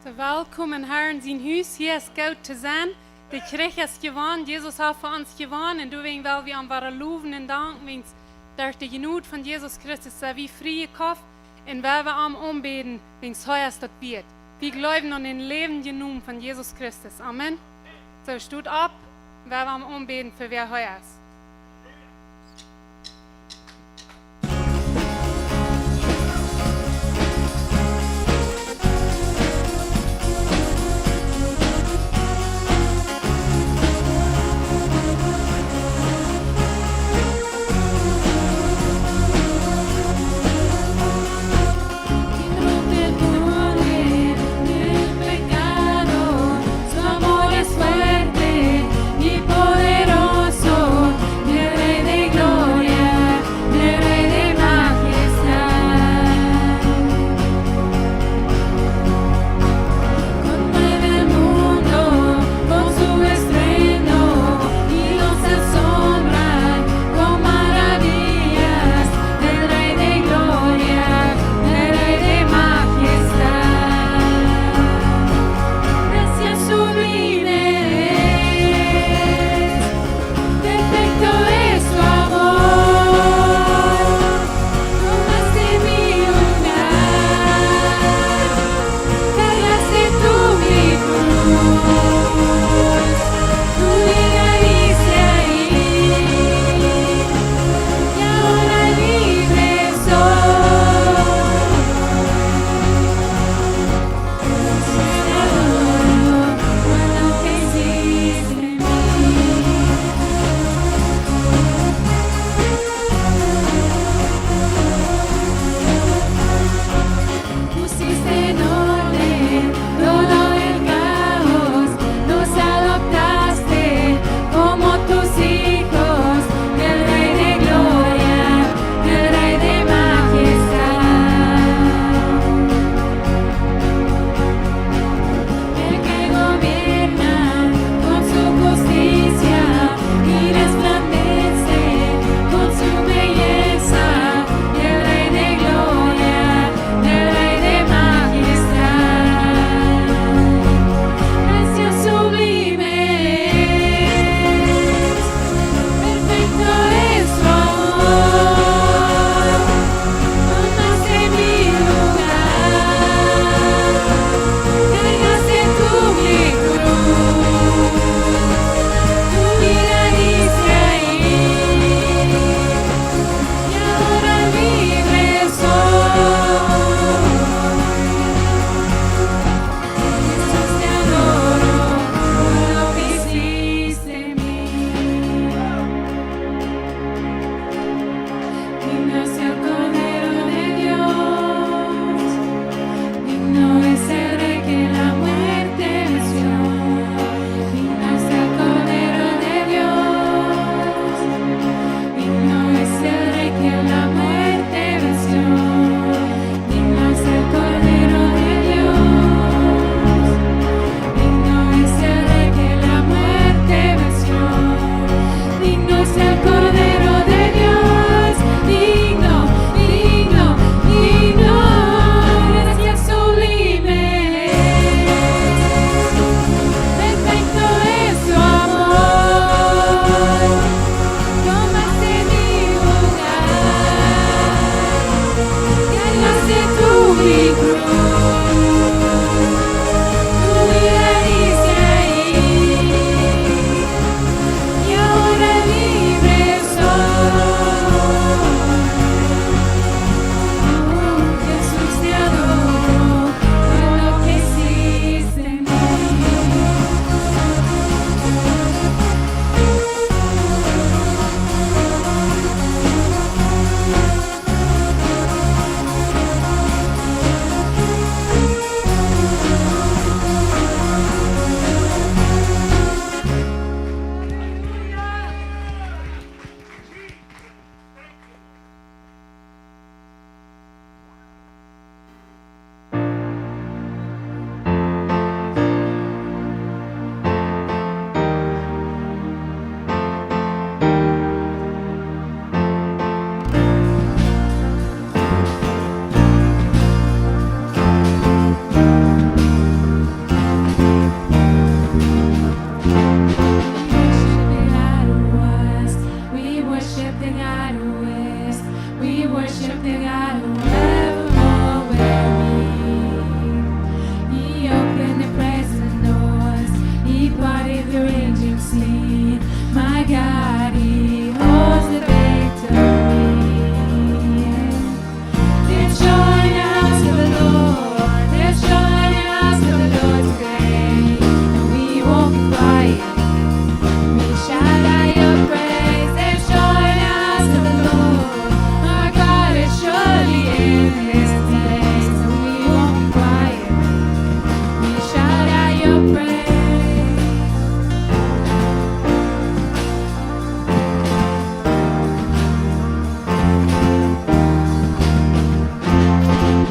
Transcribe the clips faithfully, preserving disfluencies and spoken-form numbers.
So, welkom em Herrn sien Hus. Hia es goot to sennen. De Kjrich es jewonnen. Jesus haft fa ons jewonnen. Un doawäajen well wie am wada lowen un danken, wäajen derch de Jnod von Jesus Christus sent wie friejekoft. Un wie woaren am aunbäden, wäajen hee es daut wieet. Wie jleewen aun dän läwendjen Nomen von Jesus Christus. Amen. So, stot opp, wie woaren am aunbäden fa wäa hee es. Indiscutible, indubitable, su amor es fuerte y poderoso. your praise.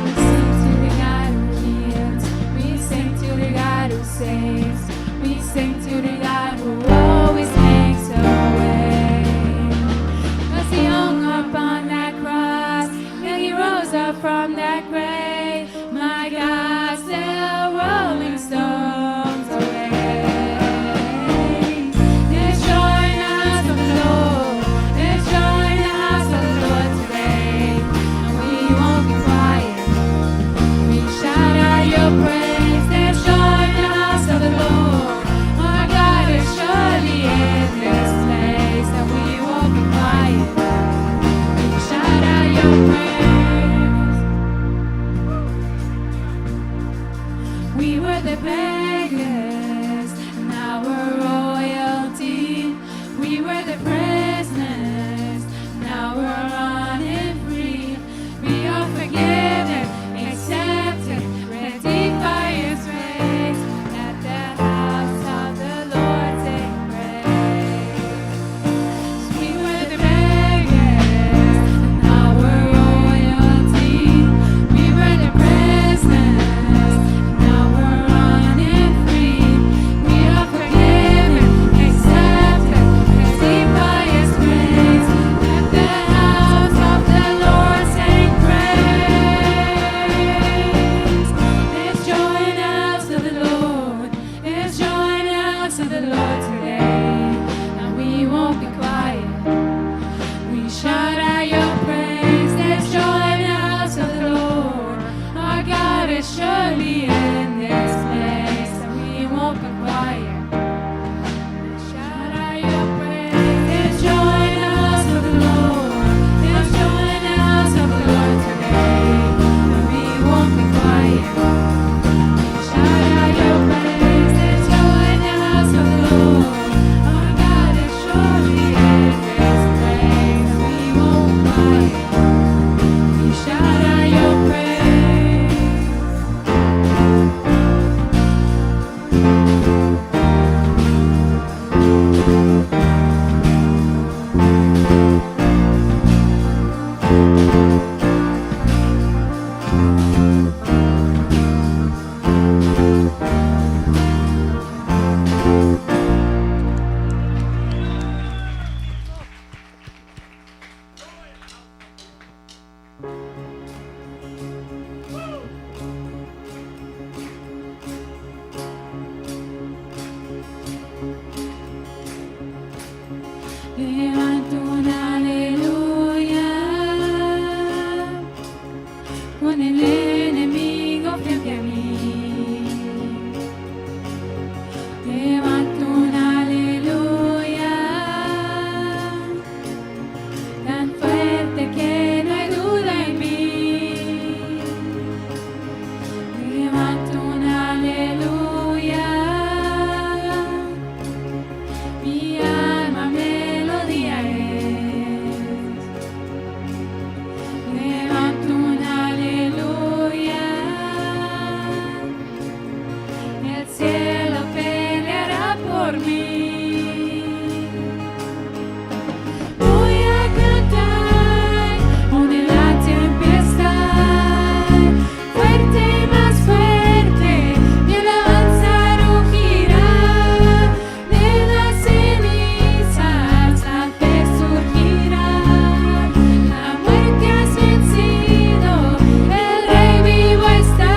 We sing to the God who heals. We sing to the God who saves. We sing to the God who always makes a way. 'Cause he hung upon that cross, and he rose up from that grave. My God, still rolling stones away. There's joy in the house of the Lord. There's joy in the house of the Lord today. And we won't be quiet. We shout out your praise. There's joy in the house of the Lord. Our God is surely in this place. And we won't be quiet. We shout out your praise. We were the beggars, now we're royalty. We were the prisoners, now we're running free. We are forgiven, accepted, redeemed by His grace. Let the house of the Lord sing praise. We were the beggars, now we're royalty. We were the prisoners, now we're running free. We are forgiven, accepted, redeemed by His grace. Let the house of the Lord sing praise. There's joy in the house of the Lord. There's joy in the house of the Lord today, and we won't be quiet. We shout out your praise. There's joy in the house of the Lord. Our God is surely in this place, and we won't be quiet. We shout out your praise. There's joy in the house of the Lord. There's joy in the house of the Lord today, and we won't be quiet. Levanta un aleluya. Con el enemigo frente a mí. Levanto un aleluya, tan fuerte que no hay duda en mí. Levanto un aleluya, mi alma melodía es. Levanto un aleluya, el cielo peleará por mí. Voy a cantar aun en la tempestad, fuerte, más fuerte, mi alabanza rugirá. De las cenizas al resurgirá, la muerte has vencido, el Rey vivo está.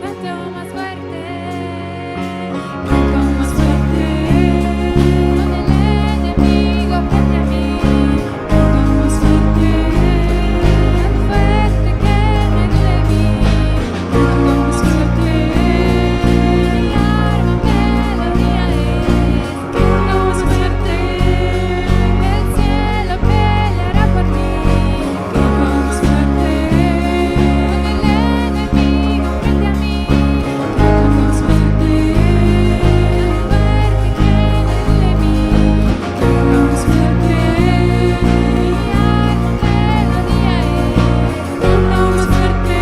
Canto más fuerte, canto más fuerte. Con el enemigo frente a mí, canto más fuerte, tan fuerte que me duele a mí. Canto más fuerte, mi arma melodía es. Canto más fuerte, el cielo peleará por mí. Canto más fuerte, con el enemigo frente a mí. Canto más fuerte, tan fuerte que me duele a mí. Canto más fuerte, mi arma melodía es. Canto más fuerte,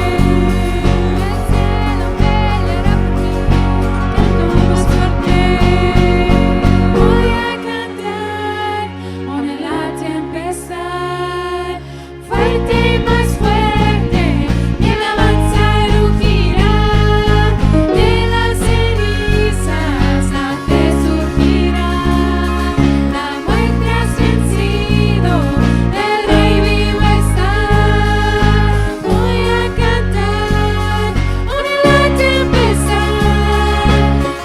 el cielo peleará por mí. Canto más fuerte, voy a cantar, aun en la tempestad. Fuerte y más fuerte, mi alabanza rugirá, de las cenizas la fe surgirá. La muerte has vencido, el Rey vivo está. Voy a cantar, aun en la tempestad.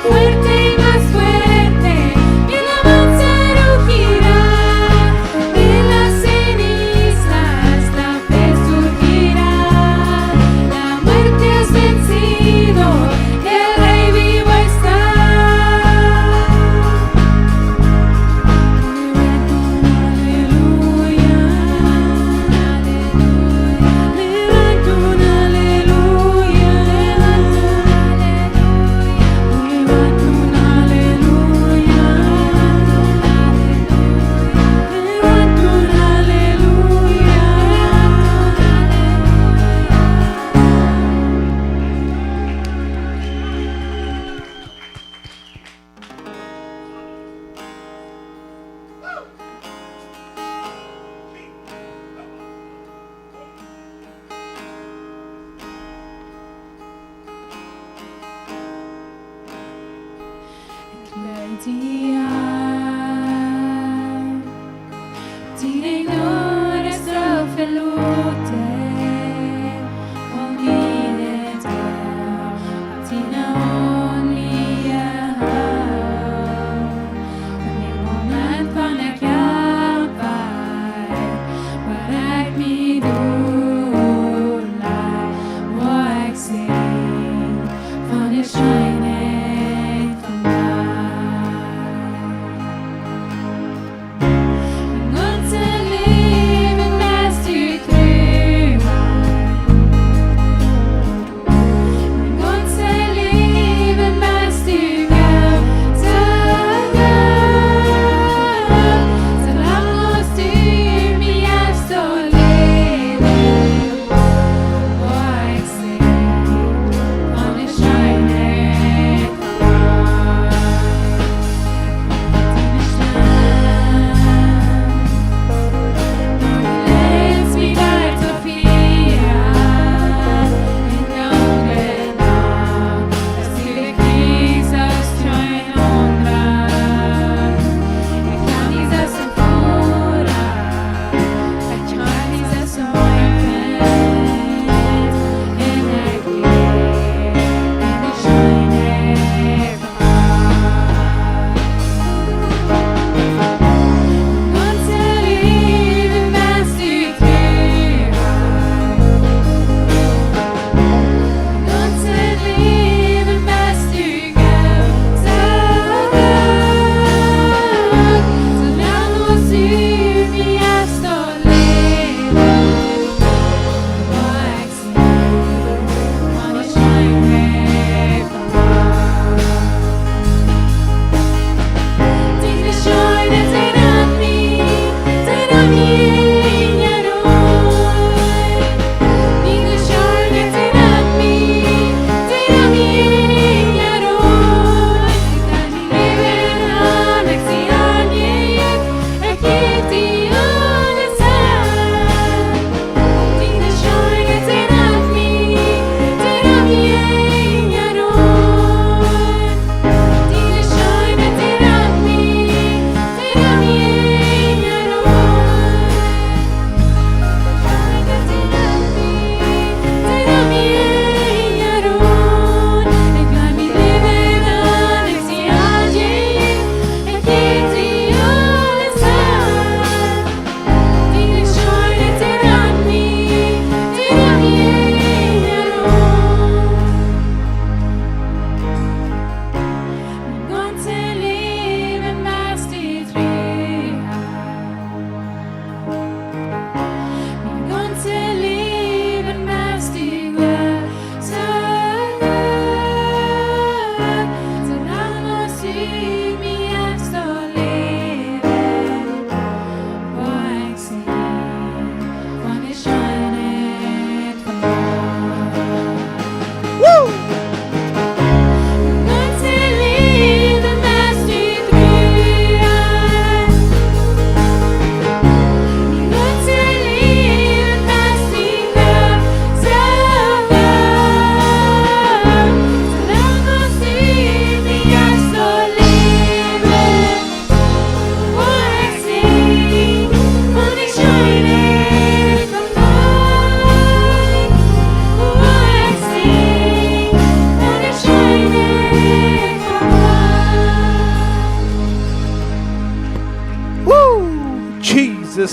Fuerte y más fuerte, mi alabanza rugirá, de las cenizas la fe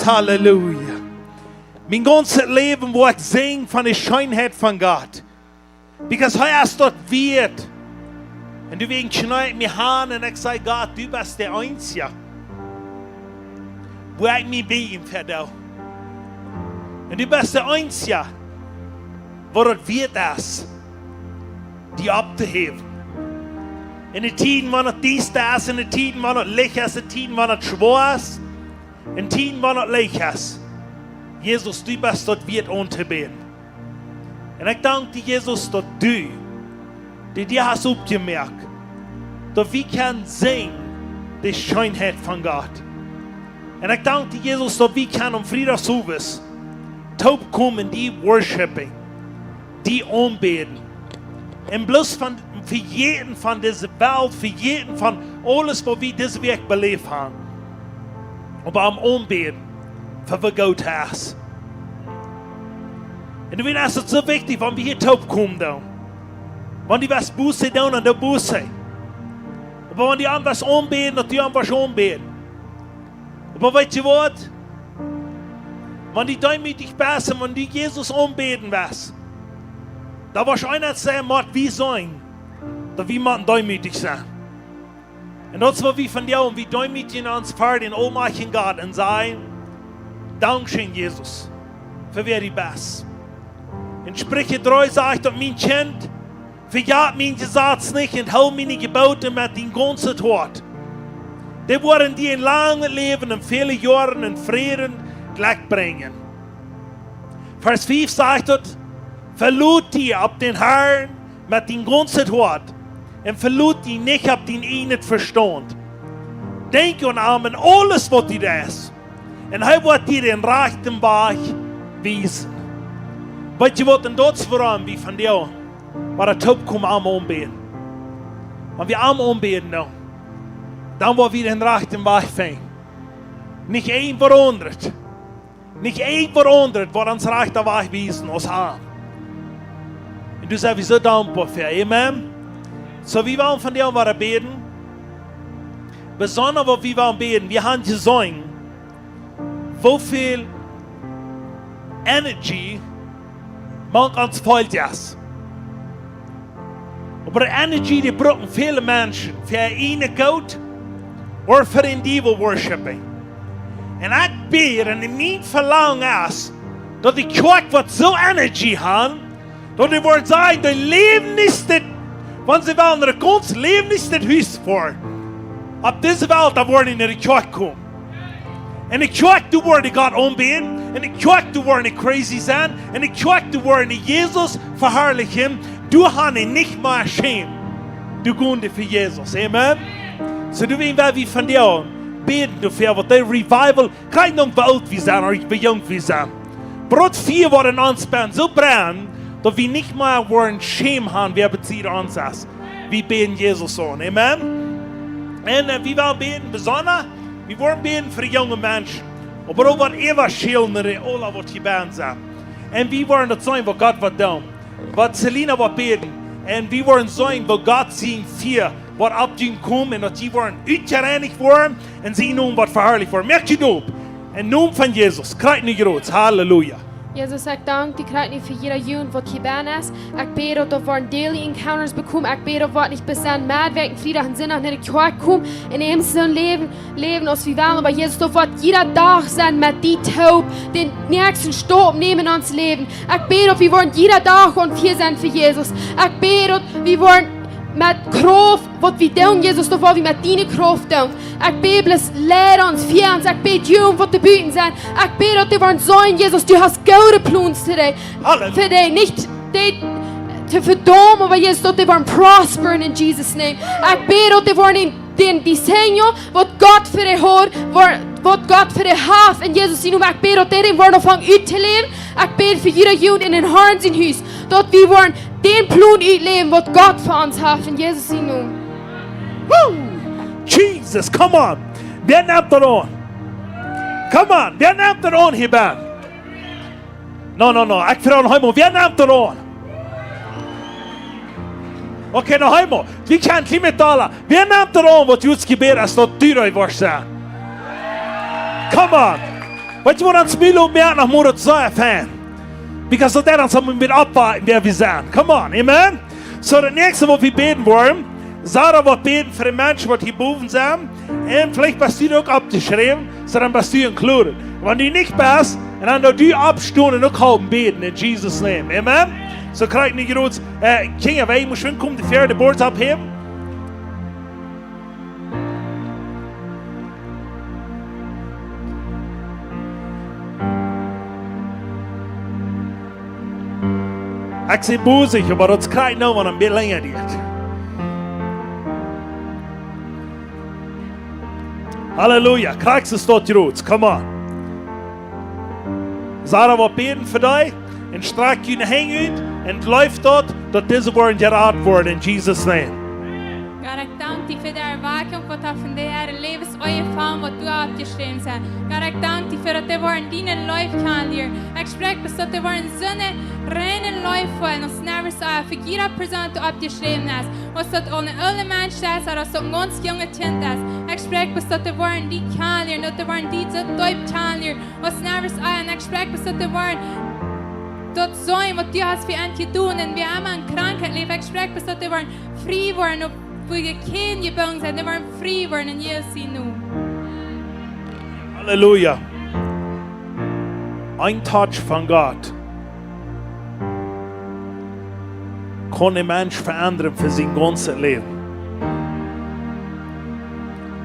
Halleluja. Mien gaunzet Läwen woa ekj sinjen von de Scheenheit von Gott. Because hee es daut wieet. Un doawäajen kjnee ekj mie han un ekj saj: Gott, du best de eensja, wua ekj mie bieejen fa doo. Un du best de eensja, waut daut wieet es, die opptohäwen. En de Tieden, wan daut diesta es, en de Tieden, wan daut lich es, en de Tieden, wan daut schwoa es, en de Tieden, wan daut leicht es. Jesus, du best daut wieet auntobäden. Un ekj dank die, Jesus, daut du, dee die hast oppjemoakt, daut wie kjennen sinjen de Scheenheit von Gott. Un ekj dank die, Jesus, daut wie kjennen aum Friedach sowes toopkomen, die worshipen, die aunbäden. Un bloos von, vejäten von dise Welt, vejäten von aules, waut wie dise Wäakj beläft haben. Oba am aunbäden, fa woo goot hee es. Un doawäajen es daut soo wichtich, wan wie hia toopkomen doonen. Wan du west Buße doonen, dan doo Buße. Oba wan du am west aunbäden, dan doo am west aunbäden. Oba weetst du waut? Wan du deemootich best un wan du Jesus aunbäden west, dan woat eena sajen, mott wie sennen, daut wie motten deemootich sennen. Un daut es waut wie vondoag, wie deemootjen ons ver dän aulmajchtjen Gott un sajen: Dankscheen, Jesus, fa wäa du best. En Spricha dree sajcht daut: Mien Kjint, vejät mien Jesaz nich un hool miene Jeboten met dien gaunzet Hoat. Dee woaren die een langet Läwen un väle Joaren en Fräd un Jlekj brinjen. Varsch fief sajcht daut: Velot die opp dän Harn met dien gaunzet Hoat un velot die nich opp dien ieejnet Vestaunt. Denkj aun am en aules, waut du deist, un hee woat die dän rajchten Wajch wiesen. Weetst du waut, un daut es wuarom wie vondoag, wan wie toopkomen, am aunbäden. Wan wie am aunbäden, dan, dan woa wie dän rajchten Wajch finjen. Nich irjent waut aundret. Nich irjent waut aundret woat ons rajchten Wajch wiesen aus am. Un doa sent wie soo dankboa fa. Amen. Soo, wie wellen vondoag wada bäden. Besonda waut wie wellen bäden, wie haben jeseenen, woo väl Energie mank ons fält, yes. Oba Energie, dee brucken väle Menschen fa äa ieejnet Goot ooda fa dän Diewel worshipen. Un ekj bäd, un mien Velangen es, daut de Kjoakj woat soo Energie haben, daut dee woaren sajen, dee läwen nich dit, wan see wellen no de gaunz läwen nich dit Hus foaren opp dise Welt, dan woaren dee no de Kjoakj komen. Un de Kjoakj, doa woaren dee Gott aunbäden. Un de Kjoakj, doa woaren dee crazy sennen. Un de Kjoakj, doa woaren dee Jesus veharlichen. Doa haben dee nich mea Schäm. Doa gonen dee fa Jesus. Amen. Soo, doawäajen well wie vondoag bäden doafäa, waut de Revival, kjeen Aununk woo oolt wie sent, ooda woo junk wie sent. Oba daut Fia, waut en ons brennt, soo brennen, daut wie nich mea woaren Schäm haben, wäa besied ons es. Wie bäden Jesus aun. Amen. Un, äh, wie wellen bäden, besonda, wie woaren bäden fa de junge Menschen. Oba uk waut äwa Schälen, de aula waut hia bie sent. Un wie woaren daut seenen, waut Gott woat doonen. Waut Selina woat bäden. Un wie woaren seenen, woo Gott sien Fia woat opp junt komen un daut jie woaren utjereinicht woaren un sien Nomen woat veharlicht woaren. Moakt junt opp. Em Nomen von Jesus. Krakjt nu groot. Halleluja. Jesus, ekj dank die krakjt nu fa jieda Jung, waut hia bie es. Ekj bäd, daut doa woaren daily encounters bekomen. Ekj bäd, daut woat nich bloos sennen, Monden, Wäakjen, Friedach un Sindach no de Kjoakj komen un eenem soo läwen, läwen aus wie wellen. Oba Jesus, daut woat jieda Dach sennen met die toop, dän näakjsten Staup nämen en ons Läwen. Ekj bäd, daut wie woaren jieda Dach aun Fia sennen fa Jesus. Ekj bäd, daut wie woaren met Krauft, waut wie doonen, Jesus, daut woa wie met diene Krauft doonen. Ekj bäd bloos, leid ons, fia ons, ekj bäd, Jung, waut doa buten sent. Ekj bäd, daut dee woaren seenen, Jesus, du hast goode Plons fa dee. Halleluja. Fa dee, nich dee to vedaumen, oba Jesus, daut dee woaren prosperen in Jesus' name. Ekj bäd, daut dee woaren en dän diseño, waut Gott fa dee haud, wa-, waut Gott fa dee haft, en Jesus sien Nomen. Ekj bäd, daut dee dän woaren aunfangen uttoläwen. Ekj bäd fa jieda Jung en dän Harn sien Hus, daut wie woaren dän Plon utläwen, waut Gott fa ons haft, en Jesus sien Nomen. Woo! Jesus, come on. Wäa nemt daut aun? Come on, wäa nemt daut aun hia bie? No, no, no. Ekj froag noch eemol, wäa nemt daut aun? Okay, noch eemol. Wie kjennen kjlien bät dolla. Wäa nemt daut aun, waut Gott jebät haft, daut du doa woascht sennen? Come on. Weetst du waut, ons Milo mea noch mol daut sea fein. Because daut deit ons aul een bät oppwaken, wäa wie sent. Come on, amen? So, daut näakjste waut wie bäden woaren, Sarah woat bäden fa de Menschen waut hia bowen sent. Un veleicht best du uk oppjeschräwen, so dan best du included. Wan du nich best, un dan doo du oppstonen un uk halpen bäden in Jesus' name. Amen? So kjrie wie nu jrod, äh, Kjinja, wäa mott uk komen, de Fäa, de Boards opphäwen. Ekj sie bosich, oba daut kjrie wie nu, wan een bät lenja diet. Halleluja, krakjt soo jrod, come on. Sarah woat bäden fa die, un strakj june Henj ut, un jleew daut, daut dise woaren jerat woaren, in Jesus' name. Gott, ekj dank die fa de Erwakjunk, waut doa von de Herr Läwens Oajafank, waut du oppjeschräwen hast. Gott, ekj dank die fa daut dee woaren diene Leew kjanen lieren. Ekj spräakj, daut dee woaren soone reine Leew feelen, aus never saw, fa jieda Persoon, waut oppjeschräwen es. Aus daut een oola Mensch es, ooda aus daut een gaunz junget Kjint es. Ekj spräakj, daut dee woaren die kjanen lieren, daut dee woaren die soo deep kjanen lieren, aus never saw. Un ekj spräakj, daut dee woaren daut seenen, waut du hast fa an jedonen. Un wäa emma en Krankheit läft, ekj spräakj, daut dee woaren frie woaren, opp wua dee kjeen jebungen sent, dee woaren frie woaren en Jesus sienen Nomen. Halleluja. Een Touch von Gott kaun een Mensch veendren fa sien gaunzet Läwen.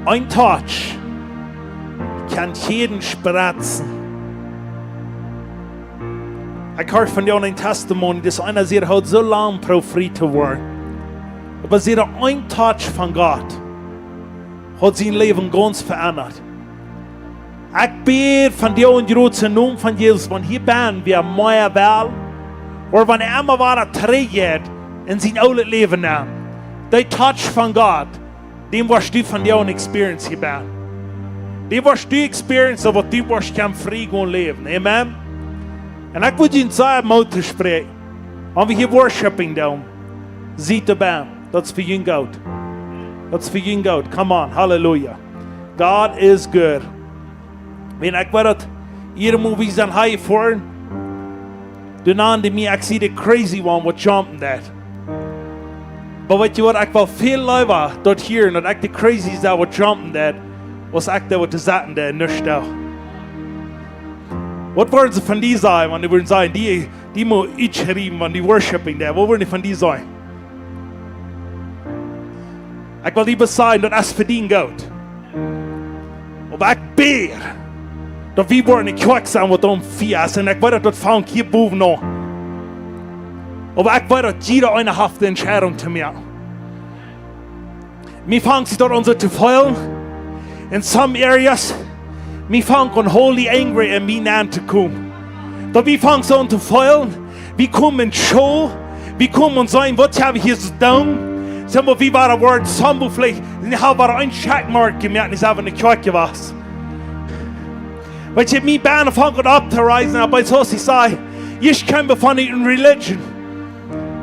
Een Touch kaun Kjäden spretzen. Ekj hieed von die een Testimony, daut eena säd, hee haud soo lang proowt frie to woaren. Oba säd, een Touch von Gott haud sien Läwen gaunz veendat. Ekj bäd von die en dän grooten Nomen von Jesus, wan hia bie wäa mea well, ooda wan hee emma wada trigjjeit en sien oolet Läwen nenn. Dee Touch von Gott, dän woascht du von die en experience hia bie. Dän woascht du experience, waut du woascht kjennen frie gonen läwen. Amen. Un ekj wull die sajen, Moot to spräakjen. Wan wie hia worshiping doonen, sitt doabie. Daut es fa junt goot. Daut es fa junt goot. Come on. Halleluja. God is good. Wan ekj weet daut, jieda Mol wie sent hia foaren, dan nanden dee mie, ekj sie de crazy one waut jumpen deit. Oba weetst du waut, ekj well väl leewa daut hieren, daut ekj de crazy sie waut jumpen deit, aus ekj dee waut to sitten deit, nuscht doo. Waut wudden see von die sajen, wan dee wudden sajen, dee, dee mott utschriewen, wan dee worshiping deit? Waut wudden dee von die sajen? Ekj well die bloos sajen, daut es fa die goot. Oba ekj bäd, daut wie woaren ne Kjoakj sennen waut on fire es. Un ekj weet, daut daut fangt hia bowen aun. Oba ekj weet, daut jieda eena haft de Entscheidung to moaken. Mie fangt sikj daut aun soo to feelen. In some areas, mie fangt aun holy angry en mie aun to komen. Daut mie fangt soo aun to feelen, wie komen en School, wie komen un sajen, waut hab wie hia jedonen? Sent wie wada wort, sent wie veleicht, un hab wada een checkmark jemoakt, un sent wie ne Kjoakj jewast. Weetst du, mie bie fangt aun opptoreisen, oba soo aus ekj säd, ekj kom von ne religion.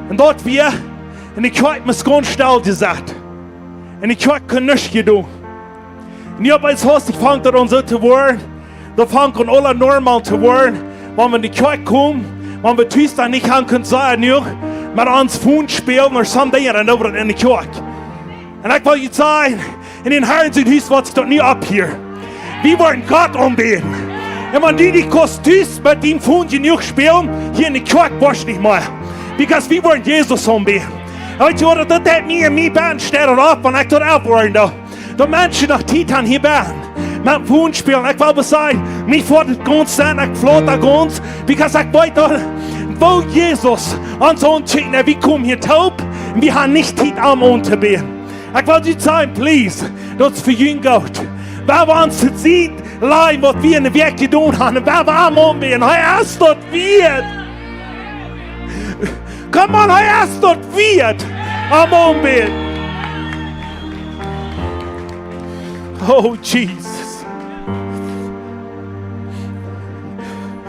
Un daut wia, un de Kjoakj mott gaunz stell jesaut. Un de Kjoakj kunn nuscht jedonen. Un nu opp eemol haft, fangt daut aun soo to woaren. Daut fangt aun aula normal to woaren. Wan wie en de Kjoakj komen, wan wie tus dan nich han kunnen sajen, nu, met ons Phone spälen ooda some Dinja, dan doo wie daut en de Kjoakj. Un ekj well junt sajen, en dän Herrn sien Hus woat sikj daut nu opphieren. Wie woaren Gott aunbäden. Un wan du nich kaust tus met dien Phone jenuach spälen, hia en de Kjoakj woascht nich mea. Because wie woaren Jesus aunbäden. Un weetst du waut, daut deit mie en mie bie steit daut opp, wan ekj daut oppwoaren doo. Daut Menschen noch Tiet han hia bie met Phone spälen. Ekj well bloos sajen, mie foat et gaunz aun, ekj float doa gaunz, because ekj weet daut, woo Jesus ons aunkjikjt, un wie komen hia toop, un wie han nich Tiet om auntobäden. Ekj well junt sajen, please, daut es fa junt goot. Wan wie ons to Sied lajen, waut wie en de Wäakj jedonen han, un wan wie am aunbäden, hee es daut wieet. Come on, hee es daut wieet. Am aunbäden. Oh, Jesus.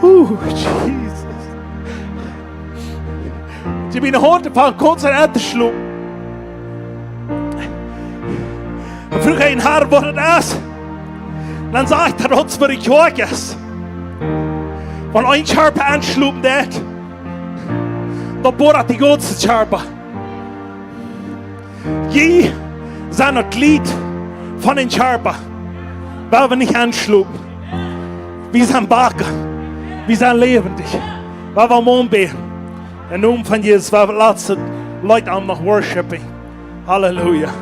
Oh, Jesus. Ekj sie mie ne Haunt von Konzert aunjeschlonen. Dan fruach ekj dän Herrn, waut daut es. Dan säd hee, daut daut fa de Kjoakj es. Wan een Kjarpa enschlopen deit, dan boat de gaunze Kjarpa. Jie sent daut Glied von dän Kjarpa. Wie woaren nich enschlopen. Wie sent waka. Wie sent läwendich. Wie woaren aunbäden. Em Nomen von Jesus, wie woaren latste Leet aun noch worshipen. Halleluja.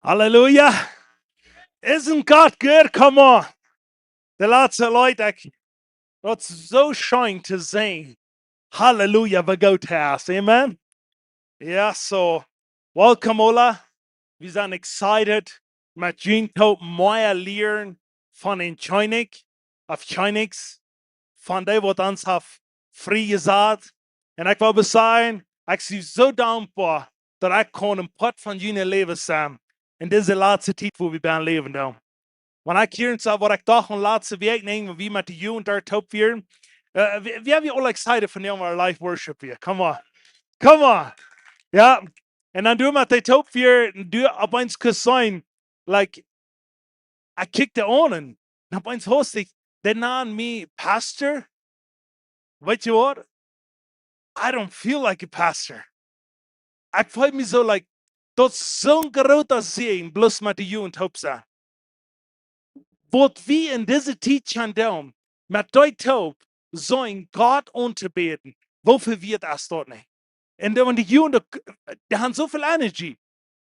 Halleluja. Isn't God good? Come on. De latste Leet, ekj, daut es soo scheen to seenen. Halleluja, woo goot hee es. Amen. Jo, so, welcome, Ola. Wie sent excited, met junt toop mea lieren von een Kjennich, of Kjennichs, von dee waut ons haft friejesat. Un ekj well bloos sajen, ekj sie soo dankboa daut ekj kaun een Poat von june Läwen sennen en dise latste Tiet, wua wie bie läwen doonen. Wan ekj hia soo, waut ekj docht aun latste Wäakj, nä, wan wie met de Jugend doa toop wieren, äh, wie, wie wieren aul excited von dee, wua live worship wia. Come on. Come on. Jo. Un dan doa met dee toop wia, doa opp eemol kjemt soo een, like, ekj kjikj dee aun un opp eemol hia ekj, dee nanen mie Pastor. Weetst du waut? I don't feel like a pastor. Ekj feel mie soo, like, daut es soon groota Säajen, bloos met de Jugend toop sennen. Waut wie en dise Tiet kjennen doonen, met dee toop, soo een Gott auntobäden, woo väl wieet es daut nich? Un dan, wan de Jugend, dee, dee haben soo väl Energie.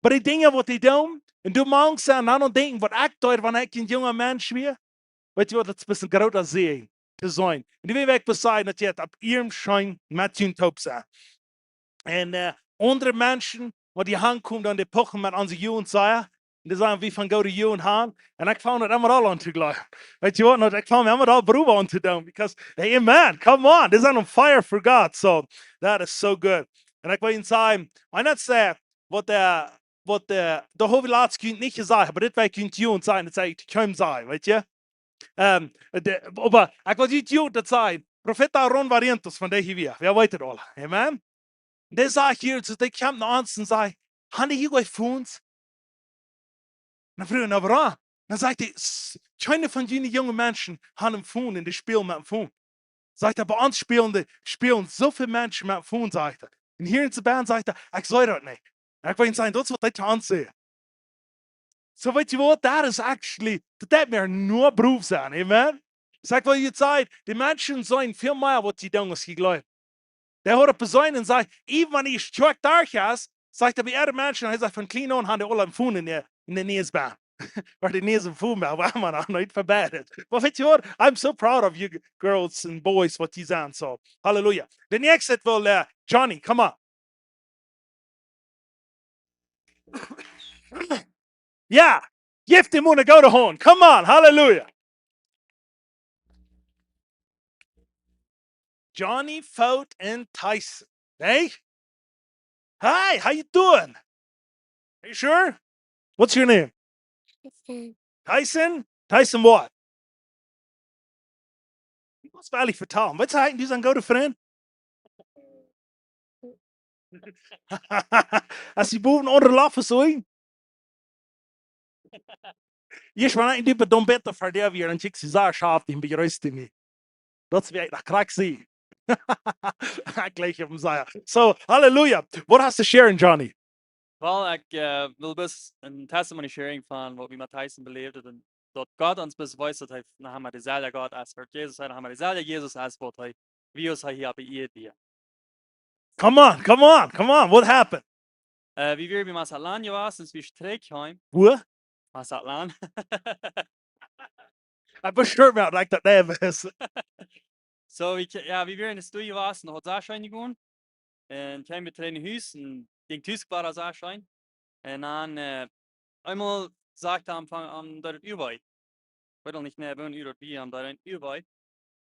Oba dee Dinja waut dee doonen, un du machst aun, aun denkjen, waut ekj deed, wan ekj een junga Mensch wia. Weetst du waut, daut es een bät een groota Säajen to sennen. Un dee well ekj bloos sajen, daut jie opp eenen Scheen met junt toop sent. Un, äh, aundre Menschen, waut hia aunkomen, dan dee pochen met onse Jugend, sajen, un dee sajen, wie von goode Jugend haben. Un ekj fang daut emma aul aun to jleewen. Weetst du waut, no, ekj fang emma aul Prowen aun to doonen, because, hey, amen, come on, dee sent on fire for God, so, that is so good. Un ekj well junt sajen, wan ekj saj, waut, äh, waut, äh, daut hab ekj latst nich jesajcht, oba dit well ekj junt sajen, daut saj ekj junt sajen, weetst du? Ähm, de, oba ekj well junt daut sajen, Profeta Aaron Barrientos von dee hia wia, wäa weet daut aul? Amen? Dee sajcht hia, soo, dee kjemt no ons un sajcht, haben dee hia goa Phones? Dan fruach ekj, na, wuarom? Dan sajcht hee, s-, kjeena von june junge Menschen haft een Phone un dee spälen met een Phone. Sajcht hee, bie ons spälen dee, spälen soo väl Menschen met een Phone, sajcht hee. Un hia en de Band, sajcht hee, ekj see daut nich. Un ekj well sajen, daut es waut dee to ons sajcht. So, weetst du waut, that is actually, daut deit mie no Prow sennen, amen? Saj ekj, well, jie seenen, dee Menschen seenen väl mea waut dee doonen aus jie jleewen. Dee hieet opp seenen un sajcht, even wan hee Kjoakj doa es, sajcht hee bie äare Menschen, hee sajcht, von kjlien aun haben dee aule een Phone en de, en de Näs bie. Oba de Näs een Phone bie, oba ekj hab noch nich vebät. But weetst du waut? I'm so proud of you girls and boys, waut jie sent, so. Halleluja. De näakjste well, äh, Johnny, come on. Jo, jeff däm Maun eene goode Haunt. Come on, halleluja. Johnny Foot and Tyson. Hey? Hi, how you doing? Are you sure? What's your name? Tyson. Tyson? Tyson what? Ekj mott ehrlich vetalen. Waut sajcht dee, sien gooda Frint? Aus dee bowen aundre Laufen soo. Ieescht wan ekj dee bie dän Bäta ver dee wia, dan kjikjt see sea scharf un bejreesst mie. Daut wia ekj noch krakjt see. Ekj jleich opp am sea. So, halleluja. Waut hast to sharen, Johnny? Well, ekj, äh, well bloos een testimony sharen von waut wie met Tyson beläft haben un daut Gott ons bloos wiest, daut hee noch emma deselwja Gott es, waut Jesus, hee noch emma deselwja Jesus es, waut hee, woo aus hee hia opp de Ieed wia. Come on, come on, come on. What happened? Äh, wie wieren bie Mazatlán jewast, aus wie trigj kjeemen. Wua? Mazatlán. Ekj wist nich mea, like, daut name es. So, wie, jo, wie wieren en de Stow jewast, daut haud sea scheen jegonen. Un kjeemen wie trigj no Hus un jinkj tus wada sea scheen. Un dan, äh, eemol sajcht hee am von, am daut et wee deed. Ekj weet nich mea, woo daut wia, am daut et wee deed.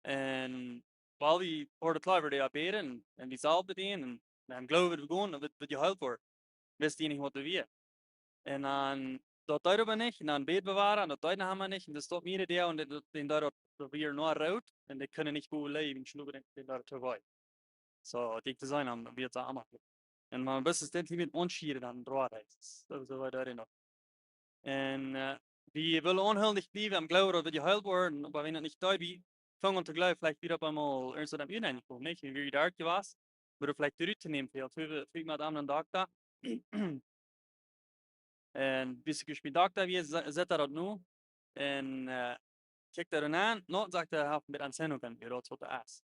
Un wiels wie hauden daut Leew, dee bäden, un wie salwden dän, un dan jleewden wie, daut wie, daut wie jeheelt wieren. Wisten nich, waut et wia. Un dan, daut deed oba nich, un dan bäden wie wada, un daut deed noch emma nich, un daut stund mea doa, un daut, daut, dän deed daut, daut wia noch root, un dee kunnen nich goot läwen, schlupen, dän, dän deed daut too wee. So, ekj denkj to sennen, dan wia et soo emma. Un mau bloos es dit hia met ons hia dan droa reis. Daut es soo wiet doa noch. Un, äh, wie wullen aunhoolen, nich bliewen, am jleewen, daut wie jeheelt woaren, oba wan daut nich deed, wie fungen aun to jleewen, veleicht wia opp eemol irjent waut aum Enj komen, nich? Wie wieren doa jewast, wua veleicht doa rut to nämen fält. Wie, wie, wie met aundre Dokta. Un bie ekj biem Dokta wia, se-, sajcht hee daut nu. Un, äh, kjikjt hee dan aun, no, sajcht hee, hee haft een bät Entzündung aun, daut es waut et es.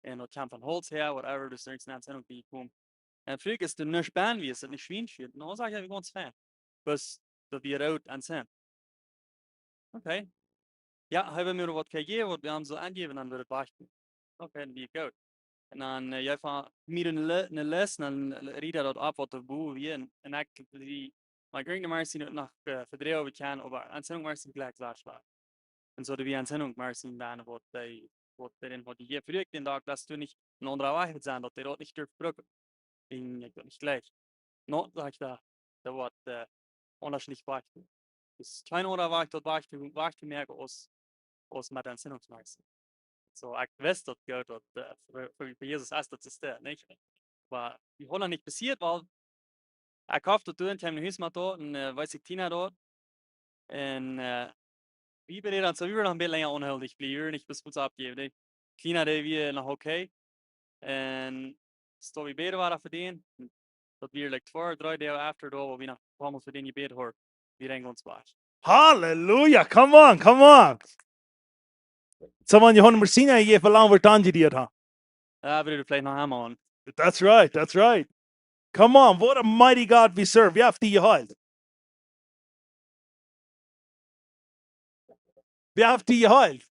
Un daut kjemt von Holt häa, whatever, daut es irjent eene Entzündung, dee kjemt. Un fruach ekj, es doa nuscht bie, es daut nich schwiensch? No, sajcht hee, gaunz fein. Bloos, daut wia root entzünt. Okay. Jo, hee haud mie waut jejäft, waut wie am soo aunjäwen, dan wudd et wajchkomen. Okay, dan wia et goot. Un dan, äh, jeef hee mie ne Le-, ne List, un dan riet hee daut opp, waut doa bowen wia. Un, un ekj, dee, like, irjent Medizin noch, äh, vedroagen kjennen, oba Entzündungsmedizin jlikj sea schlajcht. Un soo, dee wia Entzündungsmedizin dan, waut dee, waut dee dan haud jejäft. Fruach ekj dän Dokta, daut du nich een aundra Wajch wudd sennen, daut dee daut nich durf brucken. Un ekj daut nich jlikj. No, sajcht hee, daut woat, äh, aundasch nich wajch. Daut es kjeen aundra Wajch, daut wajch to, wajch to moaken aus, aus met Entzündungsmedizin. Soo, ekj wist daut goot, daut, äh, fa, fa, fa Jesus es daut System, nich? Oba wie hauden daut nich passieet, wiels ekj hoff daut du en Tieme Hus met daut, un, äh, weet ekj, Tina daut. Un, äh, wie bäden dan soo, wie wullen noch een bät lenja onschullich bliewen, wie wullen nich bloos oppjäwen, nä. Tina, dee wia noch okay. Un soo wie bäden wada fa dän. Daut wia, like, twee, dree Doag after daut, wua wie noch eemol fa dän jebät hauden. Wie räden ons wajch. Hallelujah! Come on, come on! Someone, you want to see now, you have a long word on you, huh? Jo, wie wudden veleicht noch eemol aun. That's right, that's right. Come on, what a mighty God we serve. Wäa haft die jeheelt? Wäa haft die jeheelt?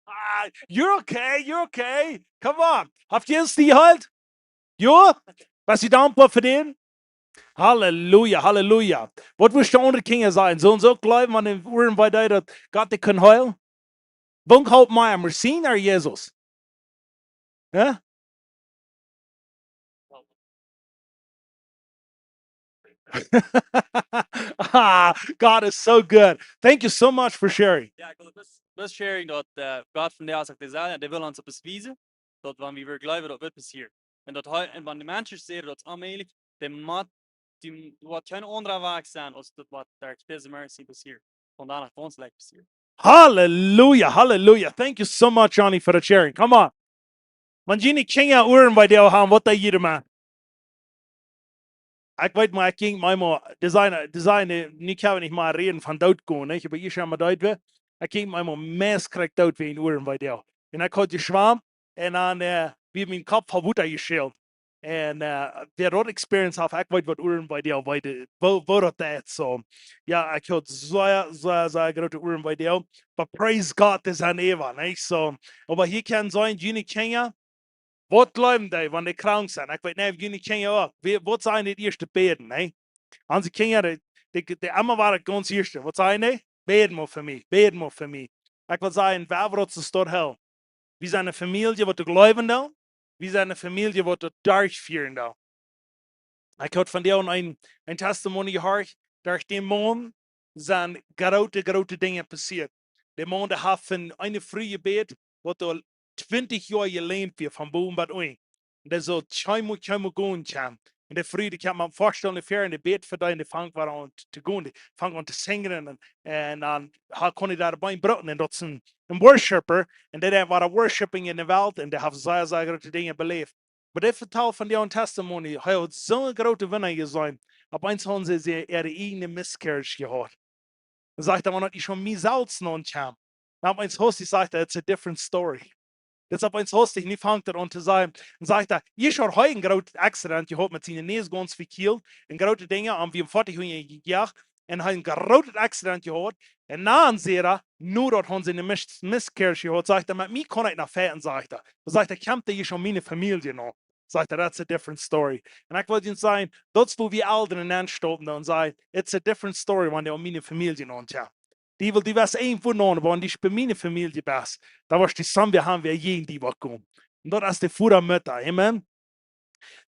Ah, you're okay, you're okay. Come on. Haft Jesus die jeheelt? Jo? Best du dankboa fa dän? Halleluja, halleluja. Waut wurscht du aundre Kjinja sajen? Sellen see uk jleewen, wan de Uaren wee deit, daut Gott dee kaun heelen? Woo haft mie Medizin ooda Jesus? Jo? Ah, God is so good. Thank you so much for sharing. Jo, ekj well bloos, bloos sharing daut, äh, Gott vondoag sajcht, dee sajcht, dee well ons opp wiesen, daut wan wie jleewen, daut woat passieren. Un daut hee, un wan de Menschen sajen, daut es onmäajlich, dan mott, dee, woat kjeen aundra Wajch sennen, aus daut waut doa dise Medizin passieet. Vondoag woat ons leicht passieren. Hallelujah, hallelujah. Thank you so much, Johnny, for the sharing. Come on. Wan june Kjinja Uaren wee deit haben, waut deit jie dan? Ekj weet mau, ekj jinkj mau, mau, dee sajen, dee sajen, nu kjenn wie nich mea räden von doot gonen, nich? Oba ekj sie mau doot wea. Ekj jinkj mau, mau meist krakjt doot wäajen Uaren wee deit. Un ekj haud jeschwommen un dan, äh, wia mien Kopp voll Wota jeschwelt. Un, äh, wäa daut experience haft, ekj weet waut Uaren wee deit, woo, woo daut deit, soo. Jo, ekj haud sea, sea, sea groote Uaren wee deit. But praise God, dee sent äwa, nich? Soo, oba hia kjennen see, june Kjinja, waut jleewen dee, wan dee krank sent? Ekj weet nich, june Kjinja uk. Wie, waut sajen dee daut ieeschte? Bäden, nä? Onse Kjinja, dee, dee, dee emma wada daut gaunz ieeschte. Waut sajen dee? Bäd mau fa mie, bäd mau fa mie. Ekj well sajen, wäa woat ons doa halpen? Wie sent eene Famielje, waut jleewen deit. Wie sent eene Famielje, waut daut derchfieren deit. Ekj haud vondoag een, een Testimony jehieet, derch dän Maun sent groote, groote Dinja passieet. De Maun, dee haft fa eene Fru jebät, waut aul twintich Joa jelämt wia, von bowen bat unjen. Un dee sull kjeenmol, kjeenmol gonen kjennen. Un de Fru, dee kjeem met Vestonen ver un dee bäd fa dee un dee fangt wada aun to, to gonen. Dee fangt aun to sinjen un, un dan ha-, kunn dee doa bie brucken. Un daut es een, een Worshipper. Un dee deed wada Worshiping en de Welt. Un dee haft sea, sea groote Dinja beläft. Oba dee vetald vondoag een Testimony. Hee haud soone groote Wunda jeseenen. Opp eemol hauden see, see äare ieejne miscarriage jehaut. Dan sajcht hee, wan daut nich von mie selfst no kjemt. Dan opp eemol haud hee, sajcht hee, it's a different story. Daut es opp eemol haud hee, nu fangt hee aun to sajen. Dan sajcht hee, ieescht haud hee een grootet Accident jehaut met siene Näs gaunz vekjielt. Un groote Dinja, un wia em Foatich jejoacht. Un hee haud een grootet Accident jehaut. Un dan sajcht hee, nu daut hee siene mis-, miscarriage jehaut, sajcht hee, met mie kaun ekj noch fighten, sajcht hee. Dan sajcht hee, kjemt hee hia aun miene Famielje no. Sajcht hee, that's a different story. Un ekj well junt sajen, daut es wua wie Elren aunstoten un sajen, it's a different story, wan dee aun miene Famielje no kjemt. Dee well, dee wia een von aundre, wan dee bie miene Famielje wia, dan wia dee Sam, wie haben wie jäajen dee waut komen. Un daut es de Voda, Mutta, amen.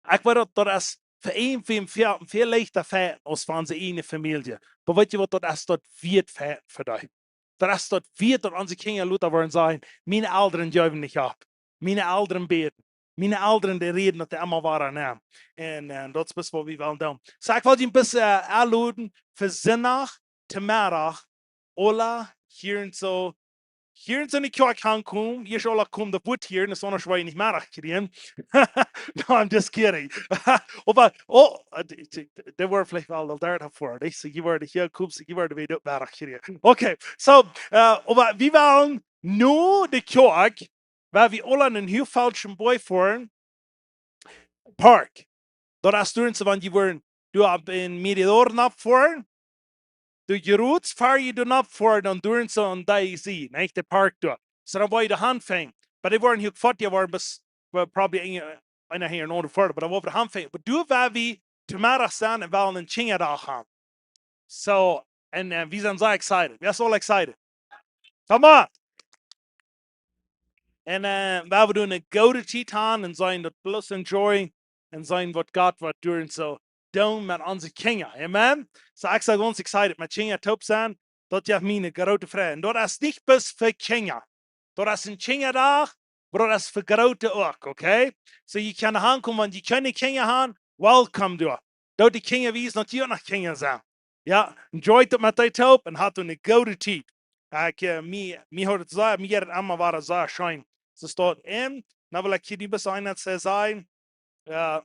Ekj weet daut, daut es fa een, fa een väl, väl leichta fighten aus fa onse ieejne Famielje. Oba weetst du waut, daut es daut wieet fighten fa dee. Daut es daut wieet, daut onse Kjinja lota woaren sajen, miene Elren jeewen nich opp. Miene Elren bäden. Miene Elren, dee räden daut emma wada aun. Un, äh, daut es waut wie wellen doonen. Soo, ekj well junt, äh, enloden fa Sindach, to Meddach, aula hia en soo, hia en soo ne Kjoakj aunkomen, hia aula komen, daut woat hia, daut es aundasch woa jie nich Meddach kjrieen. No, I'm just kidding. Oba, oh, äh, dee, dee, dee woaren veleicht wel aul doa ver, nich? Soo, jie woaren hia komen, soo, jie woaren wada Meddach kjrieen. Okay, soo, äh, oba wie wellen nu de Kjoakj, wiels wie aula en een hiel faulschen Boajch foaren, Park. Daut es doa en soo, wan jie woaren, doa opp en Mirador nopp foaren, Du, je ruts far je dan opp fa, dan duren see aun dee Sied, nich? De Park doa. So dan woa je de Haunt finjen. But dee woaren hia fort, dee woaren bes, well, probably een, een hia en aundre fort, but dan woa wie de Haunt finjen. But doa woa wie toom Meddach sennen un wellen een Kjinjadach haben. So, un, uh, wie sent soo excited. We are so excited. Come on. Un, uh, wie woaren eene goode Tiet haben un sellen daut bloos enjoyen un sellen waut Gott woat doonen soo doonen met onse Kjinja. Amen. So, ekj sie gaunz excited met Kjinja toop sennen. Daut jeft mie eene groote Freid. Un daut es nich bloos fa Kjinja. Daut es een Kjinjadach, oba daut es fa Groote uk, okay? So, jie kjennen hankomen, wan jie kjeene Kjinja haben, welcome doa. Doot de Kjinja wiesen, daut jie uk noch Kjinja sent. Jo, enjoy daut met dee toop un hat eene goode Tiet. Ekj, uh, mie, mie haft daut soo, mie haft daut emma wada soo scheen. Soo steit en, nu well ekj hia nich bloos eent sajen, uh,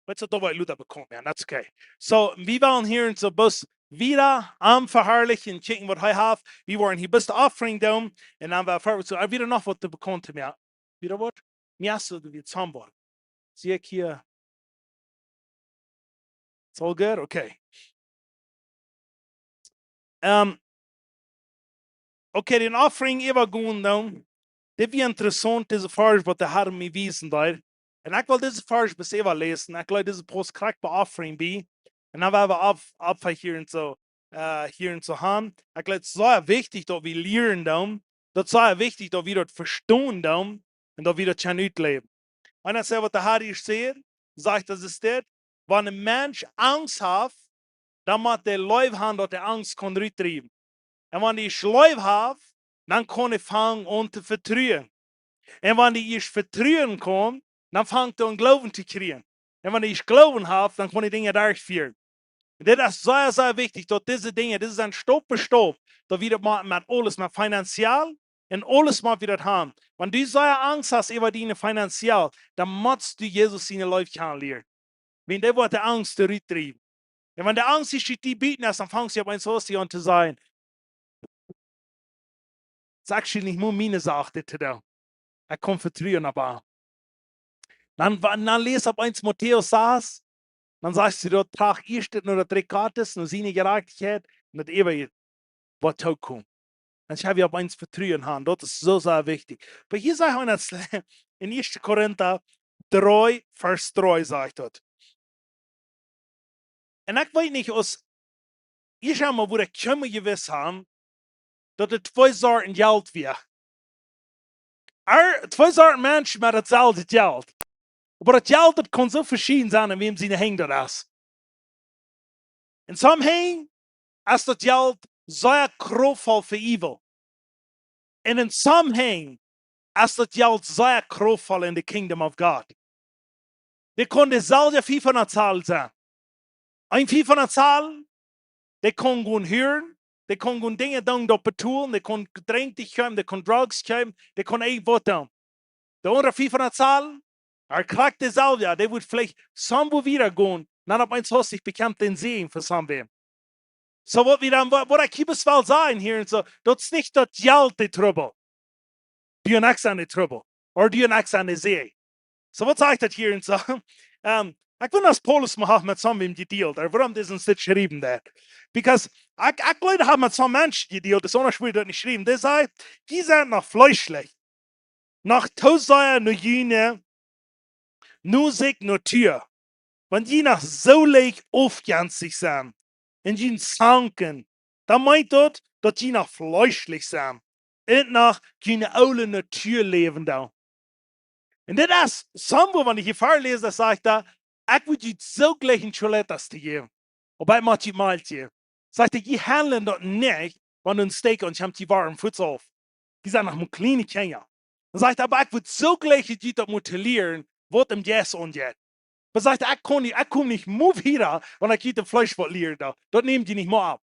weetst du, daut woa ekj lota bekomen, jo, that's okay. So, wie wellen hia en soo bloos wieda am veharlichen, kjikjen waut hee haft. Wie woaren hia bloos de Offering doonen, un dan woa wie, soo, uh, wieda noch waut to bekomen, jo. Wieda waut? Mie es soo, daut wie toop woaren. See ekj hia. It's all good? Okay. Um, okay, dän Offering äwagonen dan. Dit wia interessaunt, dise Varsch, waut de Har mie wiesen deed. Un ekj well dise Varsch bloos äwaläsen. Ekj leet dise Post krakjt bie Offering bie. Un dan woa wie opp, opp hia en soo, uh, hia en soo han. Ekj leet, daut es sea wichtich, daut wie lieren dan. Daut es sea wichtich, daut wie daut vestonen dan. Un daut wie daut kjennen utläwen. Un daut es waut de Har hia sajcht, sajcht, daut es dit: Wan een Mensch Angst haft, dan mott hee Leew haben, daut de Angst kaun rutdriewen. Un wan hee Leew haft, dan kaun hee fangen aun to vetruen. Un wan hee Vetruen kjricht, dan fangt hee aun Gloowen to kjrieen. Un wan hee Gloowen haft, dan kaun hee Dinja derchfieren. Un dit es sea, sea wichtich, daut dise Dinja, dit es een Staup fa Staup, daut wie daut motten met aules, met finanziell, un aules mott wie daut haben. Wan du sea Angst hast äwa diene finanziell, dan motst du Jesus siene Leew kjanen lieren. Wan dee woat de Angst rutdriewen. Un wan de Angst sikj buten es, dan fangst du opp eemol aun to sajen: "Daut es actually nich mea miene Sach, dit to doonen. Ekj kaun vetruen opp am." Dan, wa-, dan läst opp eemol Matäus sas, dan sajcht hee: "Daut tracht ieescht no daut Rikj Gottes, no siene Jerajchtichkjeit, un daut äwaje woat toopkomen." Dan kjenn wie opp eemol Vetruen haben. Daut es soo, soo wichtich. Oba hia sajcht hee en, en Ieeschte Korinta dree, Varsch dree sajcht daut. Un ekj weet nich, aus, ekj hab mol, woo ekj kjeem jewist haben, daut et twee Sorten Jelt wia. Ea, twee Sorten Menschen met daut selwje Jelt. Oba daut Jelt, daut kaun soo veschieden sennen, en wäm siene Henj daut es. En some Henj es daut Jelt sea kraftvoll fa evil. Un en some Henj es daut Jelt sea kraftvoll in the kingdom of God. Dee kaun deeselwje Fiew von de Saul sennen. Een Fiew von de Saul, dee kaun gonen hieren, dee kaun gonen Dinja doonen, daut betolen, dee kaun Drink kjeepen, dee kaun Drugs kjeepen, dee kaun irjent waut doonen. De aundre Fiew von de Saul, hee kjricht deeselwje, dee woat veleicht somewhere wieda gonen, dan opp eemol haft sikj bekjemt dän Säajen fa somewhere. So waut wie dan, waut, waut ekj hia bloos well sajen hia en soo, daut es nich daut Jelt de Trubbel. Du un ekj sent de Trubbel. Ooda du un ekj sent de Säajen. So waut sajcht daut hia en soo? Um, ekj weet, aus Paulus mol haft met somewhere jedealt, ooda wuarom dit en Stekj jeschräwen haft. Because ekj, ekj jleew, hee haft met some Menschen jedealt, es aundasch wudd daut nich jeschräwen. Dee säd: "Jie sent noch fleeschlich. Noch too sea no june, no sikj Natua. Wan jie noch soo leicht aufjenstich sent, un jie zanken, dan meent daut, daut jie noch fleeschlich sent. Un noch june oole Natua läwen doonen." Un dit es, somewhere, wan ekj hia väaläs, dan sajcht hee: "Ekj wudd junt soo jlikj een Chuletas jäwen. Oba ekj mott junt mol jäwen." Sajcht hee: "Jie handlen daut nich, wan een Stekj aun kjemt, jie woaren fuaz auf. Jie sent noch mau kjliene Kjinja." Dan sajcht hee: "Oba ekj wudd soo jlikj junt daut motten lieren, waut em Jeist aunjeit." Oba sajcht hee: "Ekj kaun nich, ekj kom nich mea wieda, wan ekj junt em Fleesch waut lieren doo. Daut nämt jie nich mea opp.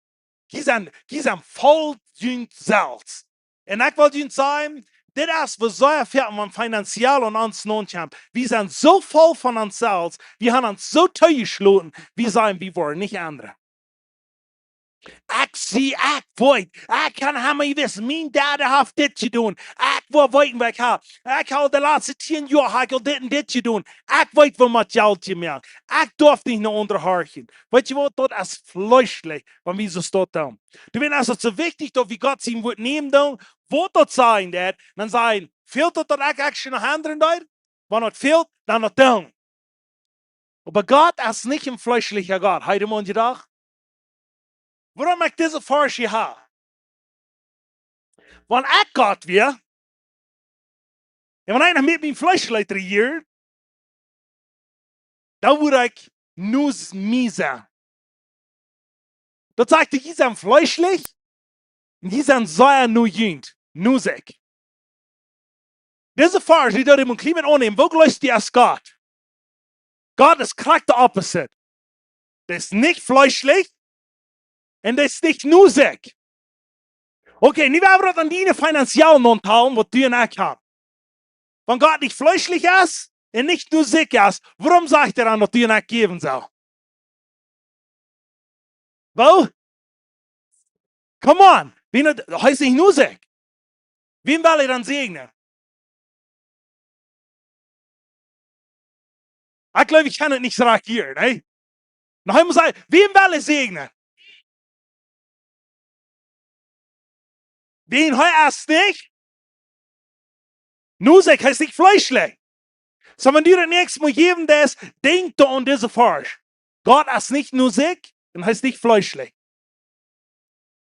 Jie sent, jie sent voll junt selfst." Un ekj well junt sajen, dit es waut sea väl, wan finanziell aun ons nopp kjemt. Wie sent soo voll von ons selfst, wie haben ons soo toojeschloten, wie sajen, wie woaren nich endren. Ekj sie, ekj weet, ekj kaun haben jewist, mien Dad haft dit jedonen. Ekj woa weeten, waut ekj hab. Ekj hab de latste tieen Joa, hab ekj aul dit un dit jedonen. Ekj weet, woo met Jelt jemoakt. Ekj darf nich no aundre horchen. Weetst du waut, daut es fleeschlich, wan wie soo daut doonen. Doawäajen es daut soo wichtich, daut wie Gott sien Wort nämen doonen, waut daut sajen deit, dan sajen, fält daut, daut ekj actually noch endren deed? Wan daut fält, dan daut doonen. Oba Gott es nich een fleeschlicha Gott. Hab jie mol jedocht? Wuarom ekj dise Varsch hia hab? Wan ekj Gott wia, un wan eena met mien Fleesch leet rejieren, dan wudd ekj no mie sennen. Daut sajcht, jie sent fleeschlich un jie sent sea no junt, no sikj. Dise Varsch, dee deit mie een kjlien bät aunnämen. Woo jleefst du aus Gott? Gott es krakjt de opposite. Dee es nich fleeschlich un dee es nich no sikj. Okay, nu woa wie daut aun diene finanziellen Aundeel, waut du un ekj haben. Wan Gott nich fleeschlich es un nich no sikj es, wuarom sajcht hee dan, daut du un ekj jäwen sell? Woo? Come on. Wie, hee es nich no sikj. Wäm well hee dan säajnen? Ekj jleew, ekj kaun et nich rajcht hieren, ne? Noch eemol sajen, wäm well hee säajnen? Wäajen hee es nich no sikj, hee es nich fleeschlich. Soo, wan du daut näakjste Mol jäwen deist, denkj doa aun dise Varsch. Gott es nich no sikj un hee es nich fleeschlich.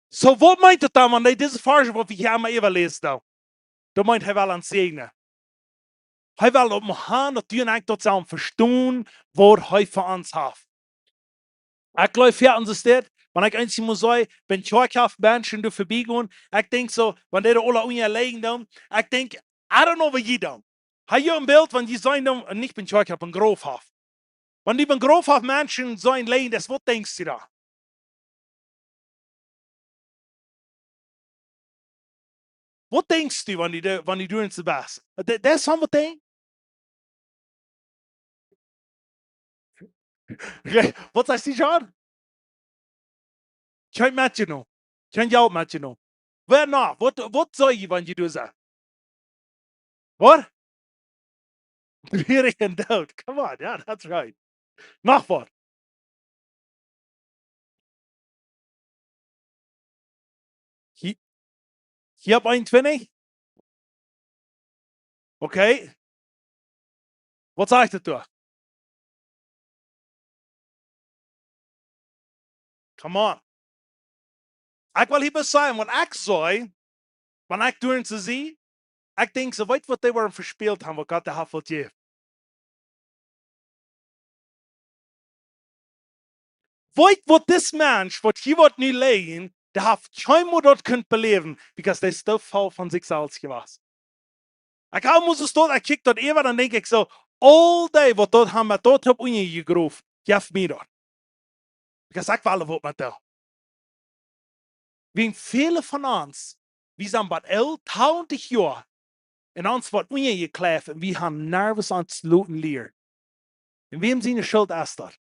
Soo, waut meent daut dan, wan dee dise Varsch, waut wie hia emma äwaläsen doonen? Daut meent, hee well ons säajnen. Hee well daut mau haben, daut du un ekj daut sellen vestonen, waut hee fa ons haft. Ekj jleew, fa ons es dit, wan ekj eent mol saj, wan Kjoakj haft Menschen doa verbie gonen, ekj denkj soo, wan dee doa aula unja lijen doonen, ekj denkj, I don't know, waut jie doonen. Hab jie een Bilt, wan jie seenen doonen, nich wan Kjoakj haft, een Graf haft. Wan dee wan Graf haft Menschen seenen lijen, daut, waut denkjst du dan? Waut denkjst du, wan dee, wan dee doa soo best? Dee, dee es something. Okay, waut sajchst du, John? Kjeen metjenomen. Kjeen Jelt metjenomen. Wäa noch? Waut, waut saj jie, wan jie doa sent? Waut? Trurich un doot. Come on, yeah, that's right. Noch waut? Hia, hia opp eenuntwintich? Okay. Waut sajcht daut doa? Come on. Ekj well hia bloos sajen, waut ekj saj, wan ekj doa soo sie, ekj denkj soo, weetst waut dee woaren vespält haben, waut Gott dee haft vejäft? Weetst waut, dis Mensch, waut hia woat nu lijen, dee haft kjeenmol daut kunt beläwen, because dee es too voll von sikj selfst jewast. Ekj hab must daut, ekj kjikj daut äwa, dan denkj ekj soo, aul dee, waut daut haben, met daut haben unjajegroft, jeff mie daut. Because ekj well waut met dee. Wäajen väle von ons, wie sent bie eenuntwintich Joa un ons woat unjajekjleeft un wie haben nuscht aun ons loten lieren. Un wäm siene Schult es daut?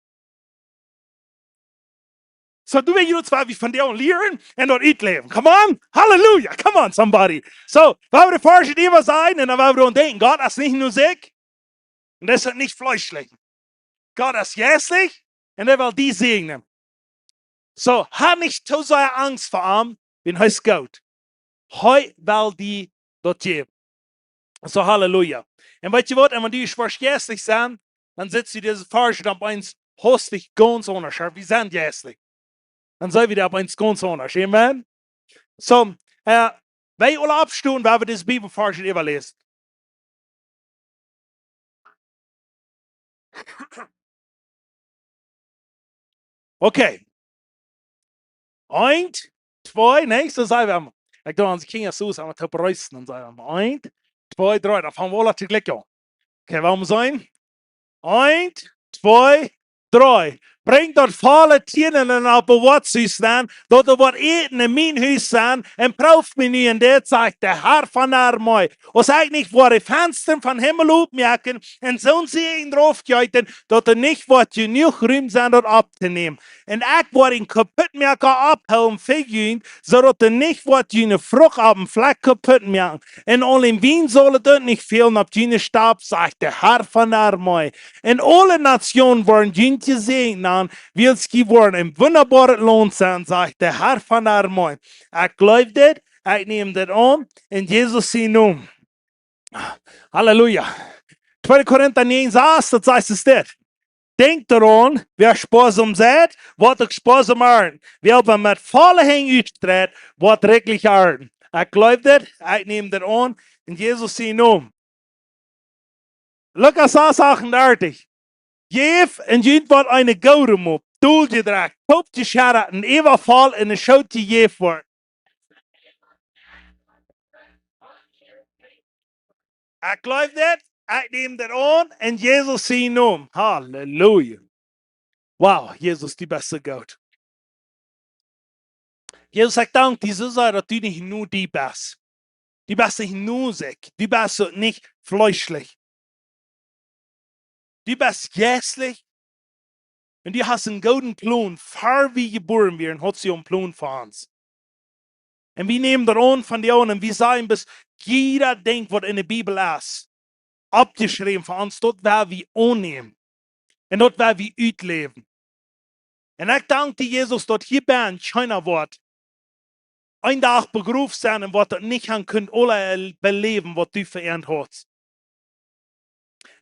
Soo, du, wan jie daut, woa wie von dee lieren un daut utläwen. Come on. Hallelujah. Come on, somebody. Soo, woa wie de Varsch äwa seenen un dan woa wie doaraun denkjen, Gott es nich no sikj. Un daut es nich fleeschlich. Gott es jeistlich un hee well die säajnen. Soo, hab nich too sea Angst ver am, wiels hee es goot. Hee well die daut jäwen. Soo, Halleluja. Un weetst waut, un wan du schwoa jeistlich best, dan sitst du dise Varsch dan opp eemol hastich gaunz aundasch. Wie sent jeistlich. Dan sent wie doa opp eemol gaunz aundasch. Amen. Soo, äh, wan wie aula oppstonen, woa wie dise Bibelvarsch äwaläsen. Okay. Eent, twee, nä, soo saj wie mau. Ekj doo onse Kjinja soo, saj wie mau, toop reisen, dan saj wie mau. Eent, twee, dree, dan fangen wie aula toojlikj aun. Okay, woa wie seenen? Eent, twee, dree. Brinjt daut volle Tieren en opp daut Hus nenn, daut doa woat Äten en mien Hus sennen, un proowt mie nu en dit, sajcht de Herr von de Armee. Aus ekj nich woa de Fensta vom Himmel opmoaken un soon Säajen doaropp jeeten, daut doa nich woat jenuach Rum sennen, daut opptonämen. Un ekj woa dän Kaputtmoaka opphoolen fa junt, soo daut doa nich woat june Frucht opp dän Flakj kaputt moaken. Un aun dän Wien saul et uk nich fälen opp june Stap, sajcht de Herr von de Armee. Un aule Nationen woaren junt jesäajent, wiels jie woaren een wundaboaret Launt sennen, sajcht de Herr von de Armee. Ekj jleew dit, ekj näm dit aun, en Jesus sien Nomen. Halleluja. Tweede Korinta näajen sas, daut sajcht es dit. Denkjt doaraun, wäa spoasom seit, woat uk spoasom arnten. Wäa oba met volle Henj utstreit, woat rikjlich arnten. Ekj jleew dit, ekj näm dit aun, en Jesus sien Nomen. Lukas sas achtundartich. Jäft un junt woat eene goode Mupp, dol jedrekjt, toop jescheddat un äwavoll en de Schoot jejäft woaren. Ekj jleew dit, ekj näm dit aun, en Jesus sien Nomen. Halleluja. Wow, Jesus, du best soo goot. Jesus, ekj dank die soo sea, daut du nich nu die best. Du best nich nu sikj. Du best uk nich fleeschlich. Du best jeistlich. Un du hast eenen gooden Plon, ver wie jebuaren wieren, haudst du eenen Plon fa ons. Un wie nämen daut aun von die aun un wie sajen, best jieda Dinkj, waut en de Bibel es, oppjeschräwen fa ons, daut woa wie aunnämen. Un daut woa wie utläwen. Un ekj dank die, Jesus, daut hia bie ons kjeena woat een Dach begroft sennen un woat daut nich haben kunnen aula beläwen, waut du fa an haudst.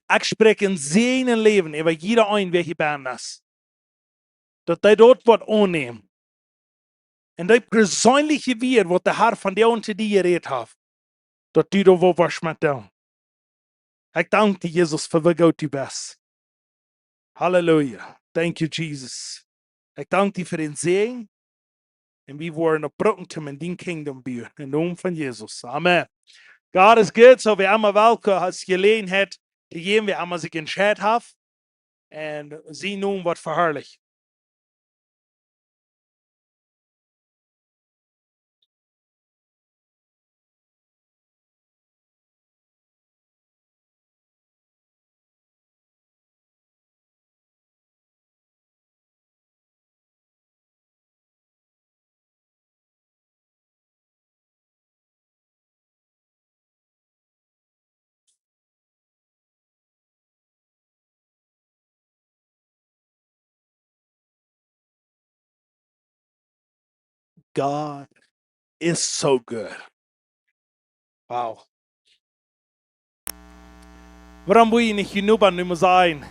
Ekj spräakj een Säajen en Läwen äwa jieda een, wäa hia bie ons es. Daut dee daut woat aunnämen. Un dee perseenelje Wieed, waut de Herr von die aun to die jerät haft, daut du doa woascht met doonen. Ekj dank die, Jesus, fa woo goot du best. Halleluja. Thank you, Jesus. Ekj dank die fa dän Säajen. Un wie woaren daut brucken, om en dien Kingdom buen. En Nomen von Jesus. Amen. God is good, soo wäa emma welkom es, Jeläajenheit to jäwen, wäa emma sikj entscheet haft. Un sien Nomen woat veharlicht. God is so good. Wow. Wuarom woa jie nich june Nobasch nu mol sajen: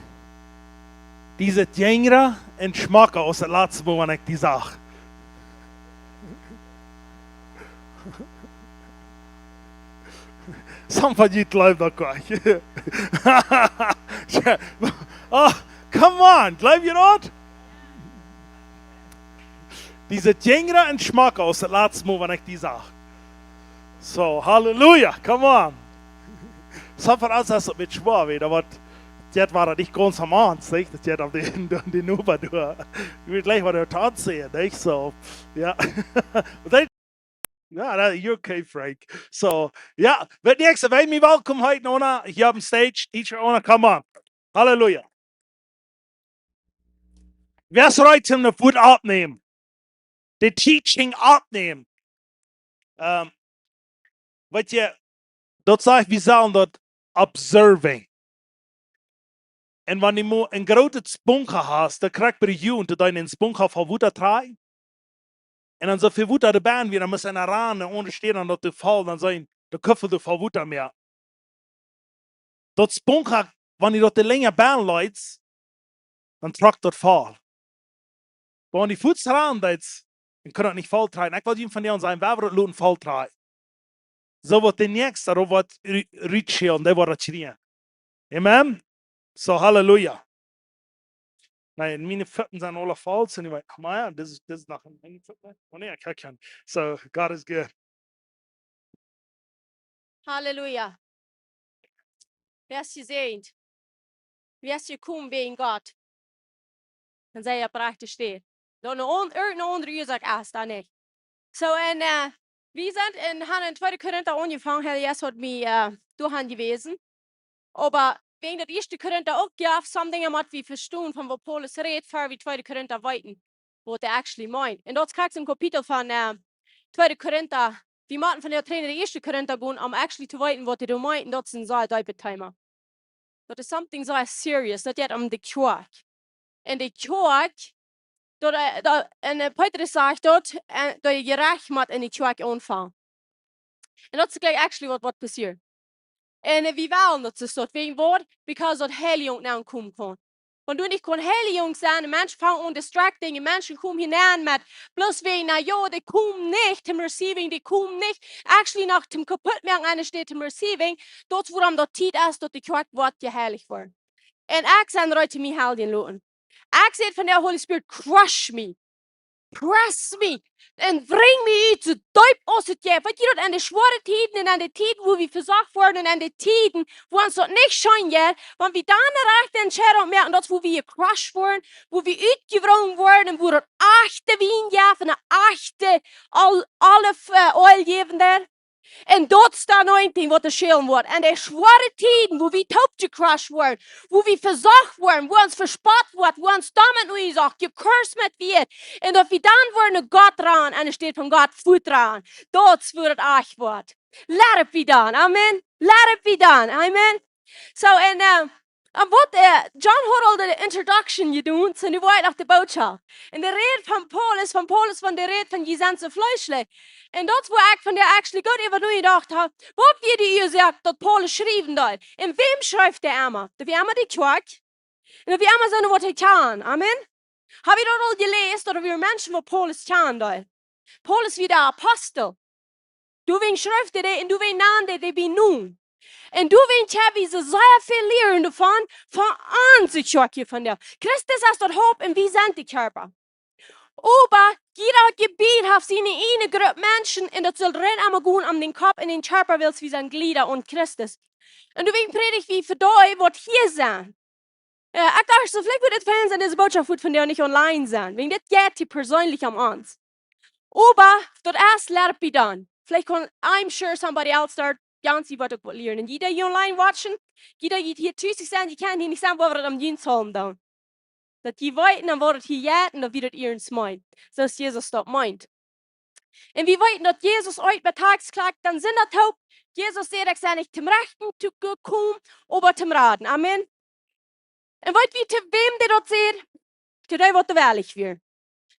"Du best jinja un schmocka aus daut latste Mol, wan ekj die sach"? Some of you jleewen daut nich. Oh, come on, jleew jie daut? Du best jinja un schmocka aus daut latste Mol, wan ekj die sach. So, halleluja, come on. Some of us, daut es een bät schwoa, weet jie, oba daut woat nich gaunz aum Aunsecht, daut woat opp dän, dän Noba doa. Jie woaren jlikj waut doa aun seenen, nich? So, jo. But they, no, no, you're okay, Frank. So, jo, waut näakjste, wie welkom hia aun, hia oppem stage, teacher aun, come on. Halleluja. Wäa es reed, om daut Wuat opptonämen? De Teaching opptonämen. Ähm, weet jie, daut sajcht, wie sellen daut observing. Un wan du mol een grootet Sponja hast, dan kjrichst du bie de Jugend, daut du een Sponja voll Wota trakjst. Un dan soo väl Wota doa bie, wie dan mott eena rannen, un onen steit dan daut doa voll, dan sent de Kuffel doa voll Wota mea. Daut Sponja, wan du daut de lenja bie leetst, dan trakjt daut voll. Oba wan du fuaz rannen deist, dan kaun daut nich voll trakjen. Ekj well junt vondoag sajen, wie woaren daut loten voll trakjen. Soo woat de näakjste, daut woat ru-, rutschälen, dee woat daut kjrieen. Amen? So, halleluja. Nä, miene Foten sent aula voll, so, anyway, oh, Maja, dit es, dit es noch een, een Foot, ne? Oh, nä, ekj kaun. So, God is good. Halleluja. Wäa es jesäajent? Wäa es jekomen wäajen Gott? Dan sie jie opp de rajchte Städ. Dan ne aun-, irjent ne aundre Uasoak es daut nich. Soo, un, äh, wie sent en, haben en Tweede Korinta aunjefongen, Herr Jesus haft mie, äh, doahan jewäsen. Oba wäajen daut Ieeschte Korinta uk, jo, some Dinja mott wie vestonen von waut Paulus rät, ea wie Tweede Korinta weeten, waut hee actually meent. Un daut es krakjt em Kapitel von, äh, Tweede Korinta. Wie motten von de Trainer de Ieeschte Korinta gonen, om actually to weeten, waut hee doa meent. Un daut es een sea deepet Thema. Daut es something sea serious. Daut jeit om de Kjoakj. Un de Kjoakj, daut, äh, daut, un, äh, Petrus sajcht daut, äh, daut Jerecht mott en de Kjoakj aunfangen. Un daut es jlikj actually waut, waut passieren. Un, äh, wie wellen daut see daut wäajen woat, because daut Heiligung nenkomen kaun. Wan doa nich kaun Heiligung sennen, de Menschen fangen aun distracting, de Menschen komen hia nenn met bloos wäajen, na jo, dee komen nich toom receiving, dee komen nich actually no toom kaputtmoaken, enne Städ toom receiving, daut wuarom daut Tiet es, daut de Kjoakj woat jeheilicht woaren. Un ekj sie reed mie heiljen to loten. Ekj saj von de Holy Spirit, crush me. Press me. Un brinj mie ut soo deep aus et jeit. Weetst du daut, en de schwoare Tieden un en de Tieden, wua wie vesocht woaren un en de Tieden, wua ons daut nich scheen jeit, wan wie dan de rajchte Entscheidunk moaken, daut wua wie gecrushed woaren, wua wie utjewrongen woaren un wua daut echte Wien jeft un daut echte Ol-, Olive, äh, Oil jäwen deit. Un daut es dan noch een Dinkj waut doa schälen woat. En de schwoare Tieden, wua wie toop gecrushed woaren, wua wie vesocht woaren, wua ons vespott woat, wua ons doamet nusach, jecursed met woat. Un daut wie dan woaren no Gott rannen, enne Städ von Gott fuat rannen. Daut es wua et ieescht woat. Let it be done. Amen. Let it be done. Amen. Soo, un, äh, un waut, äh, John haud aul de introduction jedonen, soo nu woa ekj no de Bootschoft. Un dee rät von Paulus, von Paulus, von dee rät von jie sent soo fleeschlich. Un daut es wua ekj von de actually goot äwa nojedocht hab, waut wia de Uasoak daut Paulus schriewen deed. Un wäm schreef hee emma? Daut wia emma de Kjoakj. Un daut wia emma soone waut hee kjand. Amen. Hab jie daut aul jeläst, daut wia Menschen waut Paulus kjand deed? Paulus wia de Apostel. Doawäajen schreef hee dee un doawäajen nand hee dee bie Nomen. Un doawäajen kjenn wie soo sea väl lieren doavon, von onse Kjoakj hia vondoag. Christus es daut Haupt un wie sent de Kjarpa. Oba jieda Jebied haft siene ieejne Grupp Menschen un daut saul rein emma gonen om dän Kopp un dän Kjarpa, wiels wie sent Jlieda aun Christus. Un doawäajen prädj wie fa dee waut hia sent. Jo, ekj docht soo, veleicht wudd et fein sennen, dise Bootschoft wudd vondoag nich online sennen. Wäajen dit jeit hia perseenlich om ons. Oba daut es let it be done. Veleicht kaun, I'm sure somebody else doa, jie woaren uk waut lieren. Un jieda, dee online watchen, jieda, dee hia tus sent, dee kjennen hia nich sennen, woo wie daut aun junt sellen doonen. Daut jie weeten, dan woat et hia jeit un daut wie daut iernst meenen. Soo aus Jesus daut meent. Un wie weeten daut Jesus ooit bie Tages kjlakjt, dan sent daut uk, Jesus säd, ekj sie nich toom Rechten jekomen, oba toom Raden. Amen. Un weetst du, wäm dee daut säd? To dee waut wellich wieren.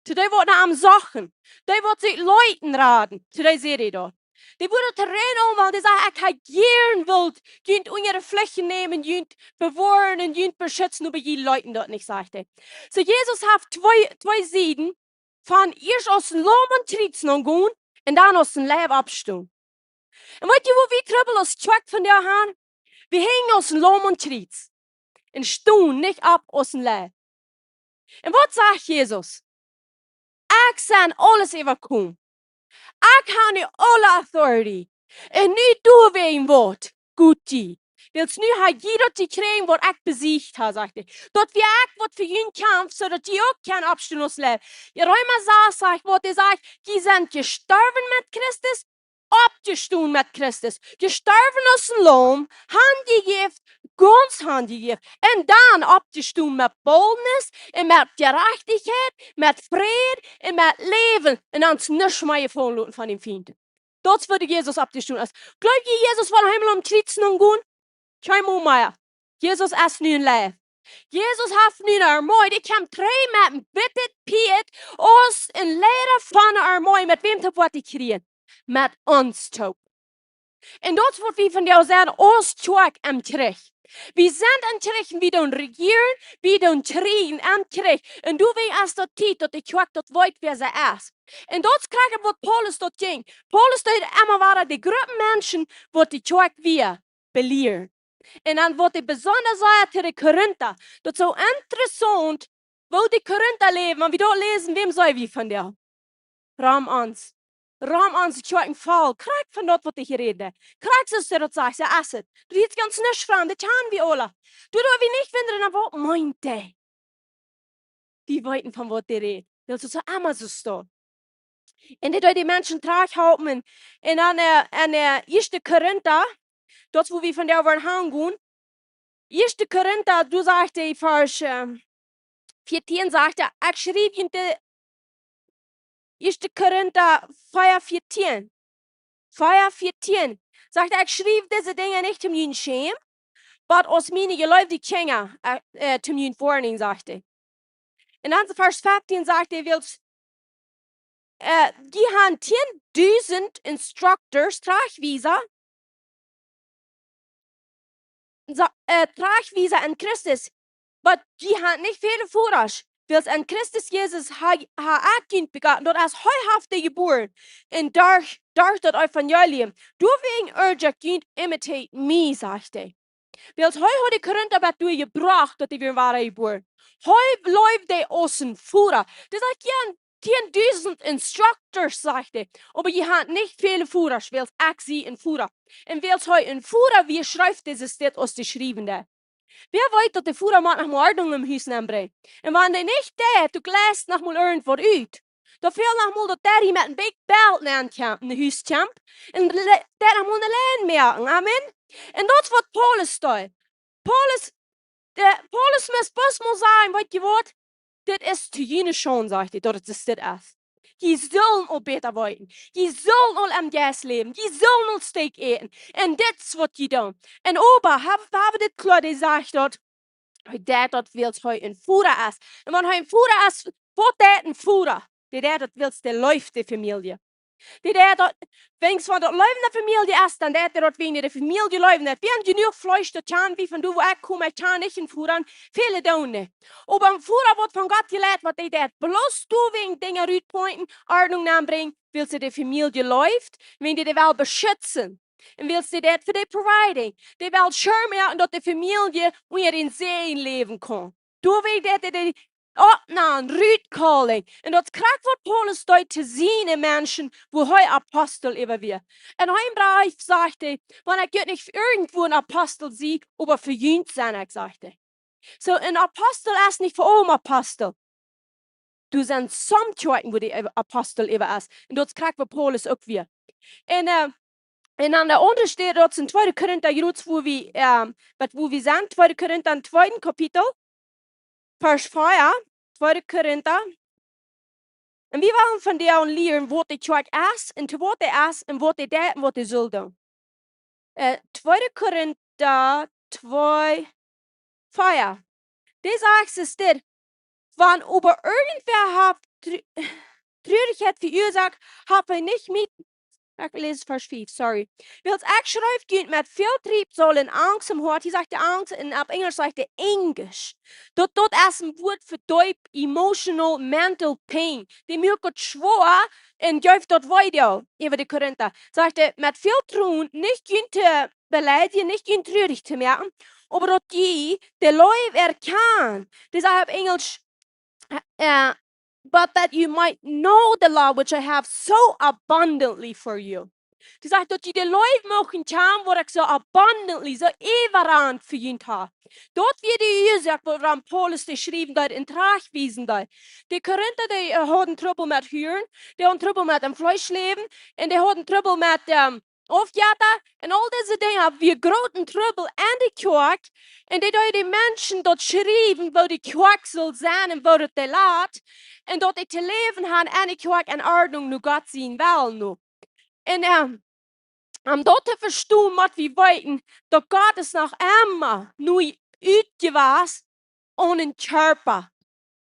To dee waut no am sochten. Dee waut sikj leeten raden. To dee säd hee daut. Dee wudden daut rein om, wiels dee säd, ekj hab jiern wult junt unja de Flucht nämen, junt bewoaren un junt beschutzen, oba jie leeten daut nich, sajcht hee. Soo, Jesus haft twee, twee Sieden, von ieescht aus een Laum aum Kjriez gonen un dan aus een Leew oppstonen. Un weetst du, wua wie Trubbel aus Kjoakj vondoag haben? Wie henjen aus een Laum aum Kjriez un stonen nich opp aus een Leew. Un waut sajcht Jesus? Ekj sie aules äwakomen. Ekj hab nu aule authority. Un nu doo wie waut goot es. Wiels nu hab jie daut jekjräajen waut ekj besieecht hab, sajcht hee. Daut wia ekj waut fa junt kjamft, soo daut jie uk kjennen oppstonen aus Leew. Reema sas sajcht, waut hee sajcht, jie sent jestorwen met Christus, oppjestonen met Christus. Jestorwen aus een Laum, hanjejäft, gaunz hanjejäft. Un dan oppjestonen met boldness un met Jerajchtichkjeit, met Fräd un met Läwen. Un ons nuscht mea jefollen loten von dän Fient. Daut es woo de Jesus oppjestonen es. Jleew jie, Jesus woat noch eemol aum Kjriez gonen? Kjeen Mol mea. Jesus es nu een Leew. Jesus haft nu eene Armee, dee kjemt trigj met een bittet Pieet, aus een Leida von eene Armee, met wäm toop woat hee kjrieen? Met ons toop. Un daut es waut wie vondoag sent, aus Kjoakj em Kjrich. Wie sent em Kjrich un wie doonen rejieren, wie doonen kjrieen em Kjrich. Un doawäajen es daut Tiet daut de Kjoakj daut weet wäa see es. Un daut es krakjt waut Paulus daut jinkj. Paulus deed emma wada de Gruppen Menschen waut de Kjoakj wia belieren. Un dan woat hee besonda sea to de Korinta. Daut es soo interessaunt, woo de Korinta läwen, wan wie doa läsen, wäm see wie vondoag? Rom ons. Rom ons Kjoakjen voll. Krakjt von daut waut ekj hia räd. Krakjt soo aus hee daut sajcht, soo es et. Daut es gaunz nuscht Framdet, daut kjanen wie aula. Doa doo wie nich wundren, na waut meent hee? dee weeten von waut dee räden. Daut es soo emma soo stoakj. Un dee deed de Menschen trigjhoolen. Un dan, äh, en, äh, Ieeschte Korinta, daut es wua wie vondoag woaren hangonen. Ieeschte Korinta, doa sajcht hee, Varsch, äh, vieetieen sajcht hee, ekj schriew junt de, Ieeschte Korinta vea vieetieen. Vea vieetieen. Sajcht hee, ekj schriew dise Dinja nich om junt schämen, oba aus miene jeleefde Kjinja, äh, äh, om junt woarnen, sajcht hee. Un dan Varsch feftieen sajcht hee, wiels, äh, jie han tieendusent instructors, Trajchtwiesa, sa-, äh, Trajchtwiesa en Christus, oba jie han nich väle Fodasch, wiels en Christus Jesus ha, ha ekj junt begoten, daut es hee haft dee jebuaren, un derch, derch daut Evangelium. Doawäajen urge ekj junt, imitate me, sajcht hee. Wiels hee haud de Korinta bat doa jebrocht, daut dee wada jebuaren. Hee leeft aus een Voda. Daut es like, jie han tieendusent instructors, sajcht hee. Oba jie han nich väle Vodasch, wiels ekj sie een Voda. Un wiels hee een Voda wia, schreef hee dit aus dee schriewen deed. Wäa weet, daut de Voda mott noch mol Ordnunk em Hus nenbrinjen. Un wan dee nich deit, du gleist noch mol irjentwaut ut. Doa fält noch mol daut Daddy met een big belt nenn kjemt, en de Hus kjemt. Un le-, deit noch mol ne Lien moaken. Amen. Un daut es waut Paulus deed. Paulus, de, Paulus must bloos mol sajen, weet jie waut? Dit es to june Schaund, sajcht hee, daut et dit es. Jie sullen aul bäta weeten. Jie sullen aul em Jeist läwen. Jie sullen aul Steak äten. Un dit es waut jie doonen. Un oba, hab, hab dit kloa, dee sajcht daut, hee deit daut wiels hee een Voda es. Un wan hee een Voda es, waut deit een Voda? Dee deit daut wiels dee leeft de Famielje. Dee deit daut, wan et von daut leewende Famielje es, dan deit hee daut wäajen de Famielje leewen. Daut wieren jenuach Fleesch, daut kjanen wie von doa, wua ekj kom, ekj kjan nich een Voda, väle doonen nich. Oba een Voda, waut von Gott jeleit, waut dee deit bloos doawäajen Dinja rutpointen, Ordnunk aunbrinjen, wiels hee de Famielje leeft, wäajen dee dee well beschitzen. Un wiels dee deit fa dee providing. Dee well sure moaken, daut de Famielje unja dän Säajen läwen kaun. Doawäajen deit hee dee oppnämen, rutcallen. Un daut krakjt waut Paulus deed to siene Menschen, wua hee Apostel äwa wia. Un een Breef sajcht hee, wan ekj nich irjentwua een Apostel sie, oba fa junt sie ekj, sajcht hee. Soo, een Apostel es nich fa een Apostel. Doa sent some Kjoakjen, wua de Apostel äwa es. Un daut krakjt waut Paulus uk wia. Un, äh, un aun de aundre Städ, daut es en Tweede Korinta, jrots wua wie, ähm, waut wua wie sent, Tweede Korinta, em tweeden Kapitel, Varsch vea, Tweede Korinta. Un wie wellen von dee aun lieren, waut de Kjoakj es, un to waut dee es, un waut dee deit, un waut dee saul doonen. Äh, Tweede Korinta twee, vea. Dee sajcht es dit, wan oba irjentwäa haft Tru-, Truarichkjeit veuasoakt, haft hee nich met, ekj läs Varsch fief, sorry. Wiels ekj schreef junt met väl Triebsal un Angst em Hoat, hia sajcht hee Angst, un opp Enjelsch sajcht hee anguish. Daut, daut es een Wuat fa deep emotional, mental pain. Dee moakt daut schwoa un jeft daut wee doa äwa de Korinta. Sajcht hee, met väl Tronen, nich junt to beleidigen, nich junt truarich to moaken, oba daut jie de Leew erkjanen. Dee sajcht opp Enjelsch, äh, but that you might know the love which I have so abundantly for you. Dee sajcht, daut jie de Leew muchten kjanen, waut ekj soo abundantly, soo äwaraunt fa junt hab. Daut wia de Uasoak, wuarom Paulus dee schriewen deed un trajchtwiesen deed. De Korinta, dee, äh, hauden Trubbel met Huren, dee hauden Trubbel met em Fleesch läwen, un dee hauden Trubbel met, ähm, Aufjetta, un aul dise Dinja, wia grooten Trubbel en de Kjoakj, un dee deeden de Menschen daut schriewen, woo de Kjoakj sull sennen un woo daut dee lat, un daut dee to läwen han en de Kjoakj en Ordnunk no Gott sien Wellen no. Un, ähm, om daut to vestonen, mott wie weeten, daut Gott es noch emma nu utjewast aun een Kjarpa.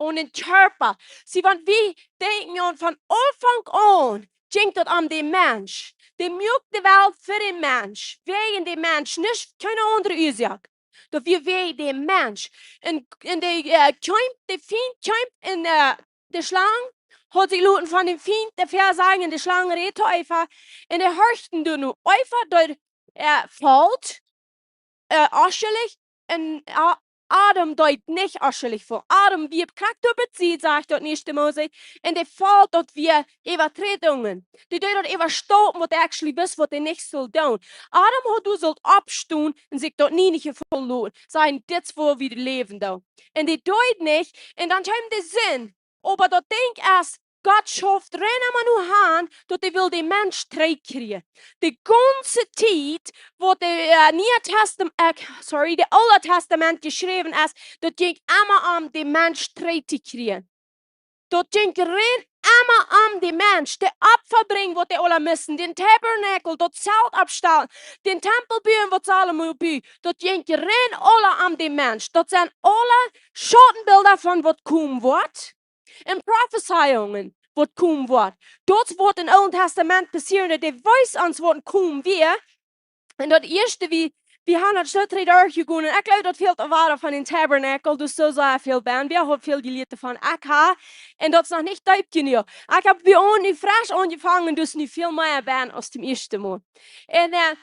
Aun een Kjarpa. See, wan wie denkjen aun von Aunfank aun, jinkj daut om dän Mensch. Dee muak de Welt fa dän Mensch. Wäajen dän Mensch. Nich kjeene aundre Uasoak. Daut wia wäajen dän Mensch. Un, un de, äh, kjeem, de Fient kjeem un, äh, de Schlang haud sikj loten von dän Fient, de Väasajen, de Schlang räd to Eva. Un dee horchten doa no. Eva, dee, äh, foll, äh, oschlich un, äh, Adam deed nich onschullich fa. Adam wia krakjt opp de Sied, sajcht daut en ieeschte Mose. Un dee foll daut wia Äwaträdungen. Dee deed daut äwastaupen, waut hee actually wist, waut hee nich sull doonen. Adam haud doa sult oppstonen un sikj daut nie nich jefaulen loten. Sajen, dit es woo wie läwen doonen. Un dee deed nich. Un dan kjeem de Sind. Oba daut Dinkj es, Gott schauft rein emma no han, daut hee well dän Mensch trigj kjrieen. De gaunze Tiet, waut de, äh, Niee Testam-, äh, sorry, de Oole Tastament jeschräwen es, daut jinkj emma om dän Mensch trigj to kjrieen. Daut jinkj rein emma om dän Mensch, de Opfa brinjen, waut dee aula musten, dän Tabernakel, daut Zelt oppstalen, dän Tempel buen, waut Salomo bud, daut jinkj rein aula om dän Mensch. Daut sent aula Schautenbilda von waut komen woat. Un Profezeiungen, waut komen woat. Daut waut em Oolen Tastament passieren, dee wiesen ons waut komen woat. Un daut ieeschte, wie, wie haben daut soo trigj derchjegonen. Un ekj jleew, daut fält wada von dän Tabernakel, daut es soo sea väl bie. Wie haben väl jelieet doavon. Ekj ha, un daut es noch nich deep jenuach. Ekj hab, wie haben nu fresch aunjefongen, daut es nu väl mea bie aus daut ieeschte Mol. Un, äh,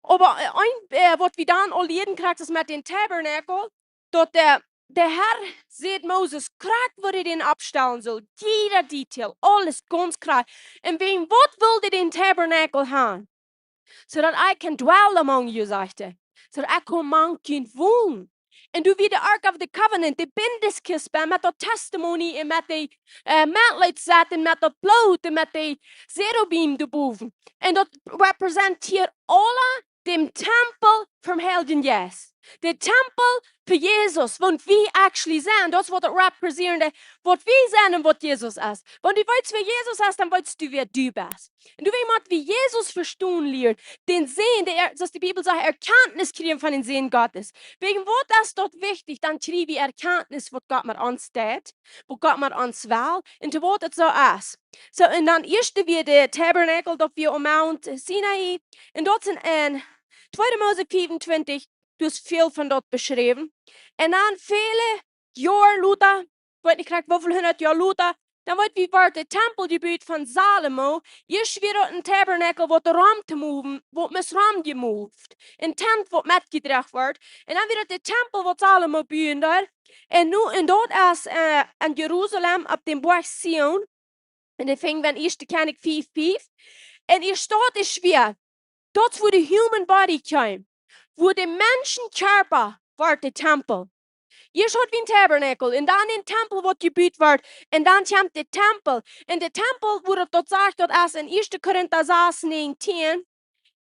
oba, äh, een, äh, waut wie dan aul lieren kjrieen, es met dän Tabernakel, daut de, de Herr säd Moses krakjt, woo hee dän oppstalen sull. Jieda Detail, aules gaunz krakjt. Un wäajen waut wull hee dän Tabernakel han? So that I can dwell among you, sajcht hee. So daut ekj kaun mank junt wonen. Un doa wia de Ark of the Covenant, de Bundeskjist bie, met daut Testimony un met de, äh, Metleidszelt un met daut Bloot un met de Cherubim doabowen. Un daut representieet aula dän Tempel vom Heiljen Jeist. De Tempel fa Jesus, waut wie actually sent, daut es waut daut representieet, waut wie sent un waut Jesus es. Wan du weetst, wäa Jesus es, dan weetst du, wäa du best. Un du, wie mott wie Jesus vestonen lieren, dän Sän, de, soo aus de Bibel sajcht, Erkenntnis kjrieen von dän Sän Gottes. Wäajen waut es daut wichtich, dan kjrie wie Erkenntnis, waut Gott met ons deit, waut Gott met ons well, un to waut et soo es. So, un dan ieeschte wia de Tabernakel, daut wia aum Mount Sinai, un daut es en, en Tweede Mose fiefuntwintich, doa es väl von daut beschräwen. Un dan väle Joaren lota, weet nich krakjt woo väl hundat Joa lota, dan weet wie, wort de Tempel jebut von Salomo. Ieescht wia daut een Tabernakel, waut rom to moven, waut must rom jemoved. Een Tent, waut metjedroagen wort. Un dan wia daut de Tempel, waut Salomo buen deed. Un nu, un daut es, äh, en Jerusalem opp dän Boajch Zion. Un dee finjen wie en Ieeschte Kjennichs fief fief. Un hia steit et schwoa. Daut es wua de human body kjeem. Wua de Menschenkjarpa wort de Tempel. Ieescht haud wie een Tabernakel, un dan een Tempel, waut jebut wort, un dan kjemt de Tempel. Un de Tempel, wua daut, daut sajcht, daut es en Ieeschte Korinta sas näajentieen.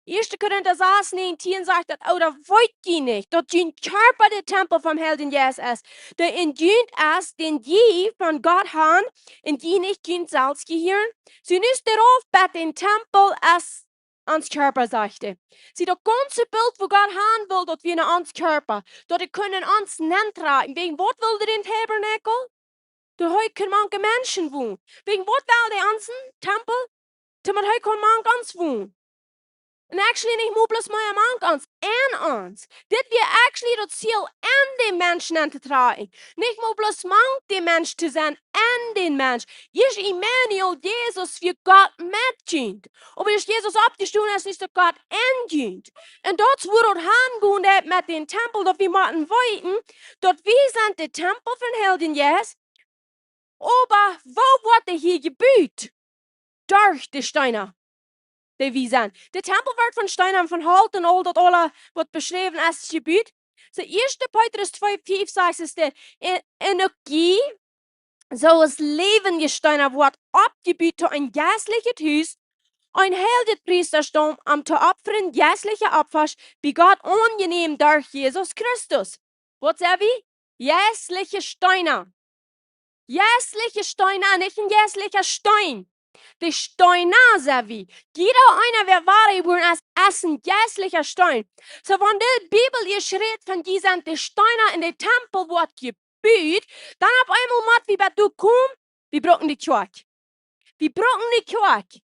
Ieeschte Korinta sas näajentieen sajcht daut, ooda weet jie nich, daut jun Kjarpa de Tempel vom Heiljen Jeist es, dee en junt es, dän jie von Gott han, un jie nich junt selfst jehieren? Soo nu es de Rauf bat dän Tempel es ons Kjarpa, sajcht hee. See, daut gaunze Bilt, wua Gott han well, daut wia en ons Kjarpa, daut hee kunn en ons nentrakjen. Wäajen waut wull hee dän Tabernakel? Daut hee kunn mank de Menschen wonen. Wäajen waut wull hee onsen Tempel? Doamet hee kunn mank ons wonen. Un actually nich mau bloos mea mank ons, en ons. Dit wia actually daut Ziel, en dän Mensch nentotrakjen. Nich mau bloos mank dän Mensch to sennen, en dän Mensch. Ieescht Immanuel, Jesus, wia Gott met junt. Oba ieescht Jesus oppjestonen es, es daut Gott en junt. Un daut es wua daut hangonen deit met dän Tempel, daut wie motten weeten, daut wie sent de Tempel vom Heiljen Jeist. Oba woo woat dee hia jebut? Derch de Steena, dee wie sent. De Tempel wort von Steena un von Holt un aul daut aula, waut beschräwen es, jebut. Soo, Ieeschte Petrus twee fief sajcht et, en, en uk jie, soo aus läwendje Steena, woat oppjebut to een jeistlichet Hus, een heiljet Priestastaum, om to opfren jeistliche Opfasch, bie Gott aunjenäm derch Jesus Christus. Waut sent wie? Jeistliche Steena. Jeistliche Steena, nich een jeistlicha Steen. De Steena sent wie. Jieda eena, wäa wadajebuaren es, es een jeistlicha Steen. Soo, wan de Bibel ieescht rät von jie sent de Steena un de Tempel woat jebut, dan opp eemol mott wie bat doa komen, wie brucken de Kjoakj. Wie brucken de Kjoakj.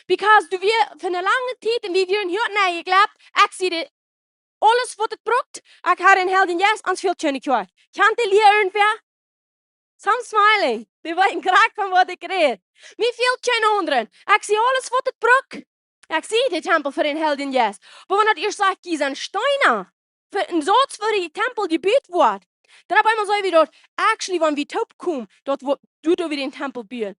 Because doa wia fa eene lange Tiet, un wie wieren hia nä jejleeft, ekj säd, aules waut et brukt, ekj ha dän Heiljen Jeist, ons fält kjeene Kjoakj. Kjant de Lia irjentwäa? Some smiling. Dee weeten krakjt von waut ekj räd. Mie fält kjeen aundren. Ekj säd, aules waut et brukt. Ekj säd, de Tempel fa dän Heiljen Jeist. Oba wan daut ieescht sajcht, jie sent Steena. fa, un soo aus woo de Tempel jebut woat. Dan opp eemol saj wie daut, actually, wan wie toopkomen, daut woat, doa, doa wie dän Tempel buen.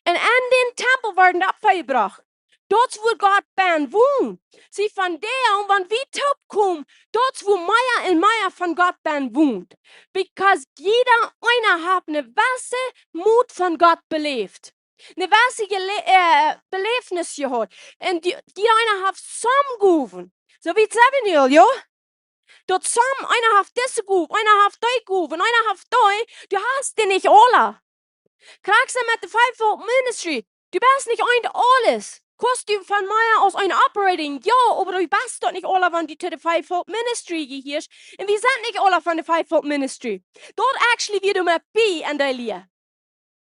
Un en dän Tempel woat daut vejebracht. Daut es wua Gott bennen wont. See, von doa aun, wan wie toopkomen, daut es wua mea un mea von Gott bennen wont. Because jieda eena haft eene jewesse Mot von Gott beläft. Eene jewesse Jele-, äh, Beläfnis jehaut. Un dee, dee eena haft some Gowen. Soo aus Samuel, jo? Daut some, eena haft dise Gow, eena haft dee Gow, un eena haft dee. Du hast dee nich aula. Krakjt soo met de Fivefold Ministry. Du best nich eent aules. Kaust du von mea aus een operating, jo, oba du best daut nich aula, wan du to de Fivefold Ministry jehieescht. Un wie sent nich aula von de Fivefold Ministry. Daut actually wia doa met bie en dee Lia.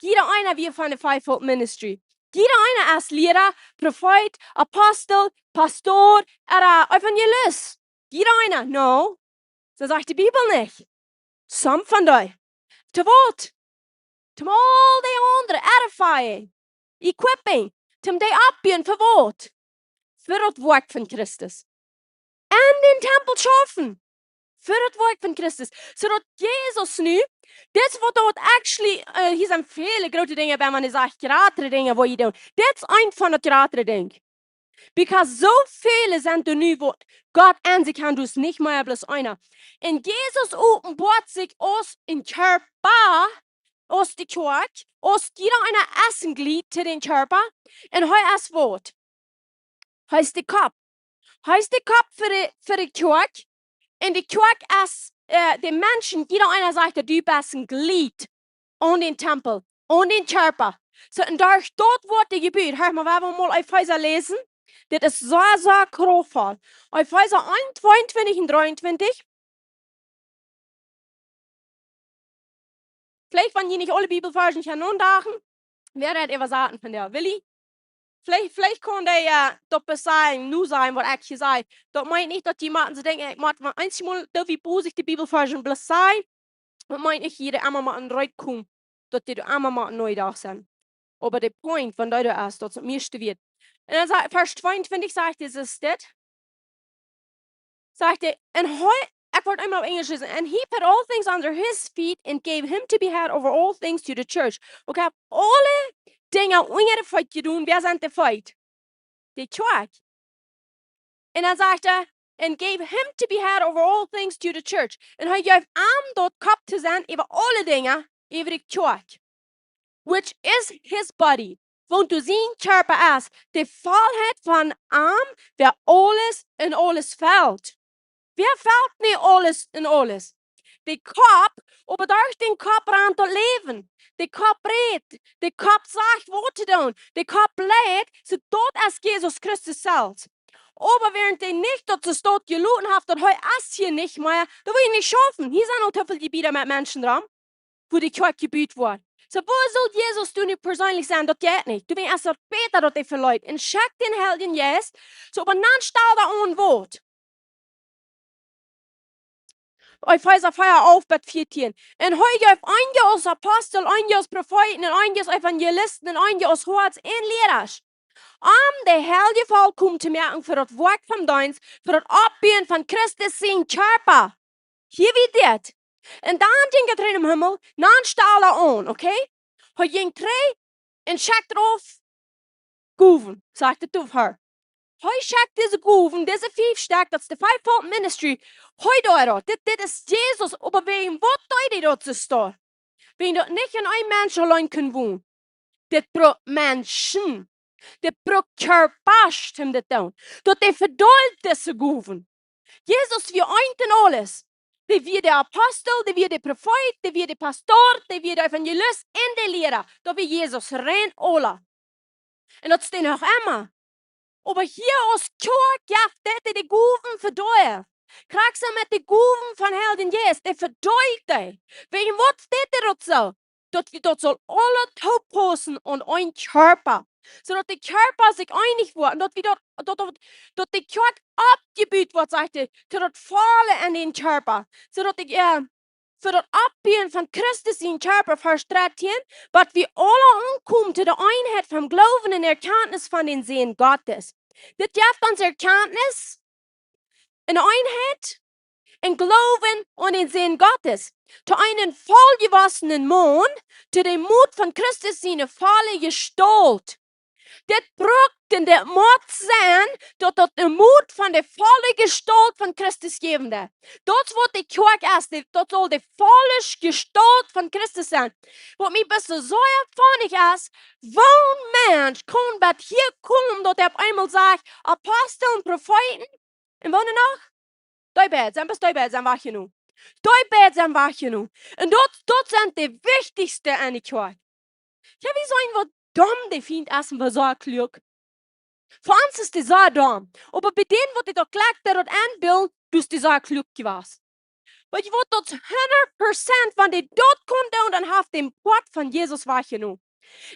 Jieda eena wia von de Fivefold Ministry. Jieda eena es Liera, Profeet, Apostel, Pastor, ooda Evangelist. Jieda eena, no. Soo sajcht de Bibel nich. Some von dee. To waut? Toom aul dee aundre, edifying, equipping, toom dee oppbuen fa waut? Fa daut Woakj von Christus. En dän Tempel schaufen. Fa daut Woakj von Christus. Soo daut Jesus nu, dit es waut daut actually, äh, hia sent väle groote Dinja bie, wan ekj saj jratre Dinja, waut jie doonen. Dit es eent von daut jratre Dinkj. Because soo väle sent doa nu, waut Gott en sikj haben, daut es nich mea bloos eena. Un Jesus openboat sikj aus een Kjarpa, aus de Kjoakj, aus jieda eena es een Jliet to dän Kjarpa. Un hee es waut? Hee es de Kopp. Hee es de Kopp fa de, fa de Kjoakj. Un de Kjoakj es, äh, de Menschen, jieda eena sajcht, daut du best een Jliet aun dän Tempel, aun dän Kjarpa. Soo, un doa, daut woat dee jebut. Hia, mau wie wellen mol Efeesa läsen. Dit es soo, soo kraftvoll. Efeesa eent, tweeuntwintich un dreeuntwintich. Veleicht, wan jie nich aule Bibelvarsch kjennen aundachen, wäa daut äwasaten von dee, Willi? Veleicht, veleicht kaun dee, äh, daut bloos sajen, nu sajen, waut ekj hia saj. Daut meent nich, daut jie motten soo denkjen, ekj mott mau eensmol, daut wie bosich de Bibelvarsch bloos sajen. Daut meent nich, jie emma motten reed komen, daut dee emma motten neu doa sennen. Oba de point von dee doa es, daut es daut mieeschte wieet. Un dan sajcht, Varsch tweeuntwintich sajcht, es dit. Sajcht hee, and hee, ekj woa eemol opp Enjlisch läsen. "And he put all things under his feet and gave him to be head over all things to the church." Okay, aule Dinja unja de Feet jedonen, wäa sent de Feet? De Kjoakj. Un dan sajcht hee, "And gave him to be head over all things to the church." Un hee jeef am daut Kopp to sennen äwa aule Dinja, äwa de Kjoakj. "Which is his body." Waut doa sien Kjarpa es, de Vollheit von am, wäa aules en aules felt. Wäa felt nu aules en aules? De Kopp, oba derch dän Kopp rant daut Läwen. De Kopp rät, de Kopp sajcht waut to doonen, de Kopp leit, soo daut es Jesus Christus selfst. Oba wäarent hee nich daut soo stoakj jeloten haft, daut hee es hia nich mea, daut woat nich schaufen. Hia sent aul too väl Jebieda met Menschen doa, wua de Kjoakj jebut woat. Soo, wua saul Jesus doa nu perseenlich sennen? Daut jeit nich. Doawäajen es daut bäta, daut hee veleet. Un schekjt dän Heiljen Jeist. Soo, oba dan stalt hee aun waut? Efeesa vea, alf bat vieetieen. Un hee jeef eenje aus Apostel, eenje aus Profeeten, un eenje aus Evangelisten, un eenje aus Hoads un Liera. Om de Heilje vollkomen to moaken fa daut Woakj vom Deenst, fa daut Oppbuen von Christus sien Kjarpa. Hia wia dit. Un dan jinkj hee trigj nom Himmel, dan stalt hee aun, okay? Hee jinkj trigj un schekjt rauf Gowen, sajcht de Toovhörer. Hee schekjt dise Gowen, dise fief Stekj, daut es de Fivefold Ministry. Hee deed daut. Dit, dit es Jesus, oba wäajen waut deed hee daut soo stoakj? Wäajen daut nich en een Mensch auleen kunn wonen. Dit brukt Menschen. Dit brukt Kjarpasch om dit to doonen. Daut hee vedeelt dise Gowen. Jesus wia eent en aules. Dee wia de Apostel, dee wia de Profeet, dee wia de Pastor, dee wia de Evangelist un de Liera. Daut wia Jesus rein aula. Un daut es hee noch emma. Oba hia aus Kjoakj jeft hee de Gowen vedeelt. Krakjt soo met de Gowen von Heiljen Jeist, dee vedeelt hee. Wäajen waut deed hee daut soo? Daut, daut saul aules toopaussen aun een Kjarpa. Soo daut de Kjarpa sikj eenich woat. Un daut wie daut, daut, daut, daut de Kjoakj oppjebut woat, sajcht hee, to daut Volle en dän Kjarpa. Soo daut de, äh, fa daut Oppbuen von Christus sien Kjarpa, Varsch dartieen, bat wie aula aunkomen to de Eenheit vom Gloowen un Erkjantnis von dän Sän Gottes. Dit jeft ons Erkjantnis, eene Eenheit, un Gloowen aun dän Sän Gottes. To eenen volljewossenen Maun, to dän Moot von Christus siene volle Jestault. Dit brukt un dit mott sennen, daut daut de Moot von de volle Jestault von Christus jäwen deit. Daut es waut de Kjoakj es, de, daut saul de volle Jestault von Christus sennen. Waut mie bloos soo sea funny es, woo een Mensch kaun bat hia komen, daut hee opp eemol sajcht, Apostel un Profeeten, un waut noch? Dee beid sent, bloos dee beid sent wajchjenomen. Dee beid sent wajchjenomen. Un daut, daut sent de wichtichste enne Kjoakj. Jo, wie seenen waut domm de Fient es un waut soo kluak. Fa ons es dee soo domm. Oba bie dän waut dee daut jlikj, daut daut aunbilt, daut es dee soo kluak jewast. Weetst du waut, daut es hundat Prozent, wan dee daut kunn doonen, dan haft dän Poat von Jesus wajchjenomen.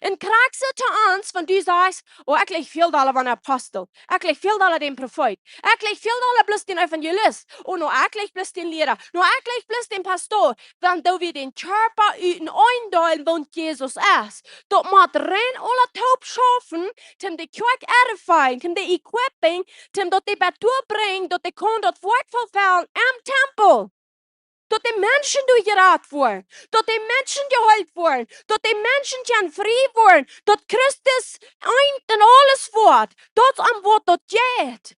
Un krakjt soo to ons, wan du sajchst, oh, ekj jlikj väl dolla dän Apostel. Ekj jlikj väl dolla dän Profeet. Ekj jlikj väl dolla bloos dän Evangelist. Oh, no, ekj jlikj bloos dän Liera. No, ekj jlikj bloos dän Pastor. Dan doo wie dän Kjarpa uteneen deelen, waut Jesus es. Daut mott rein aula toop schaufen, toom de Kjoakj edifyen, toom de equipping, toom daut dee bat doa brinjen, daut dee kaun daut Woakj vollfellen em Tempel. Daut de Menschen doa jerat woaren, daut de Menschen jeheelt woaren, daut de Menschen kjennen frie woaren, daut Christus eent en aules woat, daut es om waut daut jeit.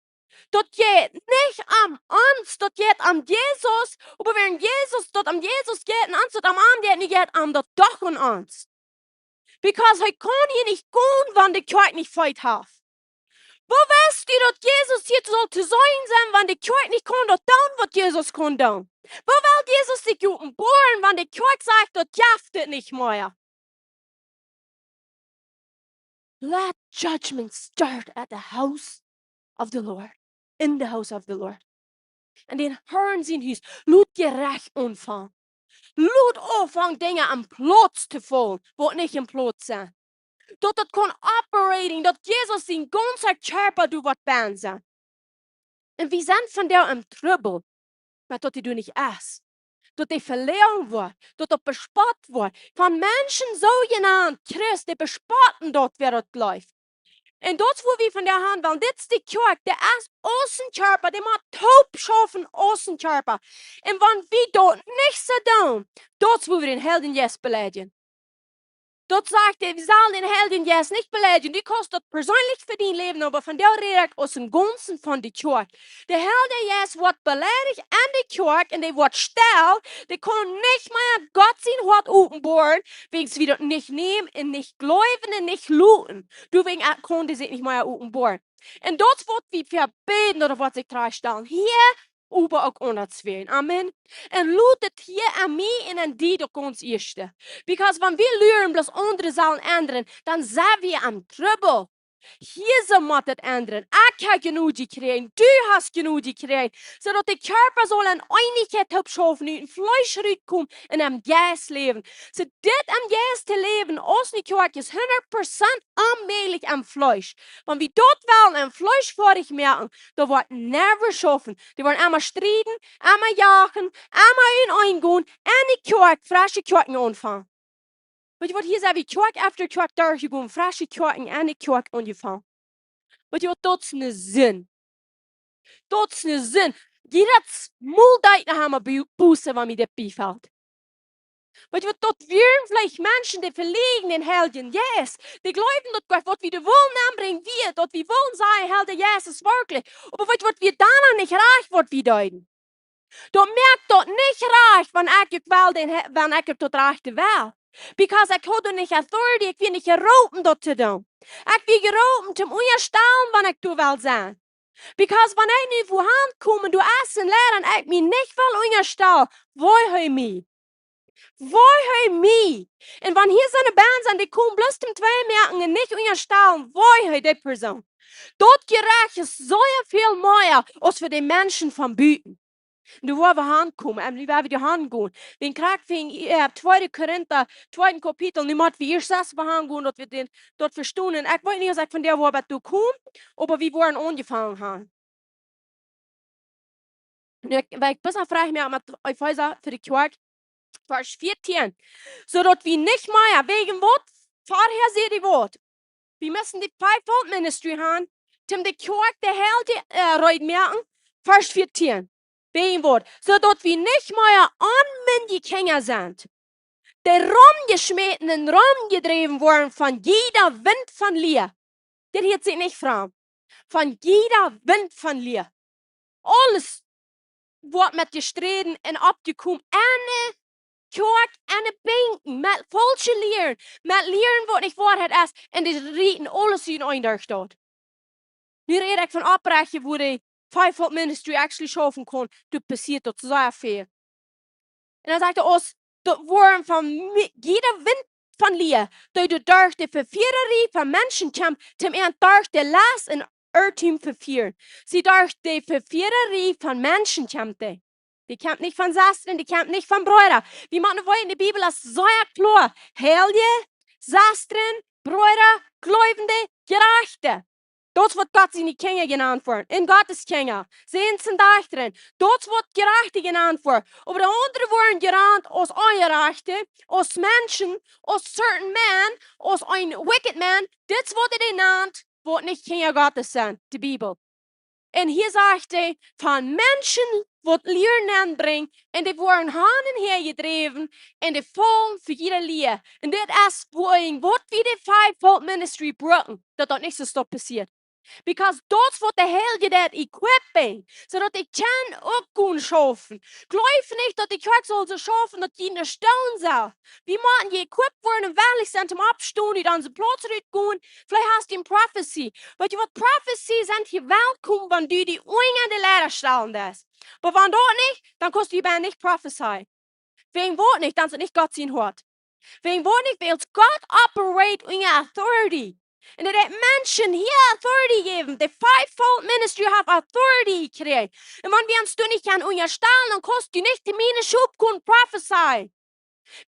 Daut jeit nich om ons, daut jeit om Jesus, oba wan Jesus, daut om Jesus jeit un ons daut om am jeit, nu jeit om daut doch om ons. Because hee kaun hia nich gonen, wan de Kjoakj nich Feet haft. Woo weetst du, daut Jesus hia saul to seenen sennen, wan de Kjoakj nich kaun daut doonen, waut Jesus kaun doonen? Woo well Jesus sikj openboaren, wan de Kjoakj sajcht, daut jeft et nich mea? Let judgment start at the house of the Lord, in the house of the Lord. En dän Harn sien Hus, lot Jerecht aunfangen. Lot aunfangen Dinja aum Plauz to faulen, waut nich aum Plauz sent. Daut daut kaun operating, daut Jesus sien gaunza Kjarpa doa woat bennen sennen. Un wie sent vondoag em Trubbel, met daut dee doa nich es. Daut dee veläajent woat, daut daut bespott woat. Von Menschen soojenant Christen, dee bespotten daut, wäa daut jleeft. Un daut es wua wie vondoag han wellen. Dit es de Kjoakj, dee es aus een Kjarpa, dee mott toop schaufen aus een Kjarpa. Un wan wie daut nich soo doonen, daut es wua wie dän Heiljen Jeist beleidjen. Daut sajcht hee, wie sellen dän Heiljen Jeist nich beleidjen. Du kaust daut perseenlich fa dien Läwen, oba vondoag räd ekj aus een Gaunzen von de Kjoakj. De Heilje Jeist woat beleidicht en de Kjoakj un dee woat stell, dee kaun nich mea Gott sien Hoat openboaren, wäajens wie daut nich nämen un nich jleewen un nich loten. Doawäajen, äh, kaun dee sikj nich mea openboaren. Un daut woat wie vebäden, daut woat sikj trigjstalen. Hia, oba uk aundatswäajen. Amen. Un lot et hia aun mie un aun die daut gaunz ieeschte. Because wan wie luren, bloos aundre sellen endren, dan sent wie em Trubbel. Hia soo mott et endren. Ekj hab jenuach jekjräajen, du hast jenuach jekjräajen. Soo daut de Kjarpa saul en Eenichkjeit toop schaufen, ut daut Fleesch rutkomen un em Jeist läwen. Soo dit em Jeist to läwen, aus ne Kjoakj es hundat Prozent onmäajlich em Fleesch. Wan wie daut wellen em Fleesch foadich moaken, daut woat never schaufen. Dee woaren emma strieden, emma jachen, emma uteneen gonen, un de Kjoakj, fresche Kjoakjen aunfangen. Weetst du waut, hia sent wie Kjoakj after Kjoakj derchjegonen, fresche Kjoakjen, un de Kjoakj aunjefangen. Weetst du waut, daut es ne Sind. Daut es ne Sind. Jiedet Mol deit ekj noch emol bu-, Buße, wan mie dit biefelt. Weetst du waut, daut wieren veleicht Menschen, dee veläajnen dän Heiljen Jeist. Dee jleewen daut Gott, waut wie doa wullen aunbrinjen, wia, daut wie wullen sajen, Heilja Jeist es werkjlich. Oba weetst du waut, wia dan noch nich rajcht, waut wie deeden. Daut moakt daut nich rajcht, wan ekj uk well dän He-, wan ekj uk daut rajchte well. Because ekj haud doa nich authority, ekj wia nich jeroopen daut to doonen. Ekj wia jeroopen toom unjastalen, wan ekj doa well sennen. Because wan ekj nu wua han kom, doa es een Liera, un ekj mie nich well unjastalen, woo hee mie. Woo hee mie. Un wan hia soone Band sent, dee komen bloos toom tweimoaken un nich unjastalen, woo hee dee Persoon. Daut Jerecht es soo väl mea aus fa de Menschen von buten. Un doa woa wie han komen, un nu woa wie doa han gonen. Wie kjrieen, äh, tweede Korinta, tweeden Kapitel, nu mott wie ieescht selfst han gonen, daut wie dän, daut vestonen. Ekj weet nich aus ekj vondoag woa bat doa kom, oba wie woaren aunjefangen han. Nu, ekj, wan ekj bloos noch froag mie met Efeesa fa de Kjoakj, Varsch vieetieen. Soo daut wie nich mea wäajen waut, verhäa säd hee waut. Wie motten de fivefold ministry han, toom de Kjoakj de Heilje, äh, reed moaken. Varsch vieetieen. Wäajen waut? Soo daut wie nich mea onmindje Kjinja sent, dee romjeschmäten un romjedräwen woaren von jieda Wint von Lia. Dit hieet sikj nich fromm. Von jieda Wint von Lia. Aules woat met jesträden un oppjekomen. Enne Kjoakj, enne Binkjen, met faulsche Lieren, met Lieren waut nich Woarheit es, un dee rieten aules en eene Staut. Nu räd ekj von opprechte, woo de Fivefold Ministry actually schaufen kaun, doa passieet daut sea väl. Un dan sajcht hee, aus daut woaren von mi-, jieda Wint von Lia, dee doa derch de Vefieererie von Menschen kjemt, tom äant derch de Lest un Irrtum vefieren. See, derch de Vefieererie von Menschen kjemt dee. Dee kjemt nich von Sestren, dee kjemt nich von Breeda. Wie motten weeten, de Bibel es sea kloa. Heilje, Sestren, Breeda, Gleubende, Jerajchte. Daut es waut Gott siene Kjinja jenant woaren. Un Gottes Kjinja. Säns un Dajchta. Daut es waut Jerajchte jenant woaren. Oba de aundre woaren jenant aus Onjerajchte, aus Menschen, aus certain man, aus een wicked man. Dit es waut hee dee nant, waut nich Kjinja Gottes sent, de Bibel. Un hia sajcht hee, von Menschen waut Lieren nenbrinjen, un dee woaren han un häa jedräwen, un dee faulen fa jieda Lia. Un dit es woo een, waut wie de Fivefold Ministry brucken, daut daut nich soo stopp passieet. Because daut es waut de Heilje deit equipping, soo daut dee kjennen uk gonen schaufen. Jleew nich daut de Kjoakj saul soo schaufen daut jie nich stonen sell. Wie motten jeequipt woaren un wellich sennen toom oppstonen, ut onse Plauz rutgonen. Veleicht hast du eene Prophecy. Weetst du waut, Prophecy sent hia welkom, wan du die unja de Liera stalen deist. Oba wan daut nich, dan kaust du hia nich prophesy. Wäajen waut nich? Dan es daut nich Gott sien Hoat. Wäajen waut nich? Wiels Gott operate unja authority. Un hee haft Menschen hia authority jejäft. De Fivefold Ministry haft authority jekjräajen. Un wan wie ons doa nich aun unjastalen, dan kaust du nich to miene Schop komen prophesy.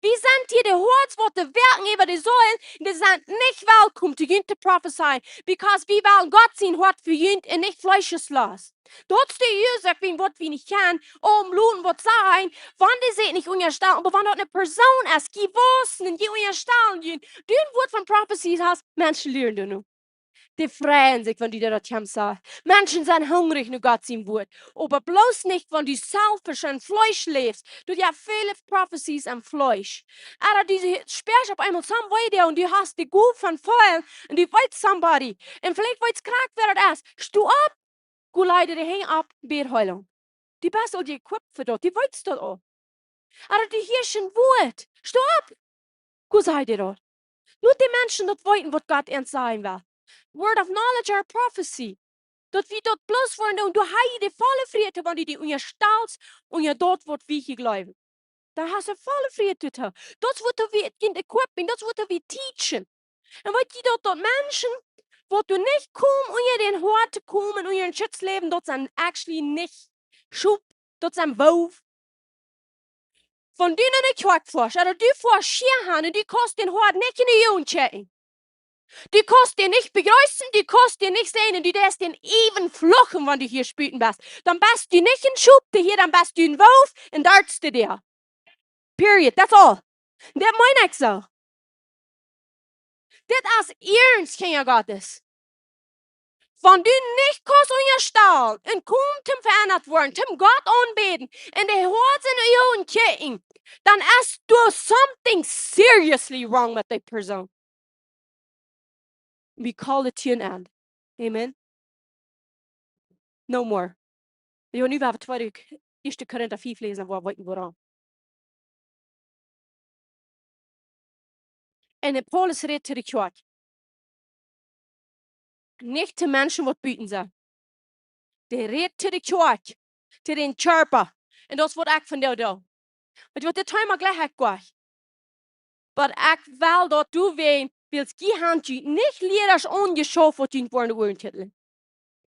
Wie sent hia de Hoads waut de Werkjen äwa de Seelen, un dee sent nich welkom to junt to prophesy, because wie wellen Gott sien Hoat fa junt un nich Fleescheslost. Daut es de Uasoak, wäajen waut wie nich kjennen omloten waut sajen, wan dee sikj nich unjastalen, oba wan daut eene Persoon es, jie wausen un jie unjastalen junt, dan woat von prophecies aus Menschen lieren doano. Dee freien sikj, wan du daut kjemst, sajcht. Menschen sent hungrich no Gott sien Wuat. Oba bloos nich, wan du selfish un Fleesch läfst. Doa jeft väle prophecies em Fleesch. Ooda du spieescht opp eemol some way doa un du hast de Gow von feelen un du weetst somebody. Un veleicht weetst krakjt wäa daut es. Sto opp, go laj die de Henj opp, bäd Heilunk. Du best aul jeequipt fa daut, du weetst daut aul. Ooda du hieescht een Wuat. Sto opp. Go saj die daut. Lot de Menschen daut weeten waut Gott an sajen well. Word of knowledge or prophecy. Daut wie daut bloos woaren doonen, du hast de volle Frieheit, wan du die unjastalst, unja daut waut wie hia jleewen. Dan hast du volle Frieheit. Daut woat wie equipping, daut woat wie teachen. Un weetst du daut, daut Menschen, waut doa nich komen, unja dän Hoat to komen, unja dän Schutz läwen, daut sent actually nich Schop, daut sent Wulf. Wan du no de Kjoakj foascht, ooda du foascht hia han un du kaust dän Hoat nich enne Uagen kjikjen. Du kaust dän nich bejreessen, du kaust dän nich seenen un du deist dän even fluchen, wan du hia buten best. Dan best du nich een Schop, dee hia, dan best du een Wulf un daut es de Deel. Period. That's all. Daut meen ekj soo. Dit es iernst, Kjinja Gottes. Wan du nich kaust unjastalen un komen toom veendat woaren, toom Gott aunbäden un de Hoat enne Uagen kjikjen, dan es doa something seriously wrong met dee Persoon. We call it to an end. Amen. No more. Jo, nu woa wie tweede K-, ieeschte Korinta fief läsen, wua wie weeten wuarom. Un de Paulus rät to de Kjoakj. Nich to Menschen waut buten sent. Dee rät to de Kjoakj, to dän Kjarpa. Un daut es waut ekj vondoag doo. Weetst du waut, dit Thema jlikj ekj goa nich. Oba ekj well daut du weetst, wiels jie han junt nich Liera aunjeschauft waut junt woaren de Uaren kjitlen.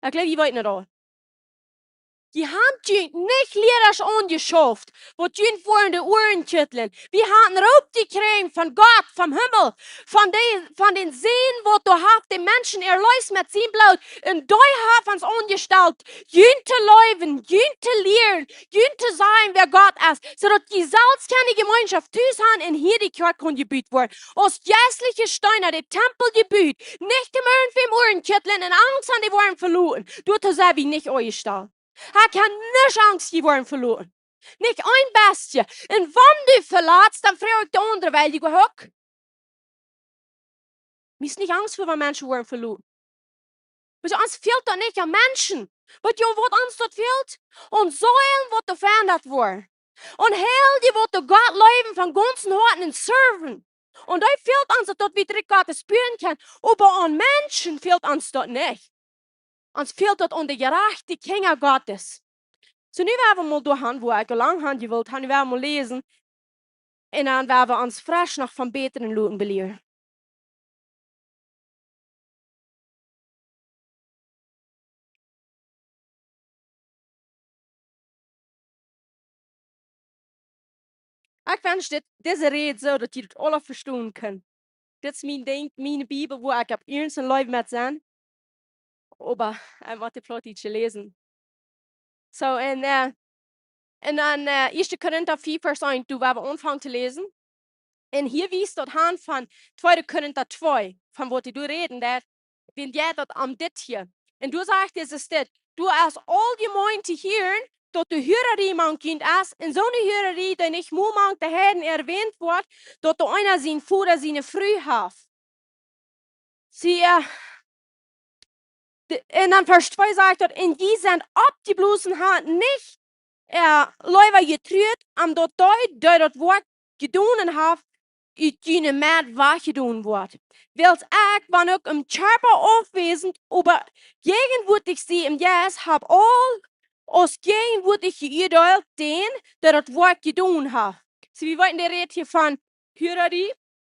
Ekj jleew, jie weeten daut aul. Jie han junt nich Liera aunjeschauft waut junt woaren de Uaren kjitlen. Wie han een Roop jekjräajen von Gott, vom Himmel, von dee, von dän Sän, waut doa haft de Menschen erleest met sien Bloot. Un dee haft ons aunjestalt, junt to leewen, junt to lieren, junt to sajen wäa Gott es, soo daut jie selfst kjennen Jemeenschoft tus han un hia de Kjoakj kaun jebut woaren. Aus jeistliche Steena, de Tempel jebut, nich toom irjentwäm Uaren kjitlen un Angst han, dee woaren veloaren. Doatoo sent wie nich aunjestalt. Ekj kaun nich Angst jie woaren veloten. Nich een bestje. Un wan du velatst, dan froag ekj de aundre, wiels du uk. Mie es nich Angst fa, wan Menschen woaren veloten. Wiels ons fält daut nich aun Menschen. Waut, jo, waut ons daut fält? Aun Seelen, waut doa veendat woaren. Aun Heilje, waut doa Gott leewen von gaunzem Hoaten un serven. Un daut fält ons, daut wie daut Rikj Gottes buen kjennen. Oba aun Menschen fält ons daut nich. Ons fält daut aun de jerajchte Kjinja Gottes. Soo, nu woa wie mol doa gonen, wua ekj aul lang han jewult han, nu woa wie mol läsen. Un dan woa wie ons fresch noch von bätren loten belieren. Ekj wensch dit, dise Räd soo, daut jie daut aula vestonen kjennen. Dit es mien Dinkj, miene Bibel, wua ekj opp iernst en Läwen met sie. Oba ekj mott de Plautdietsche läsen. Soo, un, äh, un dan, äh, Ieeschte Korinta vea, Varsch eent, doa woa wie aunfangen to läsen. Un hia wiest daut aun von Tweede Korinta twee, von waut wie doa räden, daut, wan jie daut aun dit hia. Un doa sajcht et, es dit, doa es aul de Jemeent hia, daut doa Hurarie mank junt es, un soone Hurarie, dee nich mol mank de Heiden erwähnt woat, daut doa eena sien Voda siene Fru haft. See, äh, de, un dan Varsch twee sajcht daut, un jie sent oppjeblossen, ha nich, äh, leewa jetruat, om daut dee, dee daut Woakj jedonen haft, ut june Med wajchjedonen woat. Wiels ekj, wan uk em Kjarpa aufwäsent, oba jäajenwoatich sie em Jeist, hab aul aus jäajenwoatich jeuadeelt dän, dee daut Woakj jedonen haft. See, wie weeten, dee rät hia von Hurarie.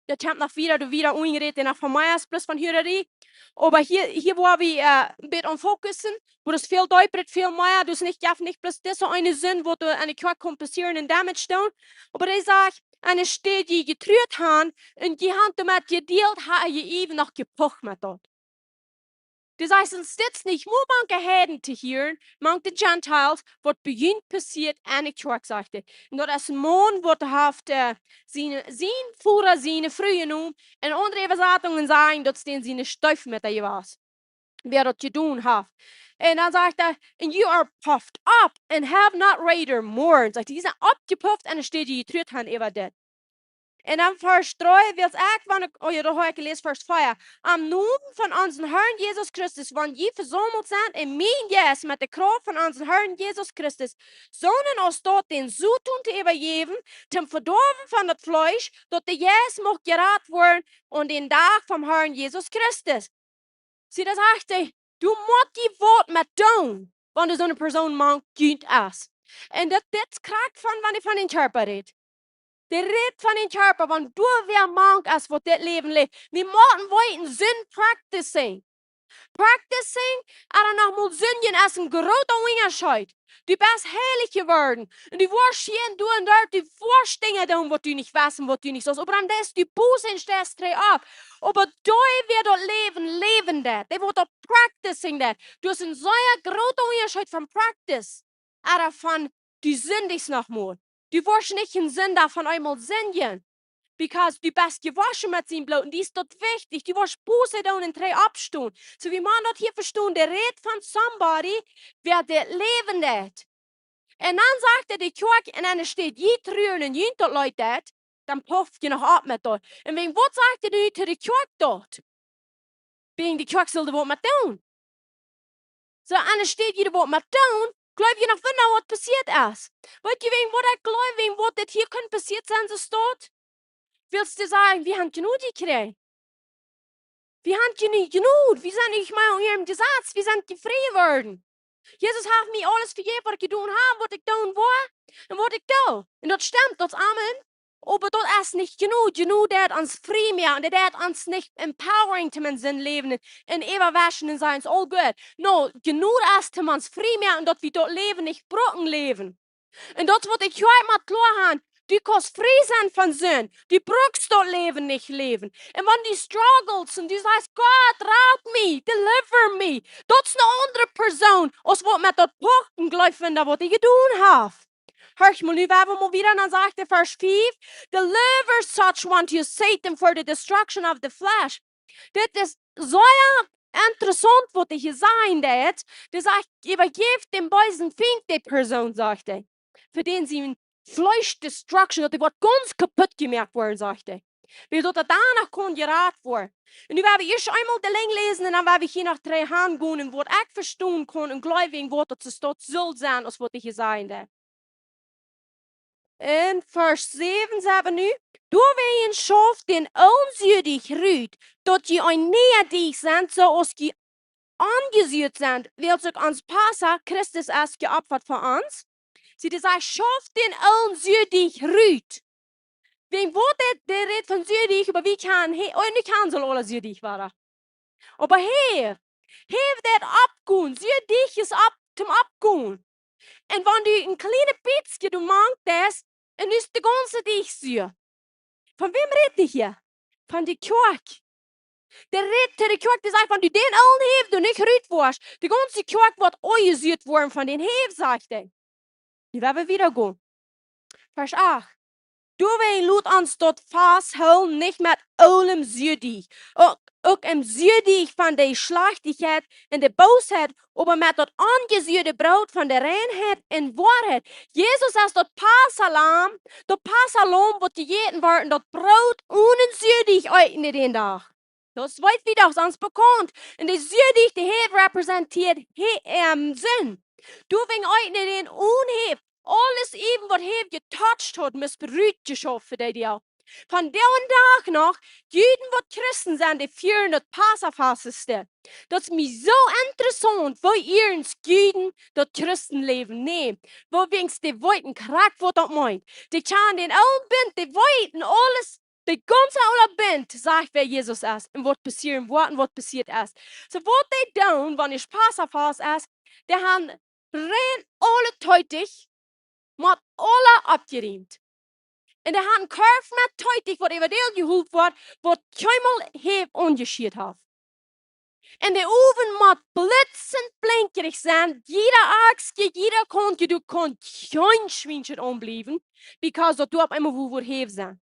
Daut kjemt noch wieda, doa wieda unjarät, dee noch von mea es, bloos von Hurarie. Oba hia, hia woa wie, äh, een bät aun fokussen, wua daut väl deepa, väl mea, daut es nich, jeft nich bloos dise eene Sind, waut doa aun de Kjoakj kaun passieren un Damage doonen. Oba dee sajcht, aun de Städ jie jetruat han, un jie han doamet jedealt, ha jie äwen noch jepocht met daut. Dee sajcht, sent dit nich mol mank de Heiden to hieren, mank de Gentiles, waut bie junt passieet aun de Kjoakj, sajcht hee. Un daut es een Maun, waut haft, äh, sien, sien Voda siene Fru jenomen, un aundre Äwasatungen sajen, daut es dän siene Steefmutta jewast, wäa daut jedonen haft. Un dan sajcht hee, and you are puffed up and have not rather mourned. Sajcht, jie sent oppjepufft un aun de Städ jetruat han äwa dit. Un dan Varsch dree, wiels ekj, wan ekj, oh jo, doa hab ekj jeläst, Varsch vea. Aum Nomen von onsen Herrn Jesus Christus, wan jie vesaumelt sent en mien Jeist met de Krauft von onsen Herrn Jesus Christus, sonnen aus daut dän Soton to äwajäwen, toom Vedoawen von daut Fleesch, daut de Jeist mucht jerat woaren aun dän Dach vom Herrn Jesus Christus. See, daut sajcht hee, du motst die waut met doonen, wan doa soone Persoon mank junt es. Un daut, dit krakjt von, wan hee von dän Kjarpa rät. Dee rät von dän Kjarpa, wan doa wäa mank es, waut dit Läwen läft. Wie motten weeten, Sind practicing. Practicing, oba noch mol sindjen es een groota Unjascheet. Du best heilich jeworden. Un du woascht hia un doa un doa, du woascht Dinja doonen, waut du nich wist un waut du nich sust. Oba dan deist du Buss un steist trigj opp. Oba dee, wäa daut Läwen läwen deit, dee waut daut practicing deit, daut es een sea groota Unjascheet von practice. Oba von, du sindichst noch mol. Du woascht nich een Sinda von eemol sindjen. Because du best jewoschen met sien Bloot. Un die es daut wichtich. Du woascht Buss doonen un trigj oppstonen. Soo, wie motten daut hia vestonen, dee rät von somebody, wäa dit Läwen deit. Un dan sajcht hee de Kjoakj, un aun de Städ jie truaren un junt daut leet deit, dan pufft jie noch opp met daut. Un wäajen waut sajcht hee nu to de Kjoakj daut? Wäajen de Kjoakj sull doa waut met doonen. Soo, aun de Städ jie doa waut met doonen, jleew jie noch, wan doa waut passieet es? Weet jie, wäajen waut ekj jleew, wäajen waut dit hia kunn passieet sennen, soo aus daut? Wiels dee sajen, wie han Jnod jekjräajen. Wie han Jno-, Jnod. Wie sent nich mea unja daut Jesaz. Wie sent frie jeworden. Jesus haft mie aules vejäft, waut ekj jedonen hab, waut ekj doonen woa un waut ekj doo. Un daut stemt, daut es Amen. Oba daut es nich Jnod. Jnod deit ons frie moaken. Un daut deit ons nich empowering toom en Sind läwen un äwawaschen un sajen, it's all good. No, Jnod es toom ons frie moaken, daut wie daut Läwen nich brucken läwen. Un daut es waut ekj hia mott kloa han. Du kaust frie sennen von Sind. Du brukst daut Läwen nich läwen. Un wan du struggles un du sajst, Gott, rat mie, deliver mie, daut es eene aundre Persoon aus waut met daut Pochen jleeft, wan doa waut jedonen haft. Horch mol, nu woa wie mol wieda, dan sajcht de Varsch fief, deliver such one to Satan for the destruction of the flesh. Dit es sea interessaunt, waut hee hia sajen deit. Dee sajcht: "Äwajäft däm beesen Fient de Persoon", sajcht hee. Fa dän sien Fleesch destruction, daut dee woat gaunz kaputt jemoakt woaren, sajcht hee. Wiels daut daut doano kaun jerat woaren. Un nu woa wie ieescht eemol de Lenj läsen un dan woa wie hia noch dree han gonen, waut ekj vestonen kaun un jleew, waut daut soo sull sennen, aus waut hee hia sajen deit. En Varsch säwen sent wie nu: "Doawäajen schauft dän oolen Sieedich rut, daut jie een nieet Diech sent, soo aus jie onjesieet sent, wiels uk ons Passa Christus es jeopfat fa ons." Sitt, dee sajcht: "Schauft dän oolen Sieedich rut." Wäajen waut dee, dee rät von Sieedich, oba wie kjennen, hee, oh, nich han saul aule Sieedich woaren. Oba hee, hee deit oppgonen, Sieedich es opp, toom oppgonen. Un wan du een kjlienet bät doa mank deist, dan es de gaunze Diech sieed. Von wäm rät hee hia? Von de Kjoakj. Dee rät to de Kjoakj, dee sajcht: "Wan du dän oolen Häw doa nich rut woascht, de gaunze Kjoakj woat onjesieet woaren von dän Häw", sajcht hee. Nu woa wie wieda gonen. Varsch acht. "Doawäajen lot ons daut Fast hoolen, nich met oolem Sieedich, uk, uk em Sieedich von de Schlajchtichkjeit un de Boosheit, oba met daut onjesieede Broot von de Reinheit un Woarheit." Jesus es daut Passalaum, daut Passalaum, waut jejäten woat, un daut Broot onen Sieedich eeten dän Dach. Daut weet wie doch, es ons bekaunt. Un de Sieedich, dee hee representieet, hee, äm, Sind. Doawäajen eeten dän onen Häw, aules äwen, waut hee jetoucht haud, must rutjeschauft fa dee Deel. Von dän Dach noch, Juden, waut Christen sent, dee fieren daut Passafast. Daut es mie soo interessaunt, woo iernst Juden daut Christenläwen nämen. Woo weens dee weeten krakjt, waut daut meent. Dee kjanen dän oolen Bunt, dee weeten aules, de gaunze oole Bunt sajcht, wäa Jesus es un waut passieren woat un waut passieet es. Soo, waut dee doonen, wan daut Passafast es, dee han rein aule Teetichkjeit, met aule oppjerieemt. Un dee han een Korf met Teetichkjeit, waut äwadäl jeholt woat, waut kjeenmol Häw aunjeschieet haft. Un de Owen mott blitzend blinkjrich sennen, jieda Akjskje, jieda Kauntje, du kaust kjeen Schwienchen aunbliewen, because daut doa opp eemol wua woat Häw sennen.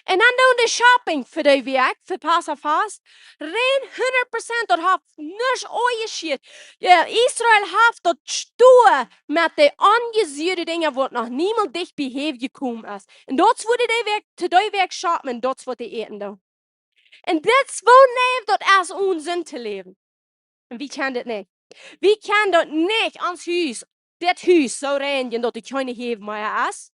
Un dan doonen dee shopping fa dee Wäakj, fa Passafast. Rein hundat Prozent, daut haft nuscht aunjeschieet. Jo, Israel haft daut stoa met de onjesieede Dinja, waut noch niemols dicht bie Häw jekomen es. Un daut es wua dee Wäakj, to dee Wäakj shoppen, un daut es waut dee äten doonen. Un dit es woo neiw daut es, onen Sind to läwen. Un wie kjennen dit nich. Wie kjennen daut nich, ons Hus, dit Hus soo reinjen, daut doa kjeene Häw mea es.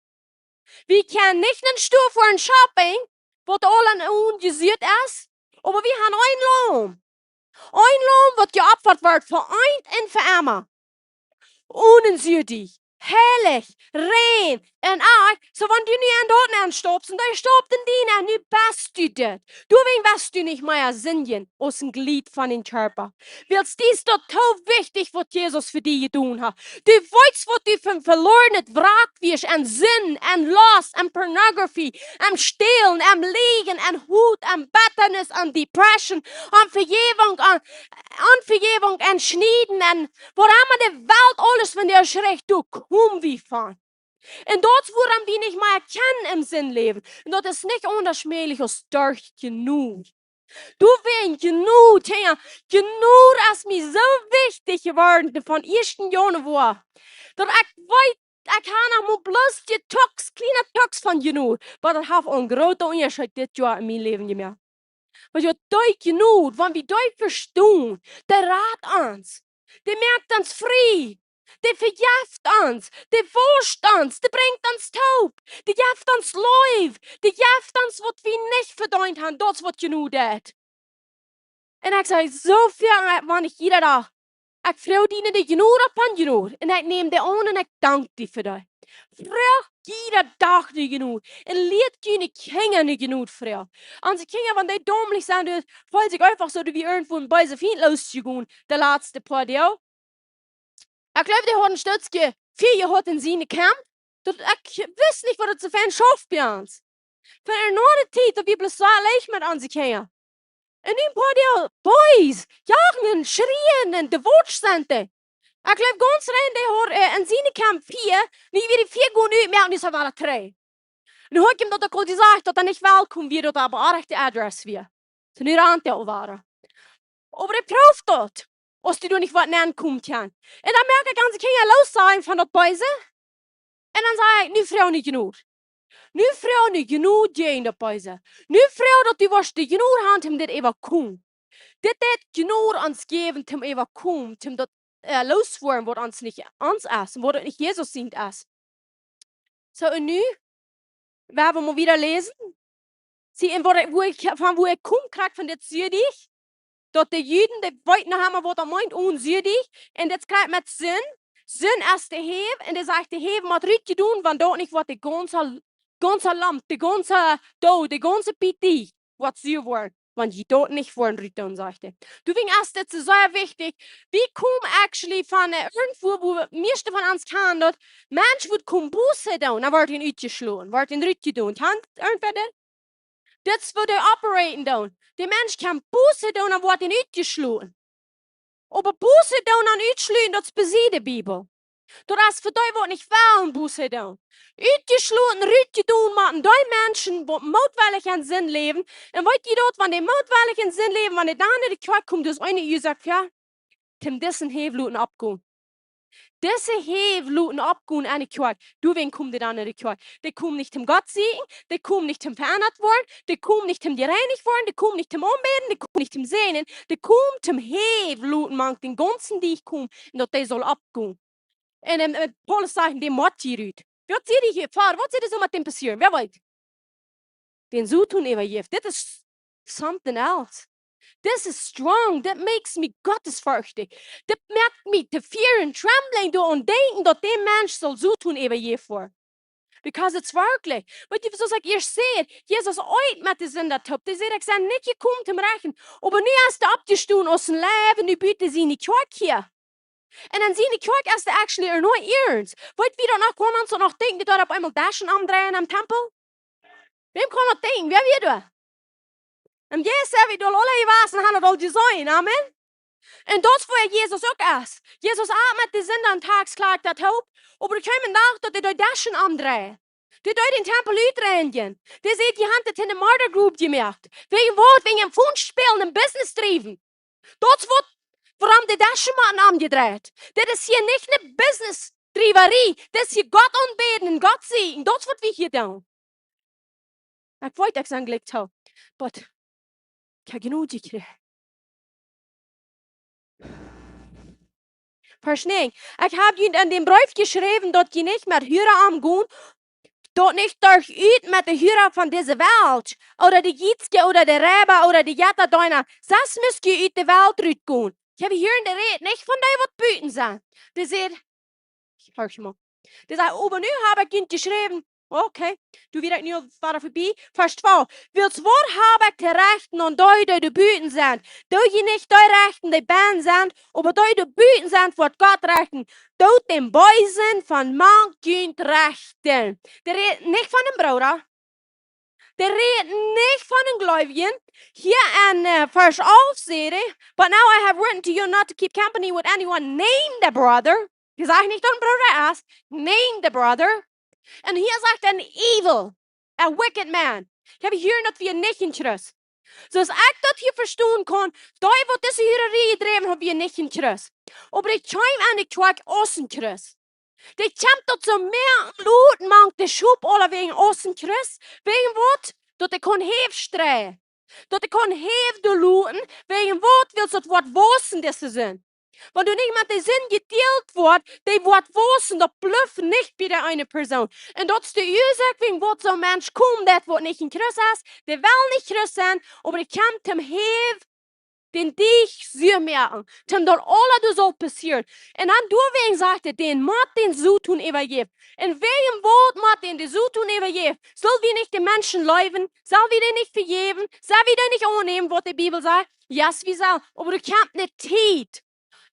Wie kjennen nich en Stoa foaren shopping, waut aul aun onjesieet es. Oba wie han een Laum. Een Laum, waut jeopfat woat fa eent un fa emma. Onen Sieedich, heilich, rein, un ach, soo wan du nu en daut nenn staupst, un dee staupt en die nenn, nu best du dit. Doawäajen woascht du nich mea sindjen aus een Jleet von dän Kjarpa. Wiels die es daut too wichtich, waut Jesus fa die jedonen haft. Du weetst, waut du fa een veloarenet Wrack best, aun Sind, aun Lost, aun Pornografie, aun Stälen, aun Läajen, aun Haut, aun Bettanis, aun Depression, aun Vejäwunk, aun, aun Vejäwunk, aun Schnieden, aun waut emma de Welt aules von die schriecht, doa komen wie von. Un daut es wuarom wie nich mea kjennen em Sind läwen. Un daut es nich aundasch mäajlich aus derch Jnod. Doawäajen Jnod, jo, Jnod es mie soo wichtich jeworden von ieeschten Jaunwoa. Daut ekj weet, ekj hab noch mau bloos de Tuks, kjliene Tuks von Jnod. Oba daut haft een grooten Unjascheet dit Joa en mien Läwen jemoakt. Wan wie dee Jnod, wan wie dee vestonen, dee rat ons. Dee moakt ons frie. Dee vejeft ons. Dee wooscht ons. Dee brinjt ons toop. Dee jeft ons Leew. Dee jeft ons, waut wie nich vedeent haben. Daut es waut Jnod deit. Un ekj saj soo väl, wan ekj jieda Dach, ekj froag die de Jnod opp aun Jnod. Un ekj näm dee aun un ekj dank die fa dee. Froag jieda Dach no Jnod. Un lieet june Kjinja no Jnod froagen. Onse Kjinja, wan dee dommlich sent, dan feelen see eefach soo, daut wie irjentwua een beesa Fient losjegonen, de latste poa Doag. Ekj jleew, dee haud een Stootje Fia jehaut en siene Kjemp. Daut, ekj wist nich, waut daut soo fein schauft bie ons. Fa eene Tiet, daut wie bloos soo leicht met onse Kjinja. Un nu een poa Doag, boys, jagen un schrieen un de Wut sent dee. Ekj jleew gaunz rein, dee haud, äh, en siene Kjemp Fia, nu wia dee Fia goot utjemoakt, nu es hee wada trigj. Un nu haud ekj am daut uk aul jesajcht, daut hee nich welkom wia, daut hee opp de rajchte Adress wia. Soo, nu rant hee aul wada. Oba dee prooft daut, aus dee doa nich waut nenkomen kaun. Un dan moak ekj aun de Kjinja lossieekjen von daut Beese. Un dan saj ekj: "Nu froag no Jnod. Nu froag no Jnod jäajen daut Beese. Nu froag, daut du woascht de Jnod han, om dit äwakomen. Dit, dit Jnod ons jäwen, om äwakomen, om daut, äh, loosswoaren, waut ons nich ons es, waut nich Jesus sient es." Soo, un nu, woa wie mol wieda läsen. See, un waut ekj, wua ekj, von wua ekj kom, krakjt von dit Sündicht, daut de Juden, dee weeten noch emma, waut daut meent, un Sündicht, un dit krakjt met Sind. Sind es de Häw, un dee sajcht, de Häw mott rutjedonen, wan daut nich woat, de gaunze, gaunze Lamp, de gaunze Doo, de gaunze Piti, woat sua woaren, wan jie daut nich woaren rutdoonen, sajcht hee. Doawäajen es dit soo sea wichtich. Wie komen actually von, äh, irjentwua, wua de mieeschte von ons kjanen daut, Mensch woat komen Buße doonen, dan woat hee utjeschloten, woat hee rutjedonen. Kjant irjentwäa dit? Dit es woo dee operaten doonen. De Mensch kaun Buße doonen, dan woat hee utjeschloten. Oba Buße doonen un utschluten, daut es besied de Bibel. Daut es fa dee, waut nich wellen Buße doonen. Utjeschloten, rutjedonen motten dee Menschen, waut mootwellich en Sind läwen. Un weet jie daut, wan dee mootwellich en Sind läwen, wan dee dan enne Kjoakj komen, daut es eene Uasoak, jo, dee disen Häw loten oppgonen. Dise Häw loten oppgonen enne Kjoakj. Doawäajen komen dee dan enne Kjoakj. Dee komen nich om Gott sieekjen, dee komen nich om veendat woaren, dee komen nich om jereinicht woaren, dee komen nich om aunbäden, dee komen nich om säajnen, dee komen om Häw loten mank dän gaunzen Diech komen un daut dee saul oppgonen. Un, un, un Paulus sajcht, dee mott hia rut. Waut sie dee hia ver? Waut sie dee soo met däm passieren? Wäa weet? Dän Soton äwajäft. Dit es something else. This is strong. That makes me gottesfürchtig. Dit moakt mie to fear and trembling, doaraun denkjen, daut dee Mensch saul Soton äwajäft woaren. Because it's werkjlich. Weet jie, soo aus ekj ieescht säd, Jesus eet met de Sinda toop. Dee säd: "Ekj sie nich jekomen om to rechten." Oba nu es hee oppjestonen aus een Läwen, nu bieet hee siene Kjoakj hia. Un en siene Kjoakj es hee actually ea noch iernst. Weet jie daut noch, kaun ons daut noch denkjen, daut doa opp eemol Deschen aundreien aum Tempel? Wäm kaun daut denkjen? Wäa wia doa? Un Jesus, wie daut aule jewast haben, daut aul jeseenen. Amen. Un daut es woo Jesus uk es. Jesus ät met de Sinda un Tax klakjt daut toop. Oba doa kjeem een Dach, daut hee de Deschen aundreid. Dee deed dän Tempel utreinjen. Dee säd, dee haben daut enne Mordagrop jemoakt. Wäajen waut? Wäajen Fons spälen un Business driewen. Daut es waut, wuarom de Deschen motten aunjedreit. Dit es hia nich eene Business-Drieeja. Dit es hia Gott aunbäden un Gott sieekjen. Daut es waut wie hia doonen. Ekj weet, ekj sie jlikj too. But ekj hab jenuach jekjräajen. Varsch näajen. Ekj hab junt en dän Breef jeschräwen, daut jie nich met Hura omgonen, daut nich derch junt met de Hura von dise Welt, ooda de Jietsje, ooda de Reiba, ooda de Jettadeena. Sest mott jie ut de Welt rutgonen. Ekj hab hia en de Räd nich von dee, waut buten sent. Dee säd, horch mol. Dee sajcht: "Oba nu hab ekj junt jeschräwen." Okay, du wia ekj nu aul wada verbie. Varsch twee. Wiels waut hab ekj to rechten aun dee, dee doa buten sent? Doo jie nich dee rechten, dee bennen sent, oba dee, dee doa buten sent, woat Gott rechten. Doot dän Beesen von mank junt rechten. Dee rät nich von een Brooda. Dee rät nich von een Gleubjen. Hia en, äh, Varsch alf sajcht hee: "But now I have written to you not to keep company with anyone named a brother." Hee sajcht nich, daut een Brooda es, named a brother. Un hia sajcht hee: "An evil, a wicked man." Ekj hab hia, daut wia nich een Christ. Soo aus ekj daut hia vestonen kaun, dee, waut dise Hurarie jedräwen haft, wia nich een Christ. Oba ekj kjeem enne Kjoakj aus een Christ. Dee kjemt daut soo mea loten mank de Schop aulawäajen aus een Christ, wäajen waut? Daut hee kaun Häw streien. Daut hee kaun Häw doa loten, wäajen waut? Wiels daut woat wausen, dise Sind. Wan du nich met de Sind jedealt woascht, dee woat wausen, daut blift nich bie de eene Persoon. Un daut es de Uasoak, wäajen waut soon Mensch kjemt, daut waut nich een Christ es, dee well nich Christ sennen, oba dee kjemt om Häw dän Diech sua moaken, toom daut aules doa saul passieren. Un dan doawäajen sajcht hee, dee mott dän Soton äwajäwen. Un wäajen waut mott dee dän Soton äwajäwen? Sell wie nich de Menschen leewen? Sell wie dee nich vejäwen? Sell wie dee nich aunnämen, waut de Bibel sajcht? Yes, wie sellen. Oba doa kjemt eene Tiet,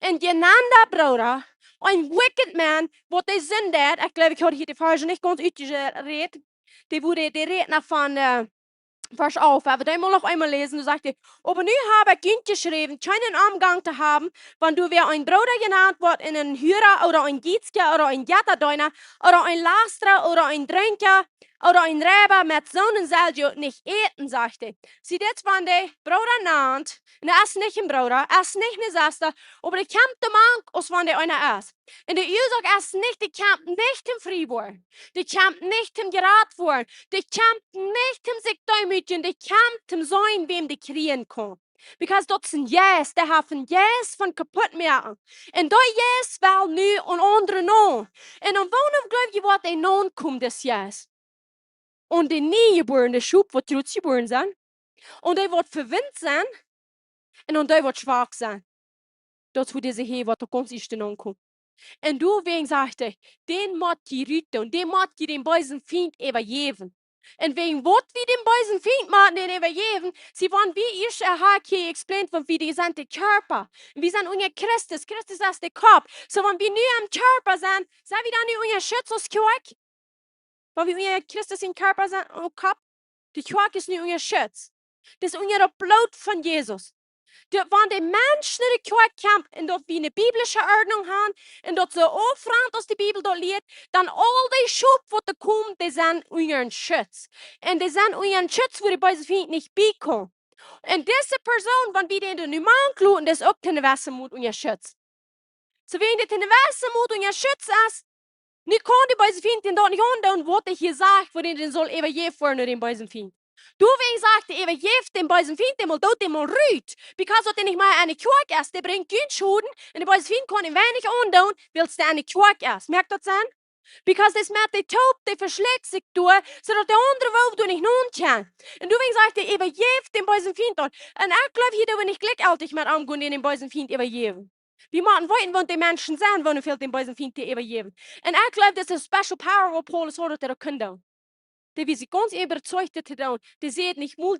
een jenaunda Brooda, een wicked man, waut dee Sind deit. Ekj gleew, ekj haud hia de Varsch nich gaunz utjerät. Dee wia, dee rät noch von, äh, Varsch alf, wan wie dee mol noch eemol läsen, dan sajcht hee: "Oba nu hab ekj junt jeschräwen, kjeenen Omgank to haben, wan doa wäa een Brooda jenant woat, un een Hura ooda een Jietsje ooda een Jettadeena ooda een Lastra ooda een Drinkja ooda een Reiba met soon Seljo nich äten, sajcht hee. See, dit wan de Brooda nant, un hee es nich een Brooda, es nich eene Sesta, oba dee kjemt doa mank aus wan dee eena es. Un de Uasoak es nich, dee kjemt nich toom frie woaren. Dee kjemt nich toom jerat woaren. Dee kjemt nich toom sikj deemootjen, dee kjemt toom seenen, wäm dee kjrieen kaun. Because daut es een Jeist, dee haft een Jeist von kaputt moaken. Un dee Jeist well nu aun aundre naun. Un aun woo gleew jie woat dee naun komen, dis Jeist? Aun de niejebuarne Schop, waut jrod jebuaren sent. Aun dee waut vewint sent. Un aun dee waut schwak sent. Daut es wua dise Hee woat uk gaunz ieescht aunkomen. Un doawäajen sajcht hee, dän mott jie rutdoonen, dän mott jie dän beesen Fient äwajäwen. Un wäajen waut wie dän beesen Fient motten dän äwajäwen, see, wan wie ieescht, äh, ha ekj hia explained, wan wie dee sent de Kjarpa. Un wie sent unja Christus, Christus es de Kopp. Soo, wan wie nu aum Kjarpa sent, sent wie dan nu unja Schutz aus Kjoakj? Wan wie unja Christus sien Kjarpa sent, aum Kopp, de Kjoakj es nu unja Schutz. Daut es unja daut Bloot von Jesus. De, wan de Mensch no de Kjoakj kjemt un daut wie eene biblische Ordnung han un daut see aufrant aus de Bibel daut lieet, dan aul dee Schop waut doa komen, dee sent unja een Schutz. Un dee sent unja een Schutz wua de beese Fient nich bie kaun. Un dise Persoon, wan wie dän doa nu mank loten, dee es uk to eene jewesse Moot unja Schutz. Soo wäajen dee to eene jewesse Moot unja Schutz es, nu kaun de beese Fient dän daut nich aundoonen, waut hee hia sajcht, wua dee dän saul äwajäft woaren no dän beesen Fient. Doawäajen sajcht hee, äwajäft dän beesen Fient, dän mol doot, dän mol rut. Because daut dee nich mea enne Kjoakj es, dee brinjt kjeen Schoden, un de beese Fient kaun am weinich aundoonen, wiels dee enne Kjoakj es. Moakt daut Senn? Because dis met de Toop, dee veschlakjt sikj doa, soo daut de aundre Wolf doa nich naun kaun. Un doawäajen sajcht hee, äwajäft dän beesen Fient daut. Un ekj gleew, hia doo wie nich jlikjjeltich met omgonen, dän beesen Fient äwajäwen. Wie motten weeten, waut de Menschen sent, wan et fält dän beesen Fient to äwajäwen. Un ekj gleew, daut es een special power waut Paulus haud, daut hee daut kunn doonen. Dee wia sikj gaunz äwazeicht daut to doonen. Dee säd nich mol,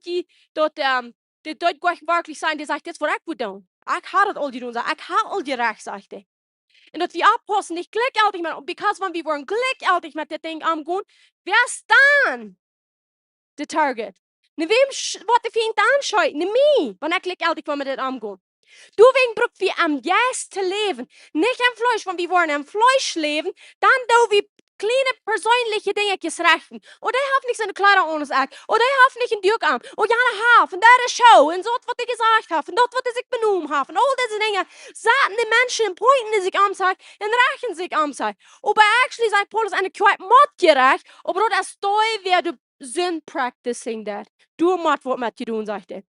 daut, ähm, dee deed goanich werkjlich sennen, dee sajcht, dit es waut ekj well doonen. Ekj ha daut aul jedonen, sajcht, ekj ha aul jerecht, sajcht hee. Un daut wie oppaussen, nich jlikjjeltich met, because wan wie woaren jlikjjeltich met dit Dinkj omgonen, wäa es dan de target? No wäm sch-, woat de Fient dan scheeten? No mie, wan ekj jlikjjeltich woa met dit omgonen. Doawäajen bruck wie aum Jeist to läwen, nich aum Fleesch. Wan wie woaren aum Fleesch läwen, dan doo wie kjliene perseenliche Dinjakjes rechten. Oh, dee haft nich soone Kjleeda aun aus ekj. Oh, dee haft nich een Duak aun. Oh, jana haft, un daut es soo. Un soo waut dee jesajcht haft, un daut waut dee sikj benomen haft, un aul dise Dinja. Saten de Menschen un pointen dee sikj aun sikj, un rechten sikj aun sikj. Oba actually, sajcht Paulus, enne Kjoakj mott jerecht, oba daut es dee, wäa de Sind practicing daut. Doa mott waut met jedonen, sajcht hee.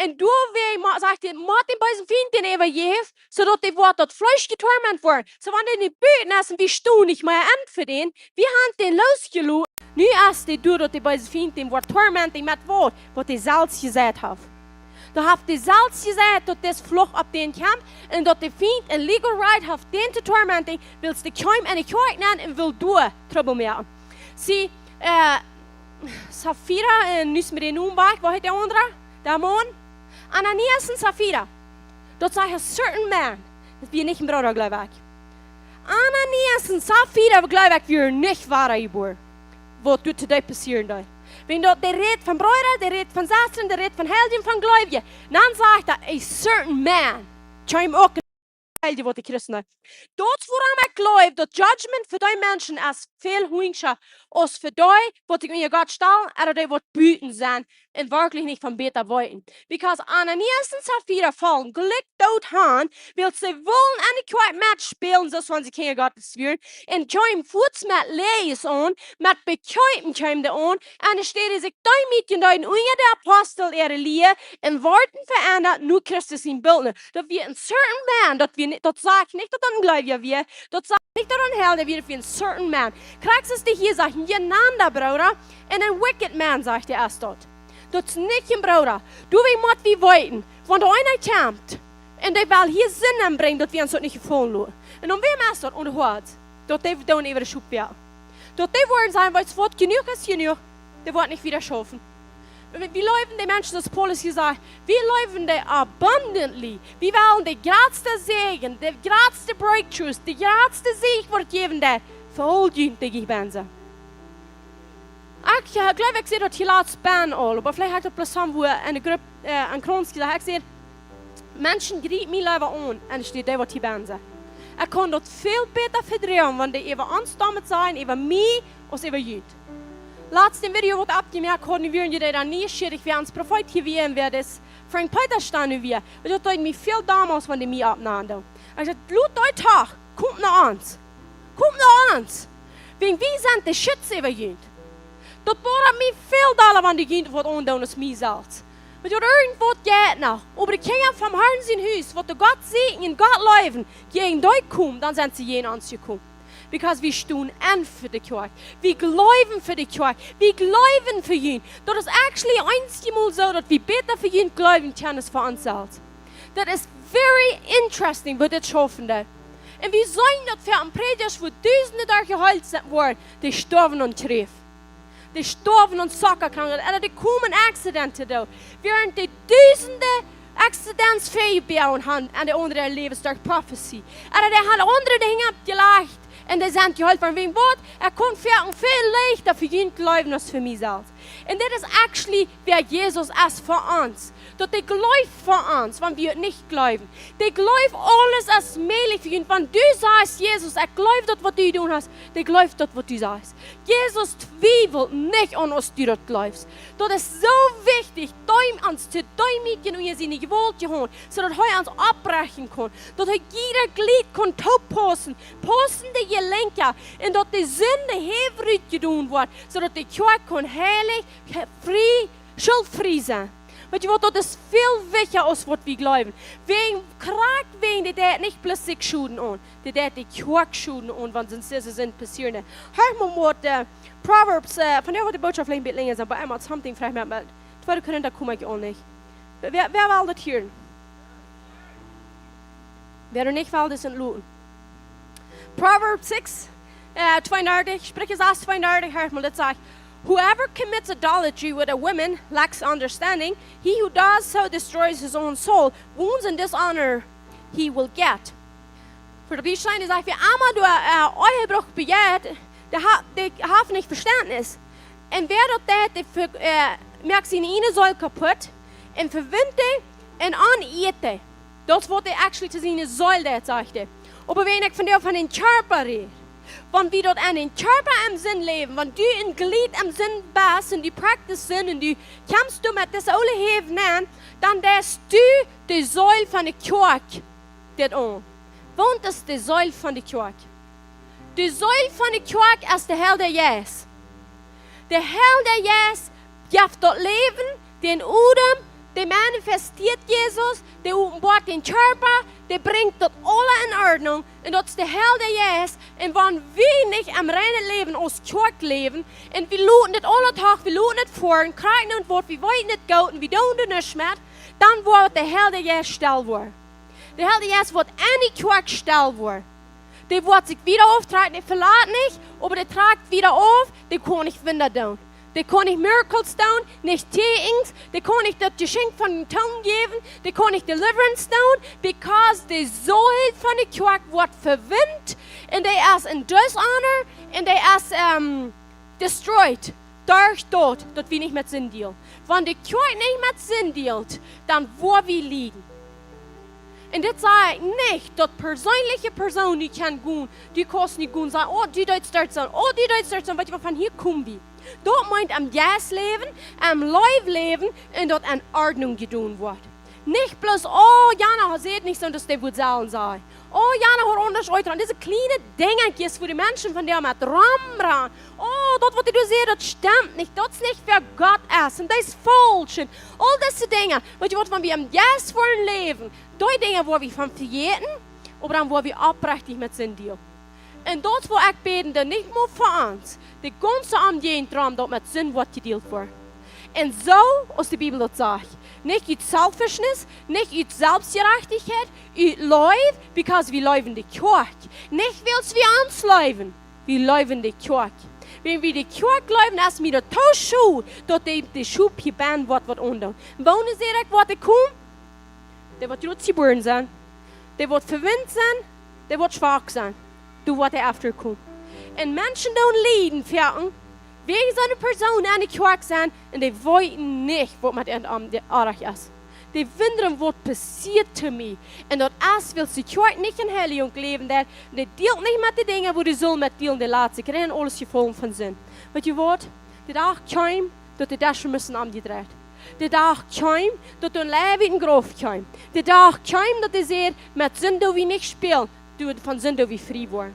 Un doawäajen mo-, sajcht hee, mott dän beesen Fient dän äwajäwen, soo daut dee woat daut Fleesch jetorment woaren. Soo wan dee nu buten es un wie stonen nich mea aun fa dän, wie han dän loosjeloten. Nu es dee doa, daut de beese Fient dän woat tormenten met waut, waut hee selfst jeseit haft. Doa haft hee selfst jeseit, daut dis Fluch opp dän kjemt un daut de Fient een legal right haft, dän to tormenten, wiels dee kjeem enne Kjoakj nenn un well doa Trubbel moaken. See, äh, Safira un, nu es mie de Nomen wajch, woo heet de aundra? De Maun? Ananias un Safira. Daut sajcht a certain man. Daut wia nich een Brooda, gleew ekj. Ananias un Safira, gleew ekj, wieren nich wada jebuaren. Waut doa to dee passieren deed. Wan daut, dee rät von Breeda, dee rät von Sestren, dee rät von Heilje, von Gleewje. Dan sajcht a, a certain man. Kjeem uk Heilje, waut de Christen deeden. Daut es wuarom ekj gleew, daut judgment fa dee Menschen es väl huingscha aus fa dee, waut sikj unja Gott stalen, ooda dee, waut buten sent un werkjlich nich von bäta weeten. Because Ananias un Safira faulen jlikj doot han, wiels see wullen enne Kjoakj metspälen, soo aus wan see Kjinja Gottes wieren, un kjeemen fuaz met Läajes aun, met Bekjeepen kjeemen dee aun, un enne Städ sikj deemootjen deeden unja de Apostel äare Lia un worden veendat no Christus sien Bilt. Daut wia a certain man, daut wia ni-, daut sajcht nich, daut daut een Gleewja wia, daut sajcht nich, daut daut een Heilja wia, daut wia a certain man. Krakjt soo aus dee hia sajcht, een jenanda Brooda un een wicked man, sajcht hee, es daut. Daut es nich een Brooda. Doawäajen mott wie weeten, wan doa eena kjemt un dee well hia Sind enbrinjen, daut wie ons daut nich jefaulen loten. Un aun wäm es daut? Aun de Hoad. Daut dee dan äwa de Schop wia. Daut dee woaren sajen, weetst waut, jenuach es jenuach. Dee woat nich wieda schaufen. Wie, wie leewen dee Menschen, soo aus Paulus jesajcht, wie leewen dee abundantly. Wie wellen de jratste Säajen, de jratste breakthroughs, de jratste Säajen woat jäwen, dee fa aul dee, dee hia benne sent. Ekj, äh, gleew, ekj säd daut hia latst bie aul, oba veleicht haft daut bloos somewhere enne Grupp, äh, aun Krauns jesajcht. Ekj säd, Menschen jriepen mie leewa aun, enne Städ dee, waut hia benne sent. Ekj kaun daut väl bäta vedroagen, wan dee äwa ons doamet sajen, äwa mie, aus äwa junt. Latst em Video waut oppjemoakt hauden, wieren jie dan nieschierich, wäa ons Profeet hia wia un wäa dis Frank Peter standen wia. Un daut deed mie väl domols, wan dee mie oppnaumden. Ekj säd: "Lot dee doch, komt no ons. Komt no ons. Wäajen wie sent de Schutz äwa junt." Daut bodat mie väl dolla, wan dee junt waut aundoonen aus mie selfst. Wan irjentwaut jeit noch, oba de Kjinja vom Herrn sien Hus, waut to Gott sieekjen un Gott leewen, jäajen dee komen, dan sent see jäajen ons jekomen. Because wie stonen enn fa de Kjoakj. Wie jleewen fa de Kjoakj. Wie jleewen fa junt. Daut es actually eenjemol soo, daut wie bäta fa junt jleewen kjennen aus fa ons selfst. Daut es very interesting, woo dit schaufen deit. Un wie seenen daut fa een Prädja, woo dusende doa jeheelt sent worden, dee stoawen aun Kjräft. Dee stoawen aun Sockakrankheit. Ooda dee komen Accidenten doa. Wieren dee dusende Accidents vebie un han aun de aundre Läwes derch Profetie. Ooda dee han aundre de Henj oppjelajcht un dee sent jeheelt worden. Wäajen waut? Ekj kunn fa een väl leichta fa junt jleewen aus fa mie selfst. Un dit es actually wäa Jesus es fa ons. Daut dee jleeft fa ons, wan wie daut nich jleewen. Dee jleeft aules es mäajlich fa junt. Wan du sajchst: "Jesus, ekj jleew daut waut du jedonen hast", dee jleeft daut waut du sajchst. Jesus twiewelt nich aun aus du daut jleefst. Daut es soo wichtich, dee ons to deemootjen unja siene Jewault to hoolen, soo daut hee ons oppbrinjen kaun, daut hee jieda Jlieed kaun toopaussen, paussende Jelenkja, un daut de Sind hia rutjedonen woat, soo daut de Kjoakj kaun heilich, he-, frie, schultfrie sennen. Weetst du waut, daut es väl wichtja aus waut wie jleewen. Wäajen, krakjt wäajen dee deit nich bloos sikj Schoden aun, dee deit de Kjoakj Schoden aun, wan see dise Sind passieren. Hia mott, äh, Proverbs, äh, von doa woat de Bootschoft een bät lenja sennen, oba eemol something froag mie, oba tweede Korinta kom ekj uk nich. Wäa, wäa well daut hieren? Wäa daut nich well, dee sent loten. Proverbs six, äh, twenty-nine, Spricha sas twenty-nine, hia mott daut sajen: "Whoever commits adultery with a woman lacks understanding. He who does so destroys his own soul. Wounds and dishonor he will get." Fa dee Stien, dee sajcht: "Wäa emma doa, äh, Ehebruch bejeit, dee ha-, dee haft nich Vestentnis. Un wäa daut deit, dee ve-, äh, moakt siene ieejne Seel kaputt un vewinjt dee un aunjeit dee." Daut es waut dee actually to siene Seel deit, sajcht hee. Oba wan ekj von doa von dän Kjarpa räd, wan wie daut aun dän Kjarpa em Sind läwen, wan du een Jlieed em Sind best un du practice Sind un du kjemst doa met dise oole Häw aun, dan deist du de Seel von de Kjoakj dit aun. Waut es de Seel von de Kjoakj? De Seel von de Kjoakj es de Heilja Jeist. De Heilja Jeist jeft daut Läwen, dän Odem, dee manifestieet Jesus, dee openboat dän Kjarpa, dee brinjt daut aules en Ordnunk, un daut es de Heilja Jeist. Un wan wie nich em reinen Läwen aus Kjoakj läwen, un wie loten dit aule Dach, wie loten dit foaren, krakjt nu waut, wie weeten nich goot, un wie doonen doa nuscht met, dan woat de Heilja Jeist stell woaren. De Heilja Jeist woat aun de Kjoakj stell woaren. Dee woat sikj wada auftrakjen, dee velat nich, oba dee trakjt wada auf, dee kaun nich Wunda doonen. Dee kaun nich miracles doonen, nich Tieekjens, dee kaun nich daut Jeschenkj von de Tung jäwen, dee kaun nich deliverance doonen, because de Seel von de Kjoakj woat vewinjt, un dee es en dishonor, un dee es, ähm, destroyed derch daut, daut wie nich met Sind dealen. Wan de Kjoakj nich met Sind dealt, dan woa wie lieden. Un dit saj ekj nich, daut perseenelje Persoon, dee kaun gonen, dee kaust nich gonen sajen: "Oh, dee deed daut soo, oh, dee deed daut soo." Weetst du waut, von hia kom wie. Daut meent em Jeist läwen, em Leew läwen, un daut en Ordnunk jedonen woat. Nich bloos: "Oh, jana säd nich soo, daut dee wudd sellen sajen. Oh, jana haud aundasch utjeräakjent." Dise kjliene Dinjakjes, wua de Menschen von däm met romrannen. "Oh, daut waut dee doa säd, daut stemt nich. Daut es nich wäa Gott es. Un daut es faulsch." Un aul dise Dinja. Weetst du waut, wan wie em Jeist woaren läwen, dee Dinja woa wie von vejäten, oba dan woa wie oprechtich met Sind dealen. Un daut woa ekj bäden, daut nich mau fa ons, de gaunze Omjäajent rom, daut met Sind woat jedealt woaren. Un soo, aus de Bibel daut sajcht, nich ut selfishness, nich ut Selfstjerajchtichkjeit, ut Leew, because wie leewen de Kjoakj. Nich wiels wie ons leewen, wie leewen de Kjoakj. Wan wie de Kjoakj leewen, es mie daut too schod, daut dee, de Schop hia bennen woat waut aundoonen. Woone säd ekj, woat dee komen? Dee waut jrod jebuaren sent, dee waut vewinjt sent, dee waut schwak sent, doa woat hee after komen. Un Menschen doonen lieden, wäajen, wäajen soone Persoon aun de Kjoakj sent, un dee weeten nich, waut met an aundasch es. Dee wundren, waut passieet to mie. Un daut es, wiels de Kjoakj nich en Heilichunk läwen deit, un dee deelt nich met de Dinja, wua dee sull met dealen, dee lat sikj rein aules jefaulen von Sind. Weet jie waut? De Dach kjeem, daut de Desch musten omjedreit. De Dach kjeem, daut doa een Leew ut dän Grauf kjeem. De Dach kjeem, daut dee säd: "Met Sind doo wie nich spälen, doo, von Sind doo wie frie woaren."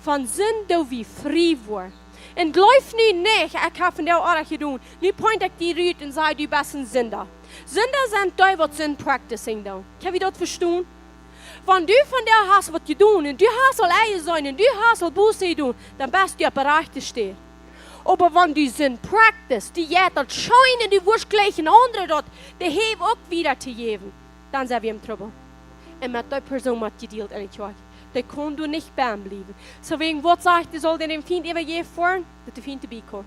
Von Sind doo wie frie woaren. Un jleew nu nich, ekj hab vondoag oajch jedonen. Nu point ekj die rut un saj: "Du best een Sinda." Sinda sent dee, waut Sind practicing doonen. Kjenn wie daut vestonen? Wan du vondoag hast waut jedonen un du hast aul Eid jeseenen un du hast aul Buße jedonen, dan best du opp de rajchte Städ. Oba wan du Sind practice, du jeist daut scheen un du woascht jlikj een aundra daut, dee haft uk wieda to jäwen, dan sent wie em Trubbel. Un met dee Persoon mott jedealt enne Kjoakj. Dee kaun doa nich bie bliewen. Soo wäajen waut sajcht, dee saul dän Fient äwajäft woaren, daut de Fient doabie kaun.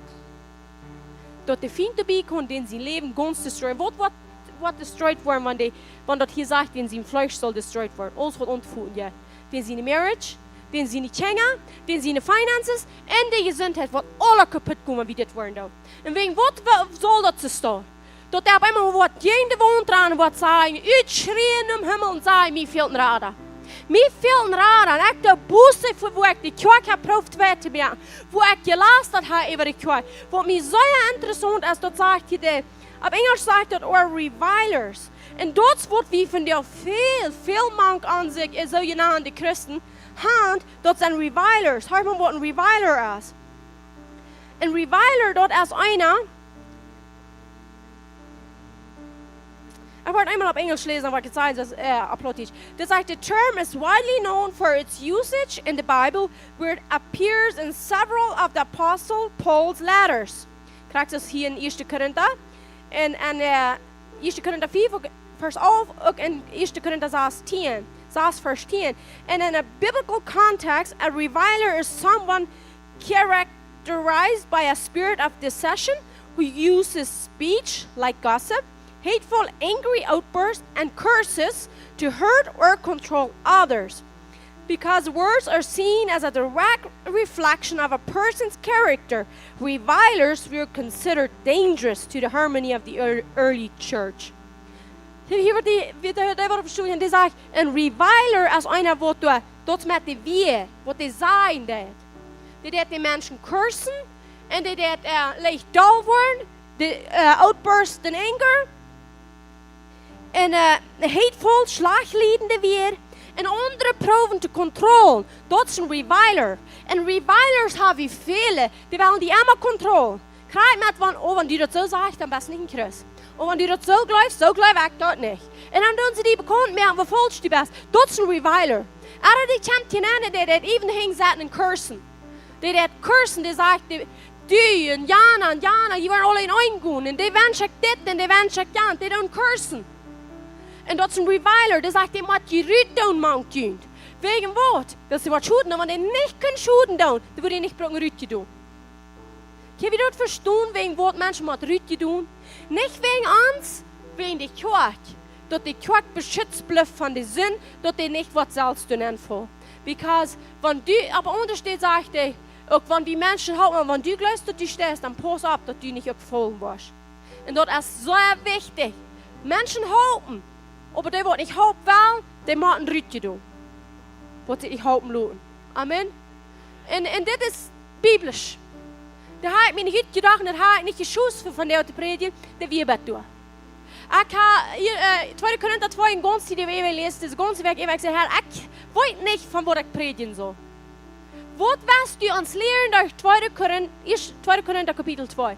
Daut de Fient doabie kaun, dän sien Läwen gaunz destroyen. Waut, waut, waut destroyed woaren, wan dee, wan daut hia sajcht, dän sien Fleesch saul destroyed woaren. Aules waut auntofoten, jo. Dän siene Marriage, dän siene Kjinja, dän siene Finances un de Jesuntheit, waut aula kaputt gonen, wan wie dit woaren doonen. Un wäajen waut wa-, saul daut soo stonen? Daut hee opp eemol woat jäajen de Waunt rannen, woat sajen, utschrieen em Himmel un sajen: "Mie fält een Rada. Mie fält een Rada." Un ekj doo Buße fa woo ekj de Kjoakj hab jeprooft wajch to moaken, woo ekj jelastat hab äwa de Kjoakj. Waut mie sea interessaunt es, daut sajcht hia de, opp Enjlisch sajcht daut, or revilers. Un daut es waut wie vondoag väl, väl mank aun sikj, eh, soojenaunde Christen han, daut sent revilers. Hia mott waut een reviler es. Een reviler, daut es eena, ekj woa eemol opp Enjlisch läsen, waut ekj saj, daut, eh, opp Plautdietsch. Daut sajcht: "The term is widely known for its usage in the Bible, where it appears in several of the Apostle Paul's letters." Krakjt soo aus hia en Ieeschte Korinta. Un, un, eh, Ieeschte Korinta fief, uk Varsch alf, uk en Ieeschte Korinta sastien, sas Varsch tien. And in a biblical context, a reviler is someone characterized by a spirit of dissension, who uses speech like gossip, hateful, angry outbursts, and curses to hurt or control others. Because words are seen as a direct reflection of a person's character, revilers were considered dangerous to the harmony of the ear-, early church. Hia, hia woat dee, woat dee, dee woat vestonen, dee sajcht, een reviler es eena, waut doa, daut met de Wieed, waut dee sajen deit. Dee deit de Menschen cursen un dee deit, eh, leicht doll woaren, de, eh, outburst in anger. Un, eh, hateful, schlajchtliedende Wieed, un aundre proowen to controllen. Daut es een reviler. Un revilers hab wie väle, dee wellen die emma controllen. Krakjt met wan, oh, wan du daut soo sajchst, dan best nich een Christ. Oh, wan du daut soo jleefst, soo jleew ekj daut nich. Un dan doonen see die bekaunt moaken, woo faulsch du best. Daut es een reviler. Ooda dee kjemt hia nenn, dee deit even hinjsetten un cursen. Dee deit cursen, dee sajcht, dee, du un jana un jana, jie woaren aula en een gonen. Un dee wensch ekj dit un dee wensch ekj jant, dee doonen cursen. Un daut es een reviler, dee sajcht, dee mott jie rut doonen mank junt. Wäajen waut? Wiels see waut schoden, un wan dee nich kaun schoden doonen, dan woat dee nich brucken rut jedonen. Kjenn wie daut vestonen, wäajen waut Menschen motten rut jedonen? Nich wäajen ons, wäajen de Kjoakj. Daut de Kjoakj beschitzt blift von de Sind, daut dee nich woat selfst doa nenn faulen. Because, wan du, opp aundre Städ sajcht hee, uk wan wie Menschen halpen, wan du jleefst, daut du steist, dan pauss opp, daut du nich uk faulen woascht. Un daut es sea wichtich. Menschen halpen, oba dee, waut nich halpen wellen, dee motten rut jedonen. Waut see nich halpen loten. Amen. Un, un dit es biblisch. Daut hab ekj mie nich utjedocht, daut hab ekj nich jeschoost fa vondoag to prädjen, daut wia bat doa. Ekj hab hia, eh, Tweede Korinta twee en gaunz dee Wäakj jeläst, dise gaunze Wäakj, ekj säd: "Herr, ekj weet nich, von waut ekj prädjen saul. Waut woascht du ons lieren derch Tweede Korin-, ieescht, Tweede Korinta Kapitel twee?"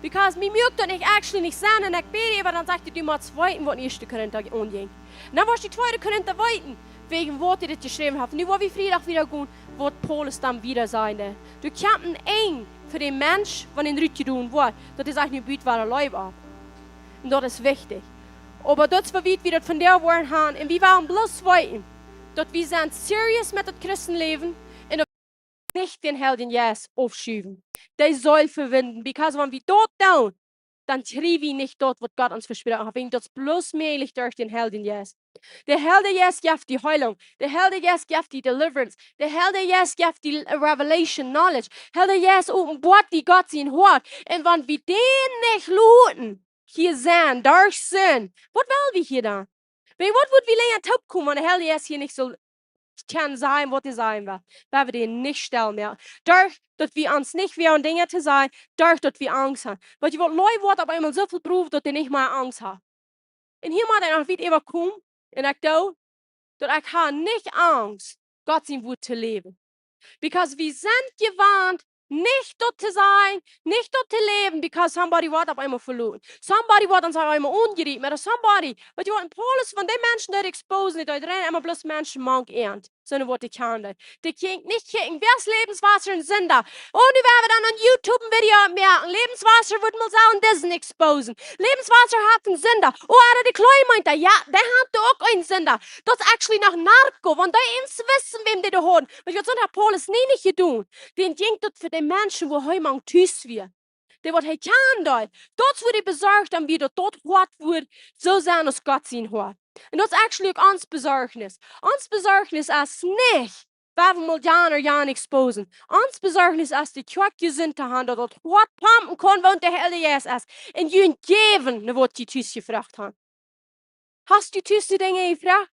Because mie muak daut nich actually nich Senn, un ekj bäd äwa, dan sajcht hee: "Du motst weeten, waut en Ieeschte Korinta aunjinkj." Un dan woascht du Tweede Korinta weeten, wäajen waut hee dit jeschräwen haft. Nu woa wie Friedach wieda gonen, waut Paulus dan wieda säd. Du kjemst een Enj fa dän Mensch, wan hee rut jedonen woat, daut hee sajcht: "Nu bie wie wada Leew opp." Un daut es wichtich. Oba daut es, woo wiet wie daut vondoag woaren han. Un wie wellen bloos weeten, daut wie sent serious met daut Christenläwen un daut nich dän Heiljen Jeist aufschuwen. Dee saul vewinden. Because wan wie daut doonen, dan kjrie wie nich daut, waut Gott ons vesproaken haft. Wäajen daut es bloos mäajlich derch dän Heiljen Jeist. De Heilje Jeist jeft die Heilunk. De Heilje Jeist jeft die deliverance. De Heilje Jeist jeft die revelation, knowledge. Heilje Jeist openboat die Gott sien Hoat. Un wan wie dän nich loten, hia sennen, derch Sind. Waut well wie hia dan? Wäajen waut wudd wie lenja toopkomen, wan de Heilje Jeist hia nich sull kjennen sajen, waut hee sajen well? Wie wudden nich stell mea. Derch daut wie ons nich woagen Dinja to sajen, derch daut wie Angst haben. Wiels jie waut, Leew woat opp eemol soo väl brucken, daut dee nich mea Angst haben. Un hia mott ekj noch wieda äwakomen, un ekj doo, daut ekj hab nich Angst, Gott sien Wuat to läwen. Because wie sent jewant, nich daut to sajen, nich daut to läwen, because somebody woat opp eemol veloaren. Somebody woat ons opp eemol aunjriepen, ooda somebody, wiels jie waut, Paulus, wan dee Menschen doa exposen, dee doa emma bloos Menschen mank äant. Sonda waut dee kjanen. Dee kjikjen nich, kjikjen, wäa es Lebenswasser een Sinda? Oh, nu woa wie dan opp YouTube een Video moaken. Lebenswasser woat mol sellen disen exposen. Lebenswasser haft een Sinda. Oh, ooda de Chloe meent daut, jo, dee haft uk een Sinda. Daut es actually noch Narco, wan dee eent wisten, wäm dee doa hauden. Oba waut soon haft Paulus nie nich jedonen. Dee jinkj daut fa de Menschen, wua hee mank tus wia. Dee waut hee kjanen deed. Daut es wua dee besorcht om wia, daut daut Hoat wudd soo sennen aus Gott sien Hoat. Un daut es actually uk ons Besorchnis. Ons Besorchnis es nich, woa wie mol jan ooda jan exposen. Ons Besorchnis es, de Kjoakj jesunt to haben, daut daut Hoat pumpen kaun, wua de Heilje Jeist es. Un junt jäwen, no waut jie tus jefroagt haben. Hast du tus de Dinja jefroagt?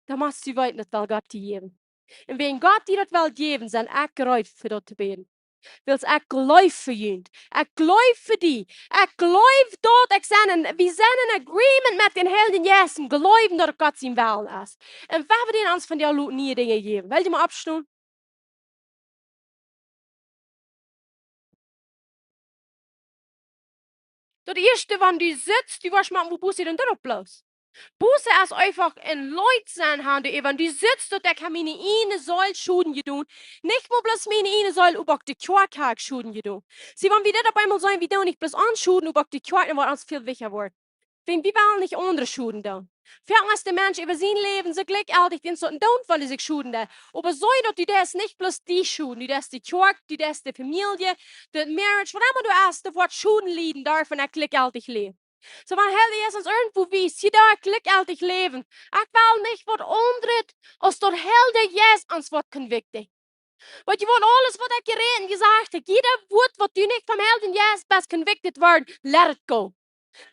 Dan motst du weeten, daut well Gott die jäwen. Un wan Gott die daut well jäwen, sie ekj reed fa daut to bäden. Wiels ekj jleew fa junt. Ekj jleew fa die. Ekj jleew daut ekj sie, un wie sent en agreement met dän Heiljen Jeist un jleewen daut Gott sien Wellen es. Un wie wellen ons vondoag loten niee Dinja jäwen. Well jie mol oppstonen? Daut ieeschte, wan du sitst, du woascht moaken, woo Buße dan doaropp bloos. Buße es eefach een Leet sennen haben, du, wan du sitst, daut ekj hab miene ieejne Seel Schoden jedonen. Nich mau bloos miene ieejne Seel, oba uk de Kjoakj hab ekj Schoden jedonen. See, wan wie dit opp eemol seenen, wie doonen nich bloos ons Schoden, oba uk de Kjoakj, dan woat ons väl wichtja woaren. Wan wie wellen nich aundre Schoden doonen. Foaken es de Mensch äwa sien Läwen soo jlikjjeltich, dän soo doonen, wan dee sikj Schoden deit. Oba see daut, du deist nich bloos die Schoden, du deist de Kjoakj, du deist de Famielje, de Marriage, waut emma du hast, doa woat Schoden lieden, doavon ekj jlikjjeltich läw. Soo, wan Heilja Jeist ons irjentwua wiest, hia doo ekj jlikjjeltich läwen. Ekj well nich waut aundret, aus daut Heilja Jeist ons woat convicten. Wiels jie woaren, aules waut ekj jerät un jesajcht hab, jieda Wuat waut du nich vom Heiljen Jeist best convicted worden, let it go.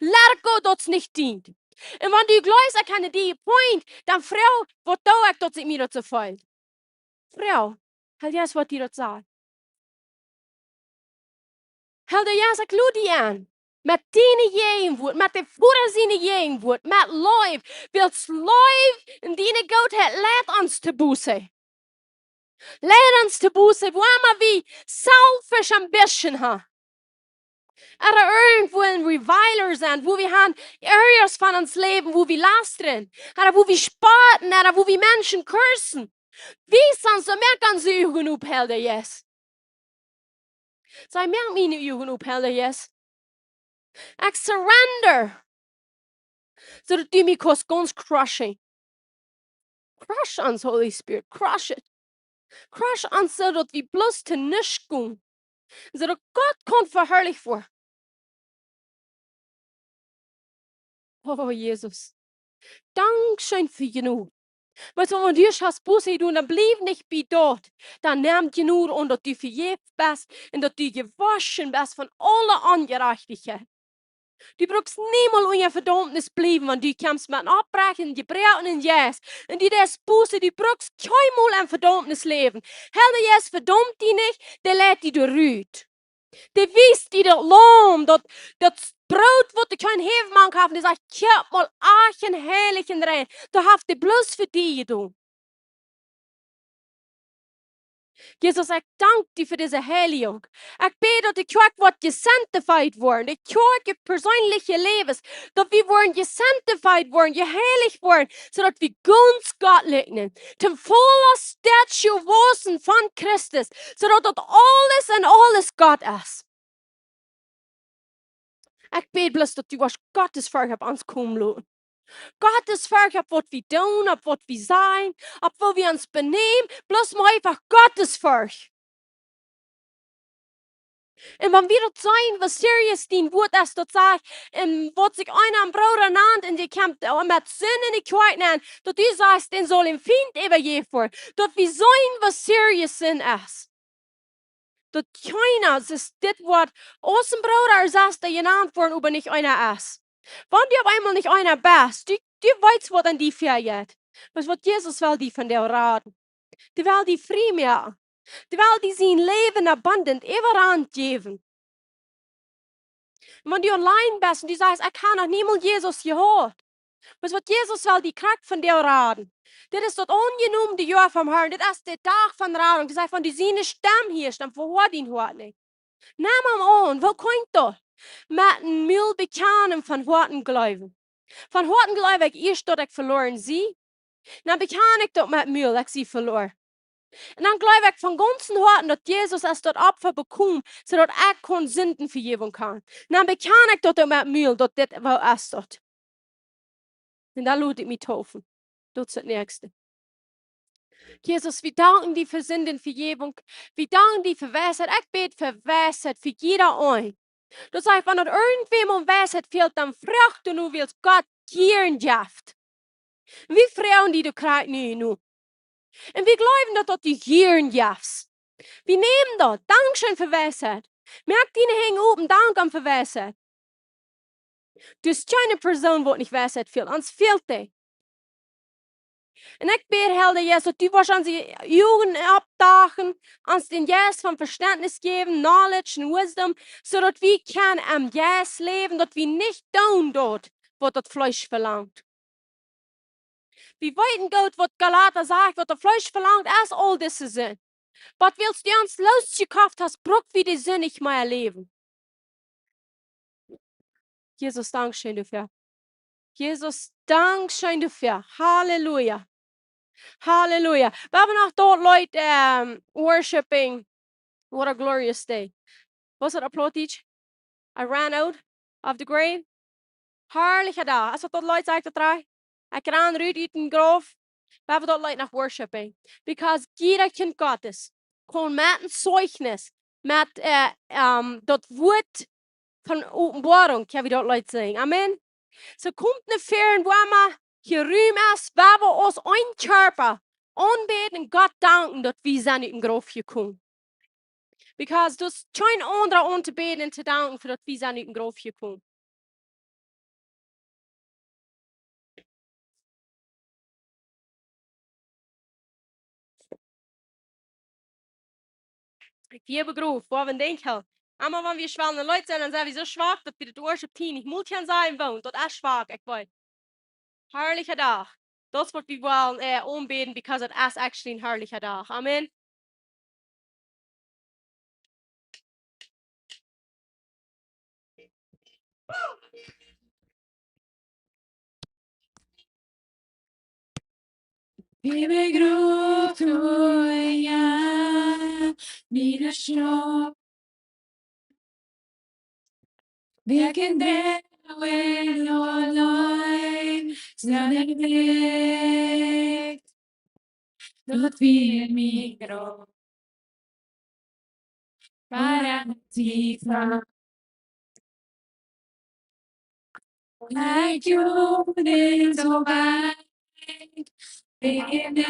Let it go, daut es nich dient. Un wan du jleefst, ekj hab die point, dan froag, waut doo ekj, daut sikj mie daut soo felt? Froag, Heilja Jeist, waut die daut sajcht. Heilja Jeist, ekj lod die en. Met diene Jäajenwuat, met de Voda siene Jäajenwuat, met Leew. Wiels Leew un diene Gootheit leit ons to Buße. Leit ons to Buße, wua emma wie selfish ambition haben. Ooda irjentwua een Reviler sennen, wua wie haben areas von ons Läwen, wua wie lastren, ooda wua wie spotten, ooda wua wie Menschen cursen. Wies ons, soo moak onse Uagen op, Heilja Jeist. Saj, moak miene Uagen op, Heilja Jeist. Ekj surrender. Soo daut du mie kaust gaunz crushen. Crush ons, Holy Spirit, crush it. Crush ons, soo daut wie bloos to nuscht gonen. Soo daut Gott kaun veharlicht woaren. Oh, Jesus. Dankscheen fa Jnod. Weetst du, wan du hast Buße jedonen, dan bliew nich bie daut. Dan nemm Jnod aun, daut du vejäft best un daut du jewoschen best von aule Onjerajchtichkjeit. Du brukst niemols unja Vedaumnis bliewen, wan du kjemst met een oppbroakenen, jebroakenen Jeist. Un du deist Buße, du brukst kjeenmol en Vedaumnis läwen. Heilja Jeist vedaumt die nich, dee leit die doa rut. Dee wiest die daut Laum, daut, daut Broot, waut doa kjeen Häw mank haft, un dee sajcht: "Kjikj mol, ekj sie heilich un rein. Daut hab ekj bloos fa die jedonen." Jesus, ekj dank die fa dise Heiligung. Ekj bäd, daut de Kjoakj woat jesanctified woaren, de Kjoakj, de perseenelje Läwes, daut wie woaren jesanctified woaren, jeheilicht woaren, soo daut wie gaunz Gott likjnen, toom vollen Statua wausen von Christus, soo daut daut aules en aules Gott es. Ekj bäd bloos, daut du woascht Gottesforcht opp ons komen loten. Gottesforcht opp waut wie doonen, opp waut wie sajen, opp woo wie ons benämen, bloos mau eefach Gottesforcht. Un wan wie daut seenen, woo serious dien Wuat es, daut sajcht, un waut sikj eena een Brooda nant, un dee kjemt met Sind en de Kjoakj nenn, daut du sajchst, dän saul een Fient äwajäft woaren, daut wie seenen, woo serious Sind es. daut kjeena, es dit Wuat, aus een Brooda ooda Sesta jenant woaren, oba nich eena es. Wan du opp eemol nich eena best, du, du weetst, waut aun die väajeit. Weetst waut, Jesus well die vondoag raden. Dee well die frie moaken. Dee well die sien Läwen abundant, äwaraunt jäwen. Un wan du auleen best un du sajchst: "Ekj hab noch niemols Jesus jehieet." Weetst waut, Jesus well die krakjt vondoag raden. Dit es daut aunjenomne Joa vom Harn. Dit es de Dach von Radunk. Dee sajcht: "Wan du siene Stemm hieescht, dan vehoa dien Hoat nich." Nem am aun. Woo kjemt daut? Met een Mul bekjanen, von Hoaten jleewen. Von Hoaten jleew ekj ieescht, daut ekj veloaren sie. Dan bekjan ekj daut met Mul, ekj sie veloaren. Un dan jleew ekj von gaunzen Hoaten, daut Jesus es daut Opfa jekomen, soo daut ekj kaun Sindenvejäwunk haben. Dan bekjan ekj daut uk met Mul, daut dit woo es daut. Un dan lot ekj mie deepen. Daut es daut näakjste. Jesus, wie danken die fa Sindenvejäwunk. Wie danken die fa Weisheit. Ekj bäd fa Weisheit fa jieda eenen. Daut sajcht, wan irjentwäm aun Weisheit fält, dan froag doano, wiels Gott jieren jeft. Wie froagen die, du kjrichst nu, nu. Un wie jleewen, daut du daut jieren jefst. Wie nämen daut. Dankscheen fa Weisheit. Moak diene Henj op un dank am fa Weisheit. Du best kjeene Persoon, waut nich Weisheit fält. Ons fält dee. Un ekj bäd, Heilja Jeist, daut du woascht onse Uagen oppmoaken, ons dän Jeist von Vestentnis jäwen, knowledge un wisdom, soo daut wie kjennen em Jeist läwen, daut wie nich doonen daut, waut daut Fleesch velangt. Wie weeten goot, waut Galata sajcht, waut daut Fleesch velangt, es aul dise Sind. Waut wiels du ons losjekoft hast, bruck wie de Sind nich mea läwen. Jesus, dankscheen doafäa. Jesus, dankscheen doafäa. Halleluja. Halleluja. Wie haben noch doa Leet, ähm, worshiping. What a glorious day. Waut es daut opp Plautdietsch? I ran out of the grave. Harlicha Dach. Es daut waut Leet sajcht, daut drei? Ekj ran rut ut dän Grauf. Wie haben daut Leet noch worshiping. Because jieda Kjint Gottes kaun met een Zeichnis, met, äh, ähm, daut Wuat von Openboarunk, jo, wie daut Leet sinjen. Amen. Soo, komt no väaren, wua emma hia Rum es, wua wie aus een Kjarpa aunbäden un Gott danken, daut wie sent ut dän Grauf jekomen. Because doa es kjeen aundra auntobäden un to danken, fa daut wie sent ut dän Grauf jekomen. Ekj wia begroft, wua wie denkjen, emma wan wie schwalne Leet sent, dan sent wie soo schwak, daut wie daut worship team nich mol kjennen sajen, woo, daut es schwak, ekj weet. Harlicha Dach. Daut es waut wie wellen, äh, aunbäden, because it is actually een harlicha Dach. Amen. Wie begroft, o jo, wie de Schop. Wie kjennen dee allein sennen, daut wie mie groot Paradiefa. Like you did so bad, baby.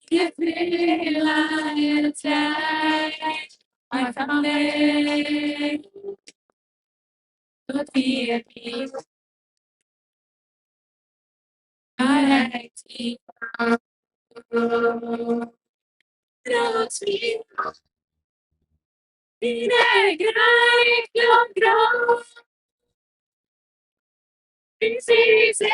If we lie inside, I come there. Don't be a thief. I like to be in a great, great, great season.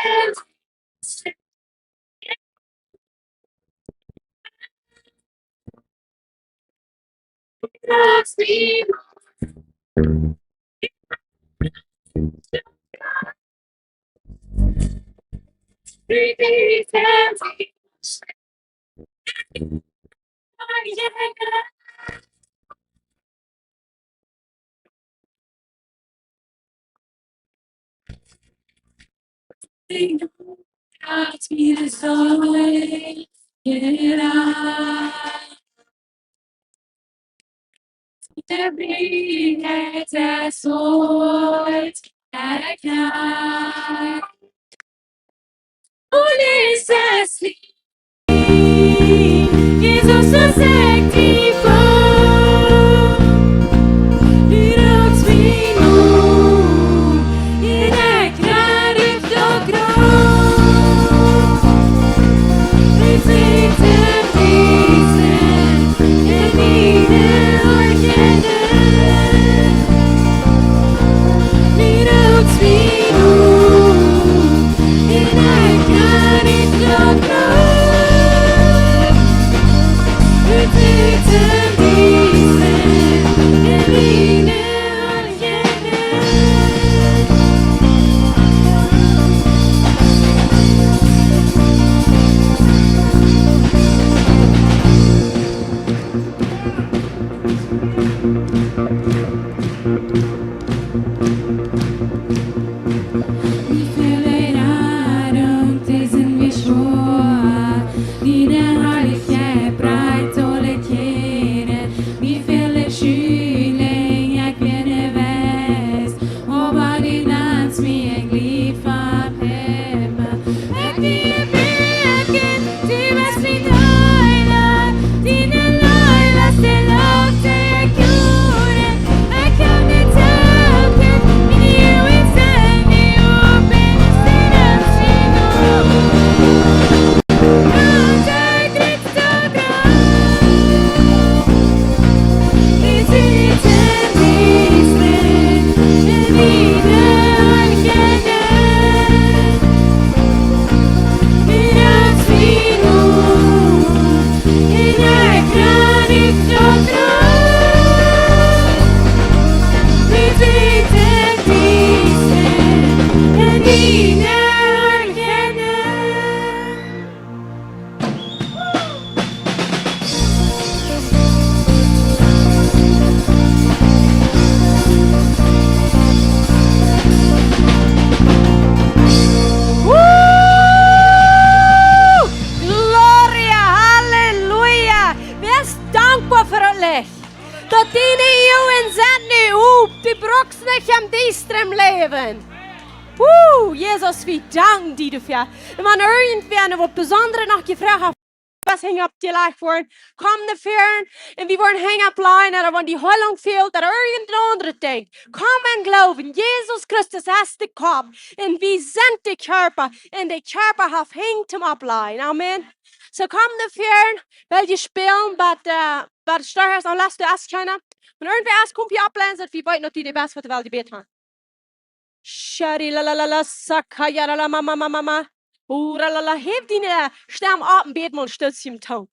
Woo! Gloria, Halleluja! Wäa es dankboa fa daut Licht? Daut diene Uagen sent nu op, du brukst nich em Diestren läwen. Woo, Jesus, wie danken die doafäa. Un wan irjentwäa waut Besondret noch jefroacht haft, waut hinjen oppjelajcht woat, komm no väaren un wie woaren Henj oppläajen, ooda wan die Heelunk fält, ooda irjent een aundret Dinkj. Komm em Gloowen, Jesus Christus es de Kopp un wie sent de Kjarpa un de Kjarpa haft Henj toom oppläajen. Amen. Soo komm no väaren, wiels wie spälen, but, äh, but Starhas, dan lasst du es kjeena. Wan irjentwäa es, komm hia oppläajen, soo daut wie weeten, daut du de best, waut de Welt jebät haft. Shari la la la la, sakaya la la ma ma ma ma ma. Ura la la, hef diene Stemm opp un bäd mol stets em Tong.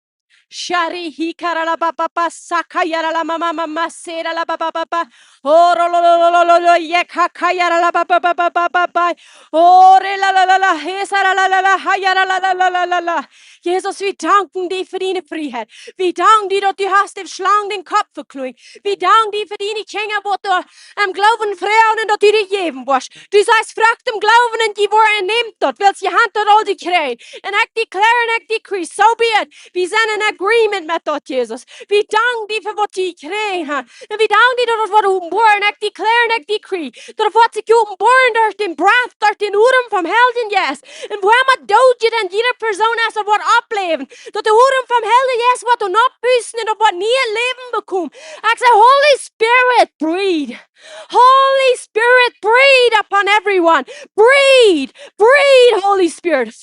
Shari hi kara la ba ba ba, sakaya la la ma ma ma ma, sera la ba ba ba ba. Oro lo lo lo lo lo lo, yeka kaya la la ba ba ba ba ba ba ba. Ore la la la la, hesa la la la la, haya la la la la la la la. Jesus, wie danken die fa diene Frieheit. Wie danken die, daut du hast dän Schlang dän Kopp vekloagen. Wie danken die fa diene Kjinja, waut doa em Gloowen froagen un daut du dee jäwen woascht. Du sajchst, froagt em Gloowen un jie woaren, nämt daut, wiels jie haben daut aul jekjräajen. Un ekj declare un ekj decree, so be it. Wie sent in agreement met daut, Jesus. Wie danken die fa waut jie jekjräajen haben. Un wie danken die, daut daut woat openboaren. Ekj declare un ekj decree, daut daut woat sikj openboaren derch dän Breath, derch dän Odem vom Heiljen Jeist. Un woo emma doot jie dan jiede Persoon es, daut woat oppläwen. Daut de Odem vom Heiljen Jeist woat dan opphusten un daut woat nie Läwen bekomen. Ekj saj, Holy Spirit, breathe. Holy Spirit, breathe upon everyone. Breathe, breathe, Holy Spirit.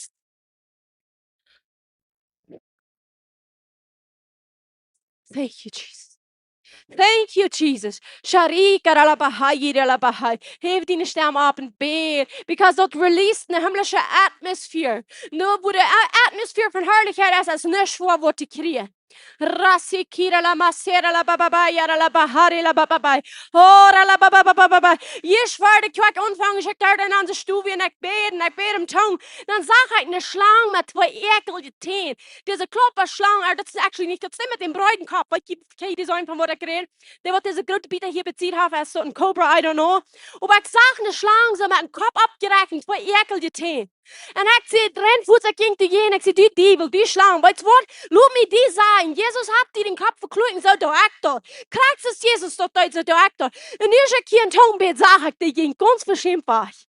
Thank you, Jesus. Thank you, Jesus. Shari karala bahai, irala bahai. Hef diene Stemm opp un bäd. Because daut release ne himmlische Atmosphere. Nu, woo de A-, Atmosphere von Harlichkjeit es, es nuscht fa waut to kjrieen. Rasi kira la masera la bababai, yara la bahari la bababai. Hora la bababai. Ieescht ver de Kjoakj aunfunk, ekj doa en onse Stow un ekj bäd un ekj bäd em Tong. Dan sach ekj ne Schlang met twee äakjelje Tänen. Dise Klopaschlang, äh, daut es actually nich, daut es dee met dän breeden Kopp, waut jie, kjenn jie dee seenen von waut ekj räd? Dee waut dise groote Bieta hia bie sikj haft, es soo een Cobra, I don't know. Oba ekj sach ne Schlang soo met een Kopp oppjerakjt un twee äakjelje Tänen. Un ekj säd, ren fuats ekj jinkj doa jäajen, ekj säd, du Diewel, du Schlang, weetst waut? Lot mie die sajen, Jesus haft die dän Kopp vekloagen, soo doo ekj daut. Krakjt soo aus Jesus daut deed, soo doo ekj daut. Un nu aus ekj hia em Tong bäd, sach ekj, dee jinkj gaunz veschämt wajch.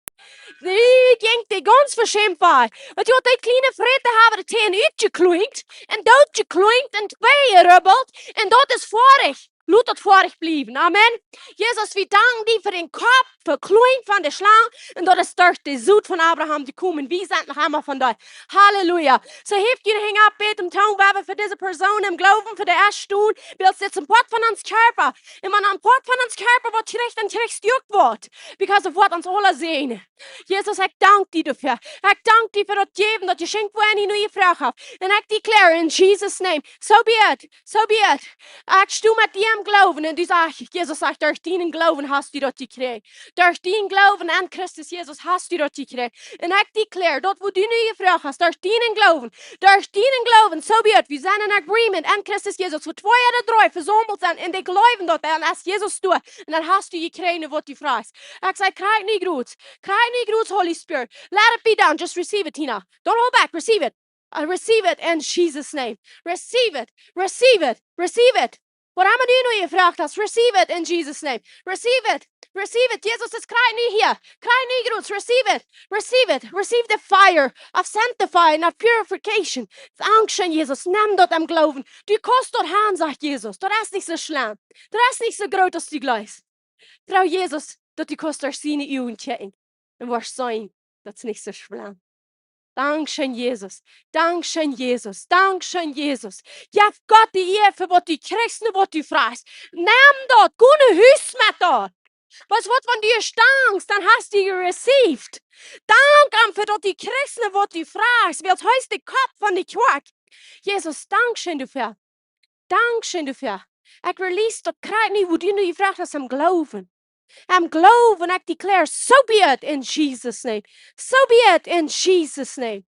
Dee jinkj dee gaunz veschämt wajch. Weetst waut, dee kjliene Fräta haben de Tänen utjekloagen un dootjekloagen un tweejerubbelt. Un daut es foadich. Lot daut foadich bliewen. Amen. Jesus, wie danken die fa dän Kopp, vekloagen von de Schlang. Un daut es derch de Sot von Abraham jekomen. Wie sent noch emma von die. Halleluja. Soo heft june Henj opp, bät em Tong, wie haben fa dise Persoon em Gloowen, fa de ieeschte Stund, wiels dit es een Poat von ons Kjarpa. Un wan een Poat von ons Kjarpa waut kjricht, dan kjrichst du uk waut. Because of waut ons aula sent. Jesus, ekj dank die doafäa. Ekj dank die fa daut Jäwen, daut Jeschenkj, wua du nu jefroacht hast. Un ekj declare in Jesus' name, so be it, so be it. Ekj sto met die em Gloowen un du sajchst, Jesus sajcht, derch dienen Gloowen hast du daut jekjräajen. Derch dienen Gloowen aun Christus Jesus hast du daut jekjräajen. Un ekj declare, daut wua du nu jefroacht hast, derch dienen Gloowen, derch dienen Gloowen, so be it. Wie sent in agreement aun Christus Jesus, wua twee ooda dree vesaumelt sent un dee jleewen daut, dan es Jesus doa. Un dan hast du jekjräajen, waut du fruachst. Ekj saj, kjrie nich rut. Kjrie nich rut, Holy Spirit. Let it be done. Just receive it, Tina. Don't hold back. Receive it. Uh, receive it in Jesus' name. Receive it. Receive it. Receive it. Waut emma du nu jefroacht hast, receive it in Jesus' name. Receive it. Receive it. Jesus, es kjrie nich hia. Kjrie nich rut. Receive it. Receive it. Receive the fire of sanctifying, of purification. Dankscheen, Jesus. Nem daut em Gloowen. Du kaust daut han, sajcht Jesus. Daut es nich soo schlemm. Daut es nich soo groot aus du jleefst. Troo Jesus, daut du kaust derch siene Uagen kjikjen un woascht seenen, daut es nich soo schlemm. Dankscheen, Jesus. Dankscheen, Jesus. Dankscheen, Jesus. Jeff Gott de Ea fa waut du kjrichst un waut du fruachst. Nem daut, go no Hus met daut. Weetst waut, wan du dankst, dan hast du received. Dank am fa daut du kjrichst un waut du fruachst, wiels hee es de Kopp von de Kjoakj. Jesus, dankscheen doafäa. Dankscheen doafäa. Ekj release daut kjrie nich, wua du nu jefroacht hast, em Gloowen. Em Gloowen, ekj declare, so be it in Jesus' name. So be it in Jesus' name.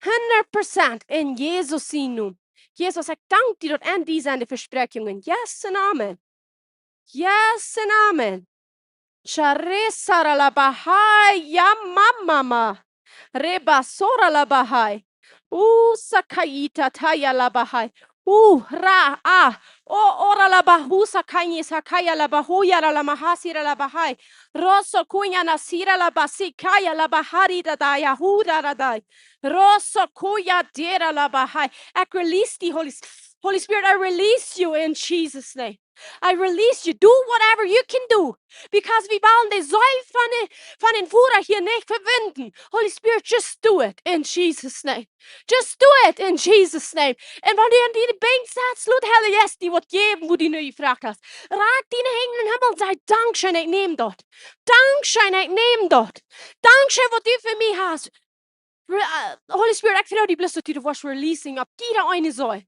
Hundat Prozent in Jesus sienen Nomen. Jesus, ekj dank die daut en die sent de Vespräakjungen. Yes un amen. Yes un amen. Charesara la bahai, ya mamama. Rebasora la bahai. U sakaita taya la bahai. U ra a. O ora la bahu sakani sakaya la bahuya la mahasira la bahai. Roso kuya nasira la basikaya la bahari da da ya hu da da da. Roso kuya dera la bahai. Ekj release die, Holy, Holy Spirit, I release you in Jesus' name. I release you. Do whatever you can do. Because wie wellen de Seel von de, von dän Voda hia nich vewenden. Holy Spirit, just do it in Jesus' name. Just do it in Jesus' name. Un wan du aun diene Benkj setst, lot Heilja Jeist die waut jäwen, wua du no jefroacht hast. Rakj diene Henj em Himmel un saj: Dankscheen, ekj näm daut. Dankscheen, ekj näm daut. Dankscheen, waut du fa mie hast. Re-, äh, Holy Spirit, ekj froag die bloos, daut du daut woascht releasing opp jieda eene Seel.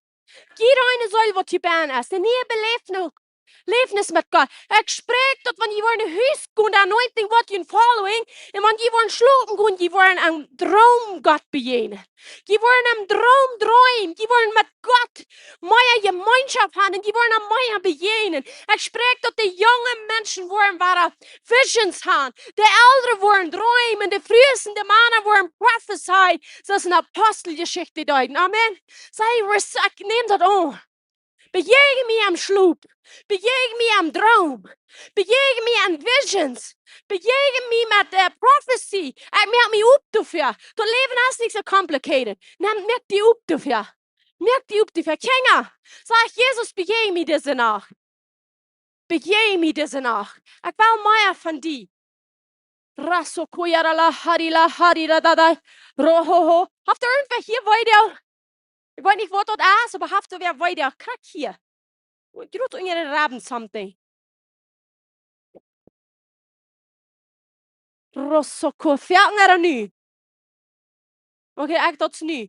Jieda eene Seel, waut hia bennen es. Een nieet Beläwnis, Beläwnis met Gott. Ekj spräakj daut, wan jie woaren no Hus gonen, de anointing woat junt following. Un wan jie woaren schlopen gonen, jie woaren em Droom Gott bejäajnen. Jie woaren em Droom droamen. Jie woaren met Gott mea Jemeenschoft haben un jie woaren am mea bejäajnen. Ekj spräakj daut de junge Menschen woaren wada visions haben. De eldre woaren droamen, de Frues un de Mana woaren prophesy, soo aus en Aposteljeschicht deeden. Amen. Saj: Res-, ekj näm daut aun. Bejäajen mie em Schlop. Bejäajen mie em Droom. Bejäajen mie en visions. Bejäajen mie met, äh, prophecy. Ekj moak mie op doafäa. Daut Läwen es nich soo complicated. Näm, moak die op doafäa. Moak die op doafäa. Kjinja, saj: Jesus, bejäajen mie dise Nacht. Bejäajen mie dise Nacht. Ekj well mea von die. Raso koyara la hari la hari ra da da. Ro ho ho. Haft irjentwäa hia Weedoag? Ekj weet nich, waut daut es, oba haft irjentwäa Weedoag? Krakjt hia. Ekj jleew unja de Ribben something. Roso ko, fäakjt nu. Okay, ekj daut nu.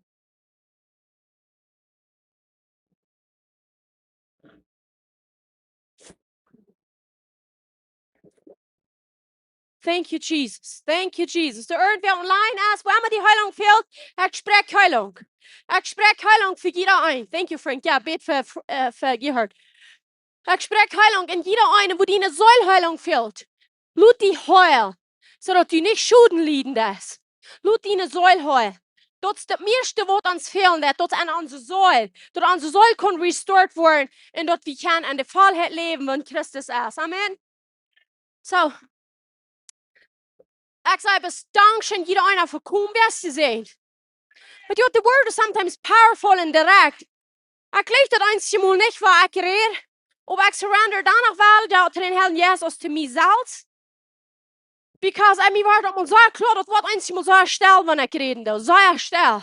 Thank you, Jesus. Thank you, Jesus. Doa irjentwäa online es, wua emma die Heilunk fält, ekj spräakj Heilunk. Ekj spräakj Heilunk fa jieda een. Thank you, Frank. Jo, bäd fa, äh, fa Gerhard. Ekj spräakj Heilunk en jieda eenen, wua diene Seel Heilunk fält. Lot die heelen, soo daut du nich Schoden lieden deist. Lot diene Seel heelen. Daut es daut mieeschte, waut ons fälen deit, daut es aun onse Seel. Daut onse Seel kaun restored woaren un daut wie kjennen en de Vollheit läwen, waut Christus es. Amen. Soo. Ekj saj bloos dankscheen, jieda eena, fa komen, wäa es to seenen. But you know, the word is sometimes powerful and direct. Ekj jleew daut eenjemol nich, waut ekj räd, oba ekj surrender dan noch wada daut to dän Herrn Jesus, to mie selfst. Because, I mean, wort daut mol soo kloa, daut woat eenjemol soo stell, wan ekj räden doo. Soo stell.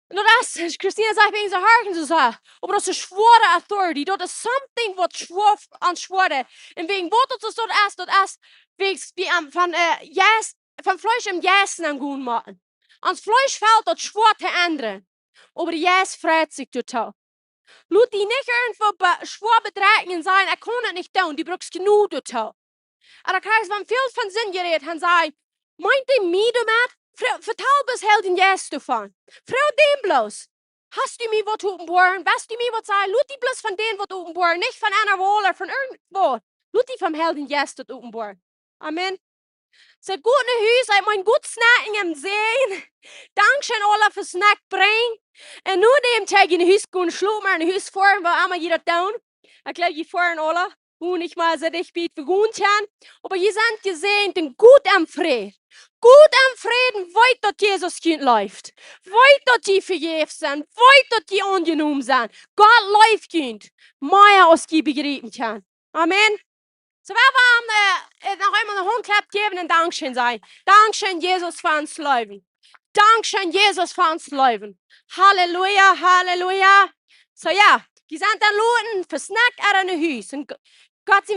Un daut es, Christina sajcht, wäajen see horchen soo sea. Oba daut es eene schwoare authority. Daut es something, waut schwoa, aun schwoa. Un wäajen waut daut soo es, daut es, wäajen wie aun, von, äh, Jeist, von Fleesch un Jeist aun gonen motten. Ons Fleesch felt daut schwoa to endren. Oba de Jeist freit sikj doatoo. Lot die nich irjentwoo be-, schwoa bedrekjen un sajen: Ekj kaun daut nich doonen, du brukst Jnod doatoo. Un dan kjrichst, wan väl von Sind jerät, dan saj: Meent dee mie doamet? Fro-, vetal bloos Heiljen Jeist doavon. Froag dän bloos: Hast du mie waut to openboaren? West du mie waut sajen? Lot die bloos von dän waut openboaren, nich von eena Woll ooda von irjentwaut. Lot die vom Heiljen Jeist daut openboaren. Amen. Soo, got no Hus, ekj meen, got snacken em Säajen. Dankscheen aula fa Snack brinjen. Un no däm kjenn jie no Hus gonen schlopen, no Hus foaren, woo emma jie daut doonen. Ekj jleew, jie foaren aula. Woo nich mea soo dicht bie, woo jie gonen kjennen. Oba jie sent jesäajent un got em Fräd. Got em Fräd un weet, daut Jesus junt leeft. Weet, daut jie vejäft sent. Weet, daut jie aunjenomen sent. Gott leeft junt. Mea aus jie bejriepen kjennen. Amen. Soo, wie wellen, äh, äh, noch eemol eene Hauntklapp jäwen un Dankscheen sajen. Dankscheen, Jesus, fa ons Läwen. Dankscheen, Jesus, fa ons Läwen. Halleluja, halleluja. Soo, jo, jie sent dan loten fa Snack ooda no Hus. Un G-, Gott sie